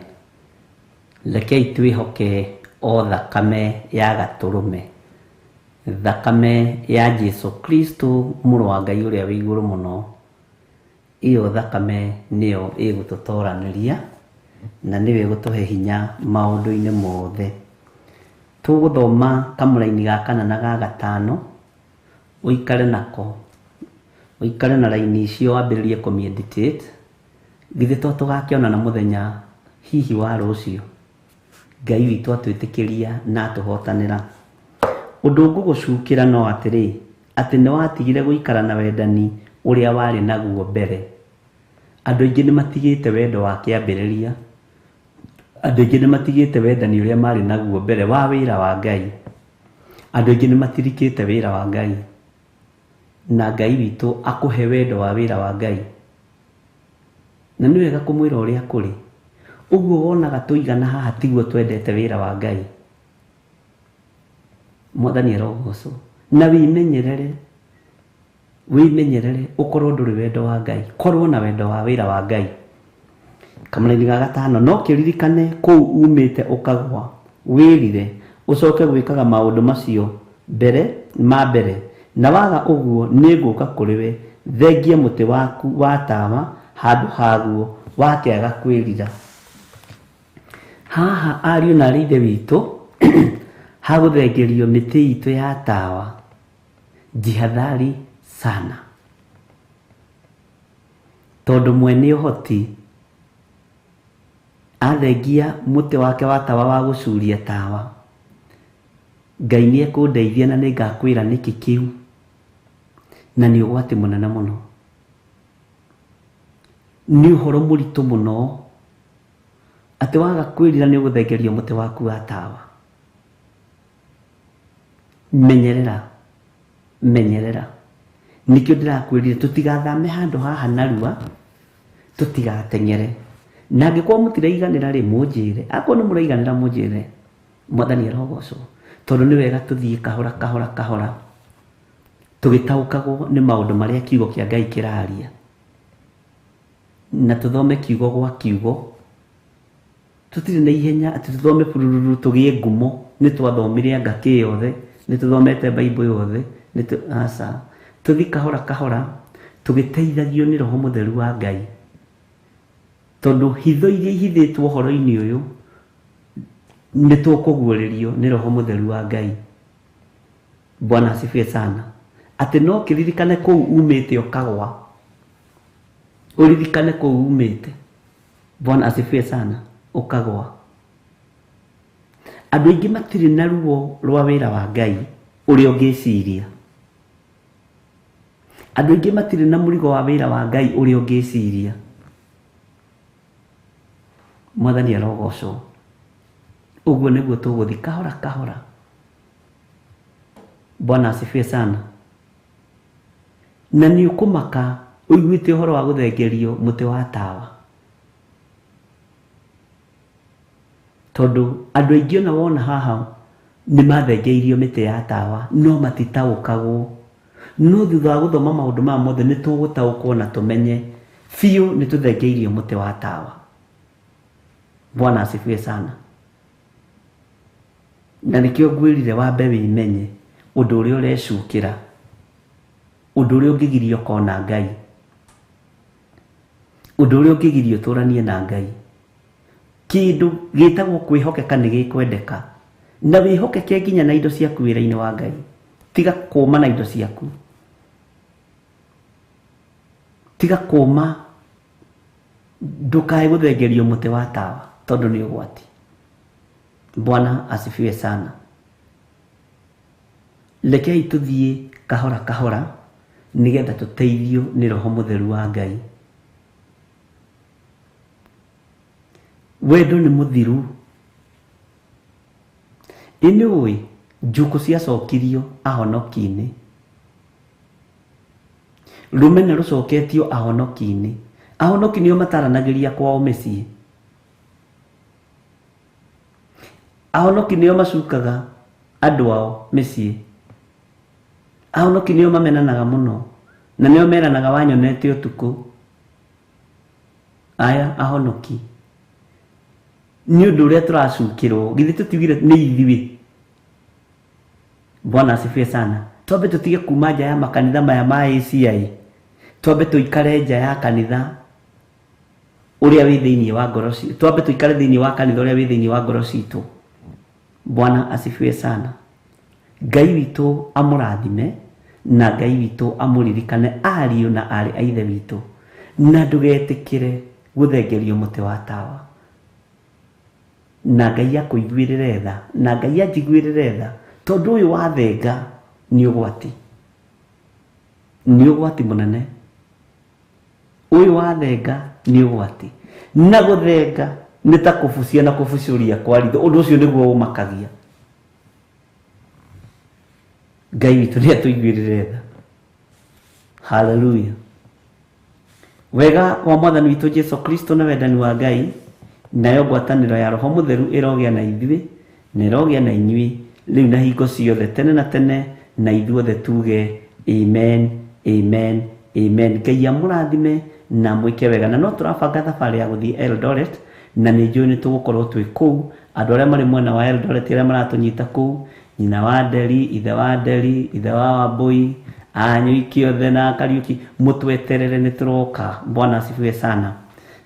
Rekei twĩhoke o thakame ya gatũrũme, thakame ya Jesu Kristo mũrũ wa Ngai ũrĩa wĩ igũrũ mũno. Ĩyo thakame nĩyo ĩgũtũtoranĩria na nĩyo ĩgũtũhe hinya maũndũ-inĩ mothe. Tũgũthoma kamũraini ga kana na ga gatano, ũikare nako, ũikare na raini icio wambĩrĩrie kũmeditate. Githĩ to tũgakĩonana mũthenya hihi wa rũciũ, Ngai witũ atwĩtĩkĩria na atũhotanĩra. Ũndũ ngũgũcukĩra no atĩrĩ, atĩ nĩ watigire gũikara na wendani ũrĩa warĩ naguo mbere. Andũ aingĩ nĩ matigĩte wendo wa kĩambĩrĩria, andũ aingĩ nĩ matigĩte wendani ũrĩa marĩ naguo mbere wa wĩra wa Ngai. Andũ aingĩ nĩ matirikĩte wĩra wa Ngai, na Ngai witũ akũhe wendo wa wĩra wa Ngai. Na nĩ wega kũmwĩra ũrĩa kũrĩ. Ũguo wonaga tũigana haha tiguo twendete wĩra wa Ngai. Mwathani arogocwo. Na wĩmenyerere, wĩmenyerere ũkorwo ndũrĩ wendo wa Ngai, korwo na wendo wa wĩra wa Ngai. Kamũraini ga gatano, no kĩririkane kũu umĩte ũkagwa, wĩrire, ũcoke gwĩkaga maũndũ macio mbere ma mbere, na waga ũguo nĩngũka kũrĩ we, thengie mũtĩ waku wa tawa handũ haguo, wakĩaga kwĩrira. Haha ariũ na aarĩ ithe witũ, hagũthengerio mĩtĩ itũ ya tawa, jihadhari sana, tondũ mwene ũhoti athengia mũtĩ wake wa tawa wa gũcuria tawa, Ngai nĩ ekũndeithia na nĩ ngakwĩra nĩkĩ kĩu, na nĩ ũgwati mũnene mũno, nĩ ũhoro mũritũ mũno, atĩ waga kwĩrira nĩ ũgũthengerio mũtĩ waku wa tawa. Menyerera, menyerera. Nĩkĩo ndĩrakwĩrire tũtigathame handũ haha narua, tũtigateng'ere. Na angĩkorwo mũtiraiganĩra rĩ, mũnjĩre. Akorwo nĩ mũraiganĩra mũnjĩre. Mwathani arogocwo. Tondũ nĩ wega tũthiĩ kahora kahora kahora, tũgĩtaũkagwo nĩ maũndũ marĩa kiugo kĩa Ngai kĩraria. Na tũthome kiugo gwa kiugo. Tũtirĩ na ihenya atĩ tũthome burururu tũgĩe ngumo, nĩ twathomire anga kĩ yothe, nĩ tũthomete Bible yothe, aca. Tũthiĩ kahora kahora, tũgĩteithagio nĩ Roho Mũtheru wa Ngai. Tondũ hitho iria ihithĩtwo ũhoro-inĩ ũyũ, nĩ tũkũguũrĩrio nĩ Roho Mũtheru wa Ngai. Bwana asifiwe sana. Atĩ no kĩririkane kũu umĩte ũkagwa, ũririkane kũu umĩte. Bwana asifiwe sana, ũkagwa. Andũ aingĩ matirĩ na ruo rwa wĩra wa Ngai ũrĩa ũngĩciria. Andũ aingĩ matirĩ na mũrigo wa wĩra wa Ngai ũrĩa ũngĩciria. Mwathani arogocwo. Ũguo nĩguo tũgũthiĩ kahora kahora. Bwana asifiwe sana. Na nĩ ũkũmaka ũiguĩte ũhoro wa gũthengerio mũtĩ wa tawa. Tondũ andũ aingĩ ona wona haha nĩ mathengeirio mĩtĩ ya tawa, no matitaũkagwo. No thutha wa gũthoma maũndũ maya mothe nĩ tũgũtaũkwo na tũmenye biũ nĩ tũthengeirio mũtĩ wa tawa. Bwana asifiwe sana. Na nĩkĩo ngwĩrire wambe wĩmenye ũndũ ũrĩa ũrecukĩra, ũndũ ũrĩa ũngĩgiria ũkona Ngai, ũndũ ũrĩa ũngĩgiria ũtũranie na Ngai. Kĩndũ gĩtagwo kwĩhokeka nĩ gĩkwendeka, na wĩhokeke nginya na indo ciaku wĩra-inĩ wa Ngai. Tiga kũma na indo ciaku, tiga kũma, ndũkae gũthengerio mũtĩ wa tawa tondũ nĩ ũgwati. Bwana asifiwe sana. Rekei tũthiĩ kahora kahora nĩgetha tũteithio nĩ Roho Mũtheru wa Ngai. Wendo nĩ mũthiru. Ĩ nĩ ũĩ njukũ ciacokirio ahonoki-inĩ, rũmena rũcoketio ahonoki-inĩ. Ahonoki nĩo mataranagĩria kwao mĩciĩ. Ahonoki nĩo macukaga andũ ao mĩciĩ. Ahonoki nĩo mamenanaga mũno, na nĩo meranaga wanyonete ũtukũ. Aya ahonoki. Nĩ ũndũ ũrĩa tũracukĩrwo, githĩ tũtiugire nĩ ithuĩ? Bwana asifiwe sana. Twambe tũtige kuma nja ya makanitha maya ma ACI, twambe tũikare nja ya kanitha ũrĩa wĩ thĩinĩ wa ngoro citũ, twambe tũikare thĩinĩ wa kanitha ũrĩa wĩ thĩinĩ wa ngoro citũ. Bwana asifiwe sana. Ngai witũ amũrathime na Ngai witũ amũririkane ariũ na aarĩ a ithe witũ, na ndũgetĩkĩre gũthengerio mũtĩ wa tawa. Na Ngai akũiguĩrĩre tha, na Ngai anjiguĩrĩre tha, tondũ ũyũ wathenga nĩ ũgwati, nĩ ũgwati mũnene. Ũyũ wathenga nĩ ũgwati, na gũthenga nĩ ta kũbucia na kũbucũria kwa ritho. Ũndũ ũcio nĩguo ũmakagia. Ngai witũ nĩ atũiguĩrĩre tha. Haleluya. Wega wa Mwathani witũ Jesu Kristo na wendani wa Ngai nayo ngwatanĩro ya Roho Mũtheru ĩrogĩa na ithuĩ na ĩrogĩa na inyuĩ rĩu na hingo ciothe tene na tene, na ithuothe tuge amen, amen, amen. Ngai amũrathime na mwĩke wega. Na no tũrabanga thabarĩ ya gũthiĩ Eldoret, na nĩ njũĩ nĩ tũgũkorwo twĩ kũu. Andũ arĩa marĩ mwena wa Eldoret arĩa maratũnyita kũu, nyina wa Nderi, ithe wa Nderi, ithe wa Wambui, anyuiki othe na Kariuki, mũtweterere nĩ tũroka. Bwana asifiwe sana.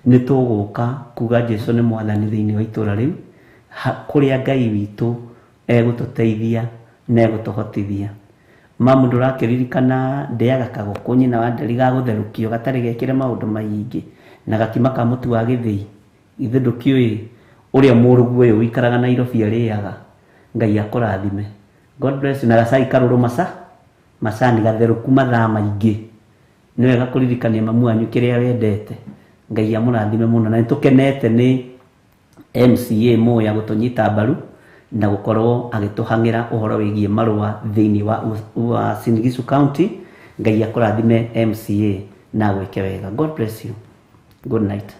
Nĩ tũgũka kuga Jesu nĩ mwathani thĩinĩ wa itũra rĩu, kũrĩa Ngai witũ egũtũteithia na egũtũhotithia. Mamu ndũrakĩririkana ndĩaga kagũkũ nyina wa Nderi gagũtherũkio gatarĩ gekĩre maũndũ maingĩ na gakima ka mũtu wa gĩthĩi. Ithe ndũkĩũĩ ũrĩa mũrũgu ũyũ ũikaraga Nairobi arĩaga. Ngai akũrathime. God bless you. Na gacai karũrũ macani gatherũku mathaa maingĩ. Nĩ wega kũririkania mamu wanyu kĩrĩa wendete. Ngai amũrathime mũno. Na nĩtũkenete nĩ MCA Muya gũtũnyita mbaru na gũkorwo agĩtũhang'ĩra ũhoro wĩgiĩ marũa thĩinĩ wa Uasin Gishu County. Ngai akũrathime MCA na agwĩke wega. God bless you. Good night.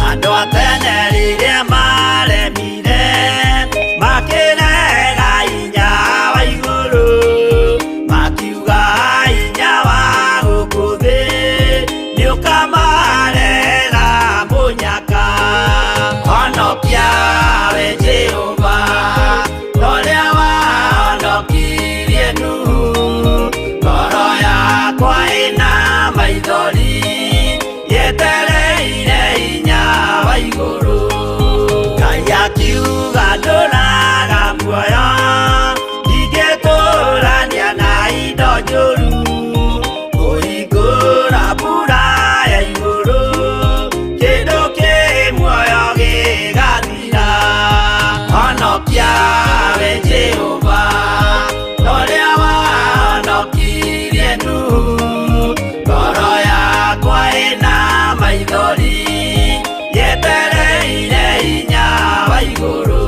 Andũ a tene rĩrĩa maremire makĩrega hinya wa igũrũ, makiuga hinya wa gũkũ thĩ nĩũkamarega mũnyaka. Honokia we Jehova ũrĩa wahonokirie Nuhu, ngoro yakwa ĩna maithori yetereire hinya wa igũrũ. Ngai akiuga ndũraga muoyo, ndingĩtũrania na indo njũru, kũhingũra mbura ya igũrũ, kĩndũ kĩ muoyo gĩgathira. Honokia we Jehova ũrĩa wahonokirie Nuhu, ngoro yakwa ĩna maithori yetereire hinya wa igũrũ.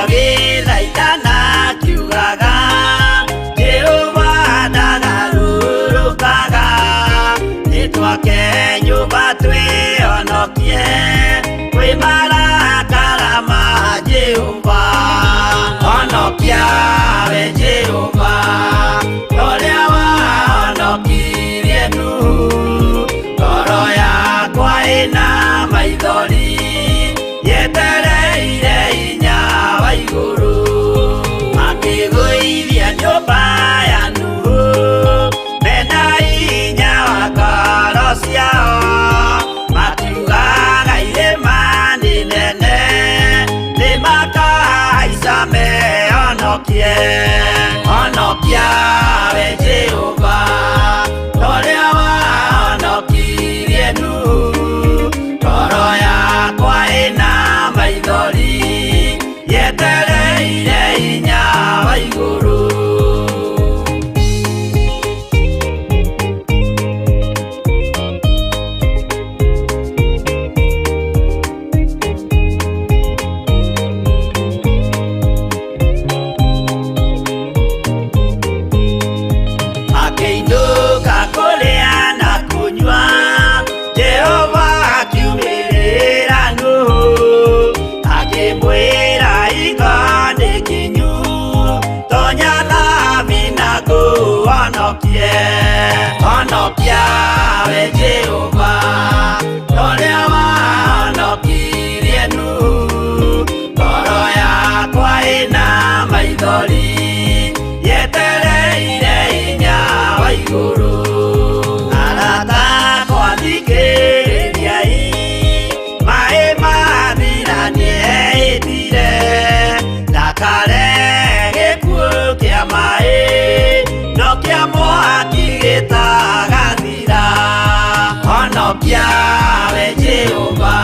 Agĩthaithana akiugaga, Jehova ndagarũrũkaga, nĩtwake nyũmba twĩhonokie kwĩ marakara ma Jehova. Honokia we Jehova ũrĩa wahonokirie Nuhu, ngoro yakwa ĩna maithori yetereire hinya wa igũrũ. Makĩgũithia nyũmba ya Nuhu mena hinya wa ngoro ciao, makiugaga irĩma nĩ nene nĩmakahaica mehonokie. Honokia we Jehova ũrĩa wahonokirie Nuhu, ngoro yakwa ĩna maithori yetereire hinya wa igũrũ. Honokie, honokia we Jehova, ũrĩa wahonokirie Nuhu. Ngoro yakwa ĩna maithori, yetereire hinya wa igũrũ. Arata akwa thikĩrĩriai, maĩ mathira nĩehĩtire, ndakare gĩkuũ kĩa maĩ, no kĩa mwaki gĩtagathira. Honokia we Jehova,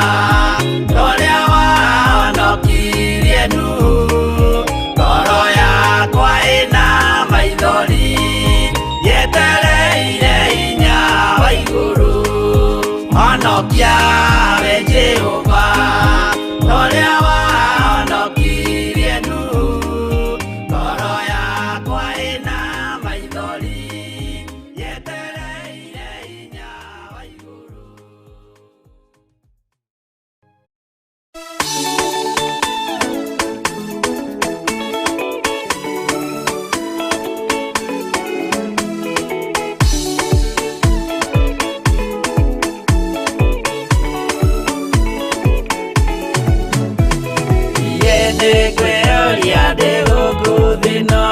ũrĩa wahonokirie Nuhu. Ngoro yakwa ĩna maithori, yetereire hinya wa igũrũ. Honokia we Jehova, ũrĩa wahonokirie Nuhu. Ngoro yakwa ĩna maithori, yetereire hinya wa igũrũ. Nĩngwĩyũria ndĩ gũkũ thĩ ĩno,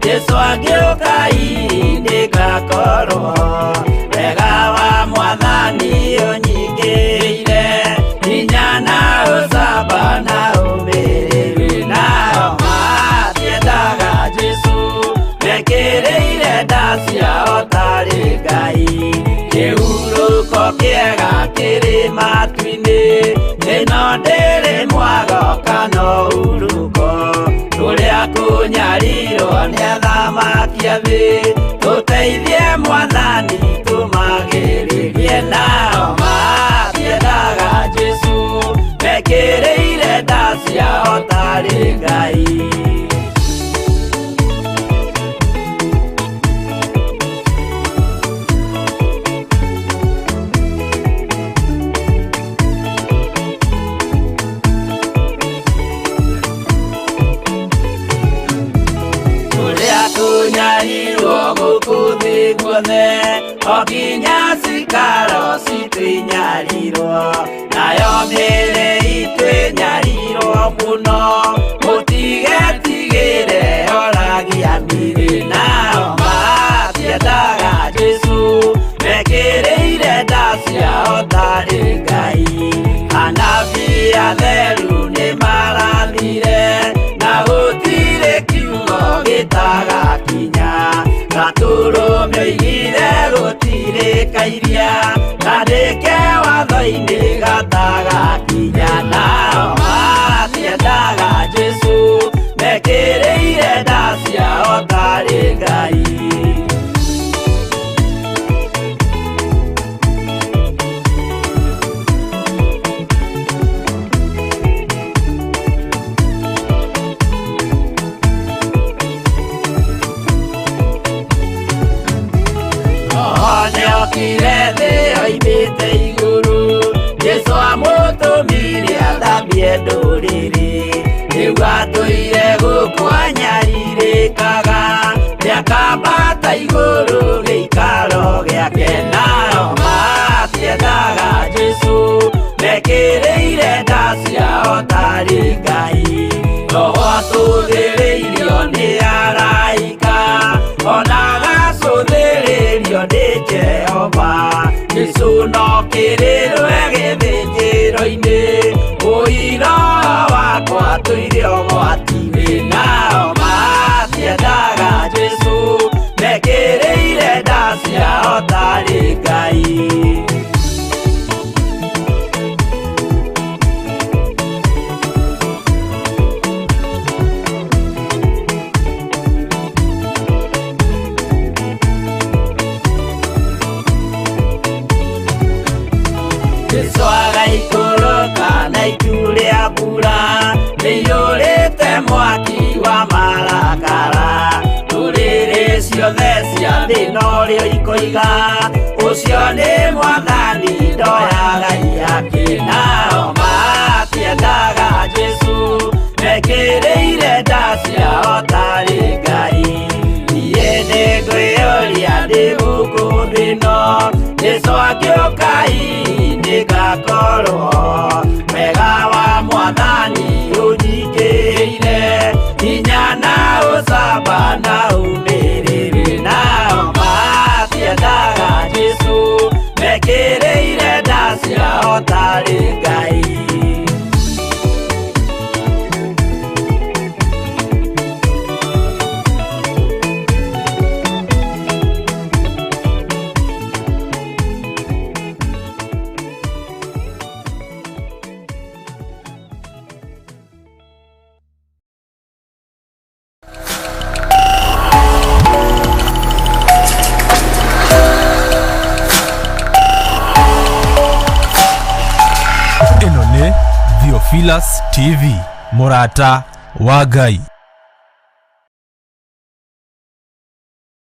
Jesũ angĩũka hihi nĩngakorwo. Wega wa Mwathani ũnyingĩrĩire, hinya na ũcamba na ũmĩrĩru. Nao matiendaga Jesũ, mekĩrĩire nda ciao tarĩ Ngai. Kĩhurũko kĩega kĩrĩ matu-inĩ, ĩno ndĩrĩ mwago kana ũhurũko. Kũrĩa kũnyarirwo nĩ athamaki a thĩ, tũteithie Mwathani tũmagĩrĩrie. Nao matiendaga Jesũ, mekĩrĩire nda ciao tarĩ Ngai. Kũrĩa kũnyarirwo gũkũ thĩ guothe, o nginya cikaro citũ inyarirwo, nayo mĩĩrĩ itũ ĩnyarirwo mũno, mũtigetigĩre oragia mĩĩrĩ. Nao matiendaga Jesũ, mekĩrĩire nda ciao tarĩ Ngai. Anabii atheru nĩmarathire, na gũtirĩ kiugo gĩtagakinya. Gatũrũme oigire gũtirĩ kairia, kandĩke watho-inĩ gatagakinya. Nao matiendaga Jesũ, mekĩrĩire nda ciao tarĩ Ngai. Nĩokire thĩ oimĩte igũrũ, Jesũ amũtũmire athambie ndũrĩrĩ. Rĩu atũire gũkũ anyarirĩkaga, nĩakambata igũrũ gĩikaro gĩake. Nao matiendaga Jesũ, mekĩrĩire nda ciao tarĩ Ngai. Roho atũthĩrĩirio nĩ araika, ona agacũthĩrĩrio nĩ Jehova. Jesũ no kĩrĩrwe gĩthĩnjĩro-inĩ, ũira wakwa tũire ũgwati-inĩ. Nao matiendaga Jesũ, mekĩrĩire nda ciao tarĩ Ngai. Jesũ agaikũrũka na itu rĩa mbura, rĩiyũrĩte mwaki wa marakara. Ndũrĩrĩ ciothe cia thĩ norĩo ikoiga, ũcio nĩ Mwathani ndoyaga ihaki. Nao matiendaga Jesũ, mekĩrĩire nda ciao tarĩ Ngai. Niĩ nĩngwĩyũria Ngai nĩngakorwo wega wa mwathani ũnyingĩire hinya na ũcamba na ũmĩrĩru nao matiendaga Jesũ mekĩrĩire nda ciao tarĩ Ngai. Ĩno nĩ Theophilus TV, mũrata wa Ngai.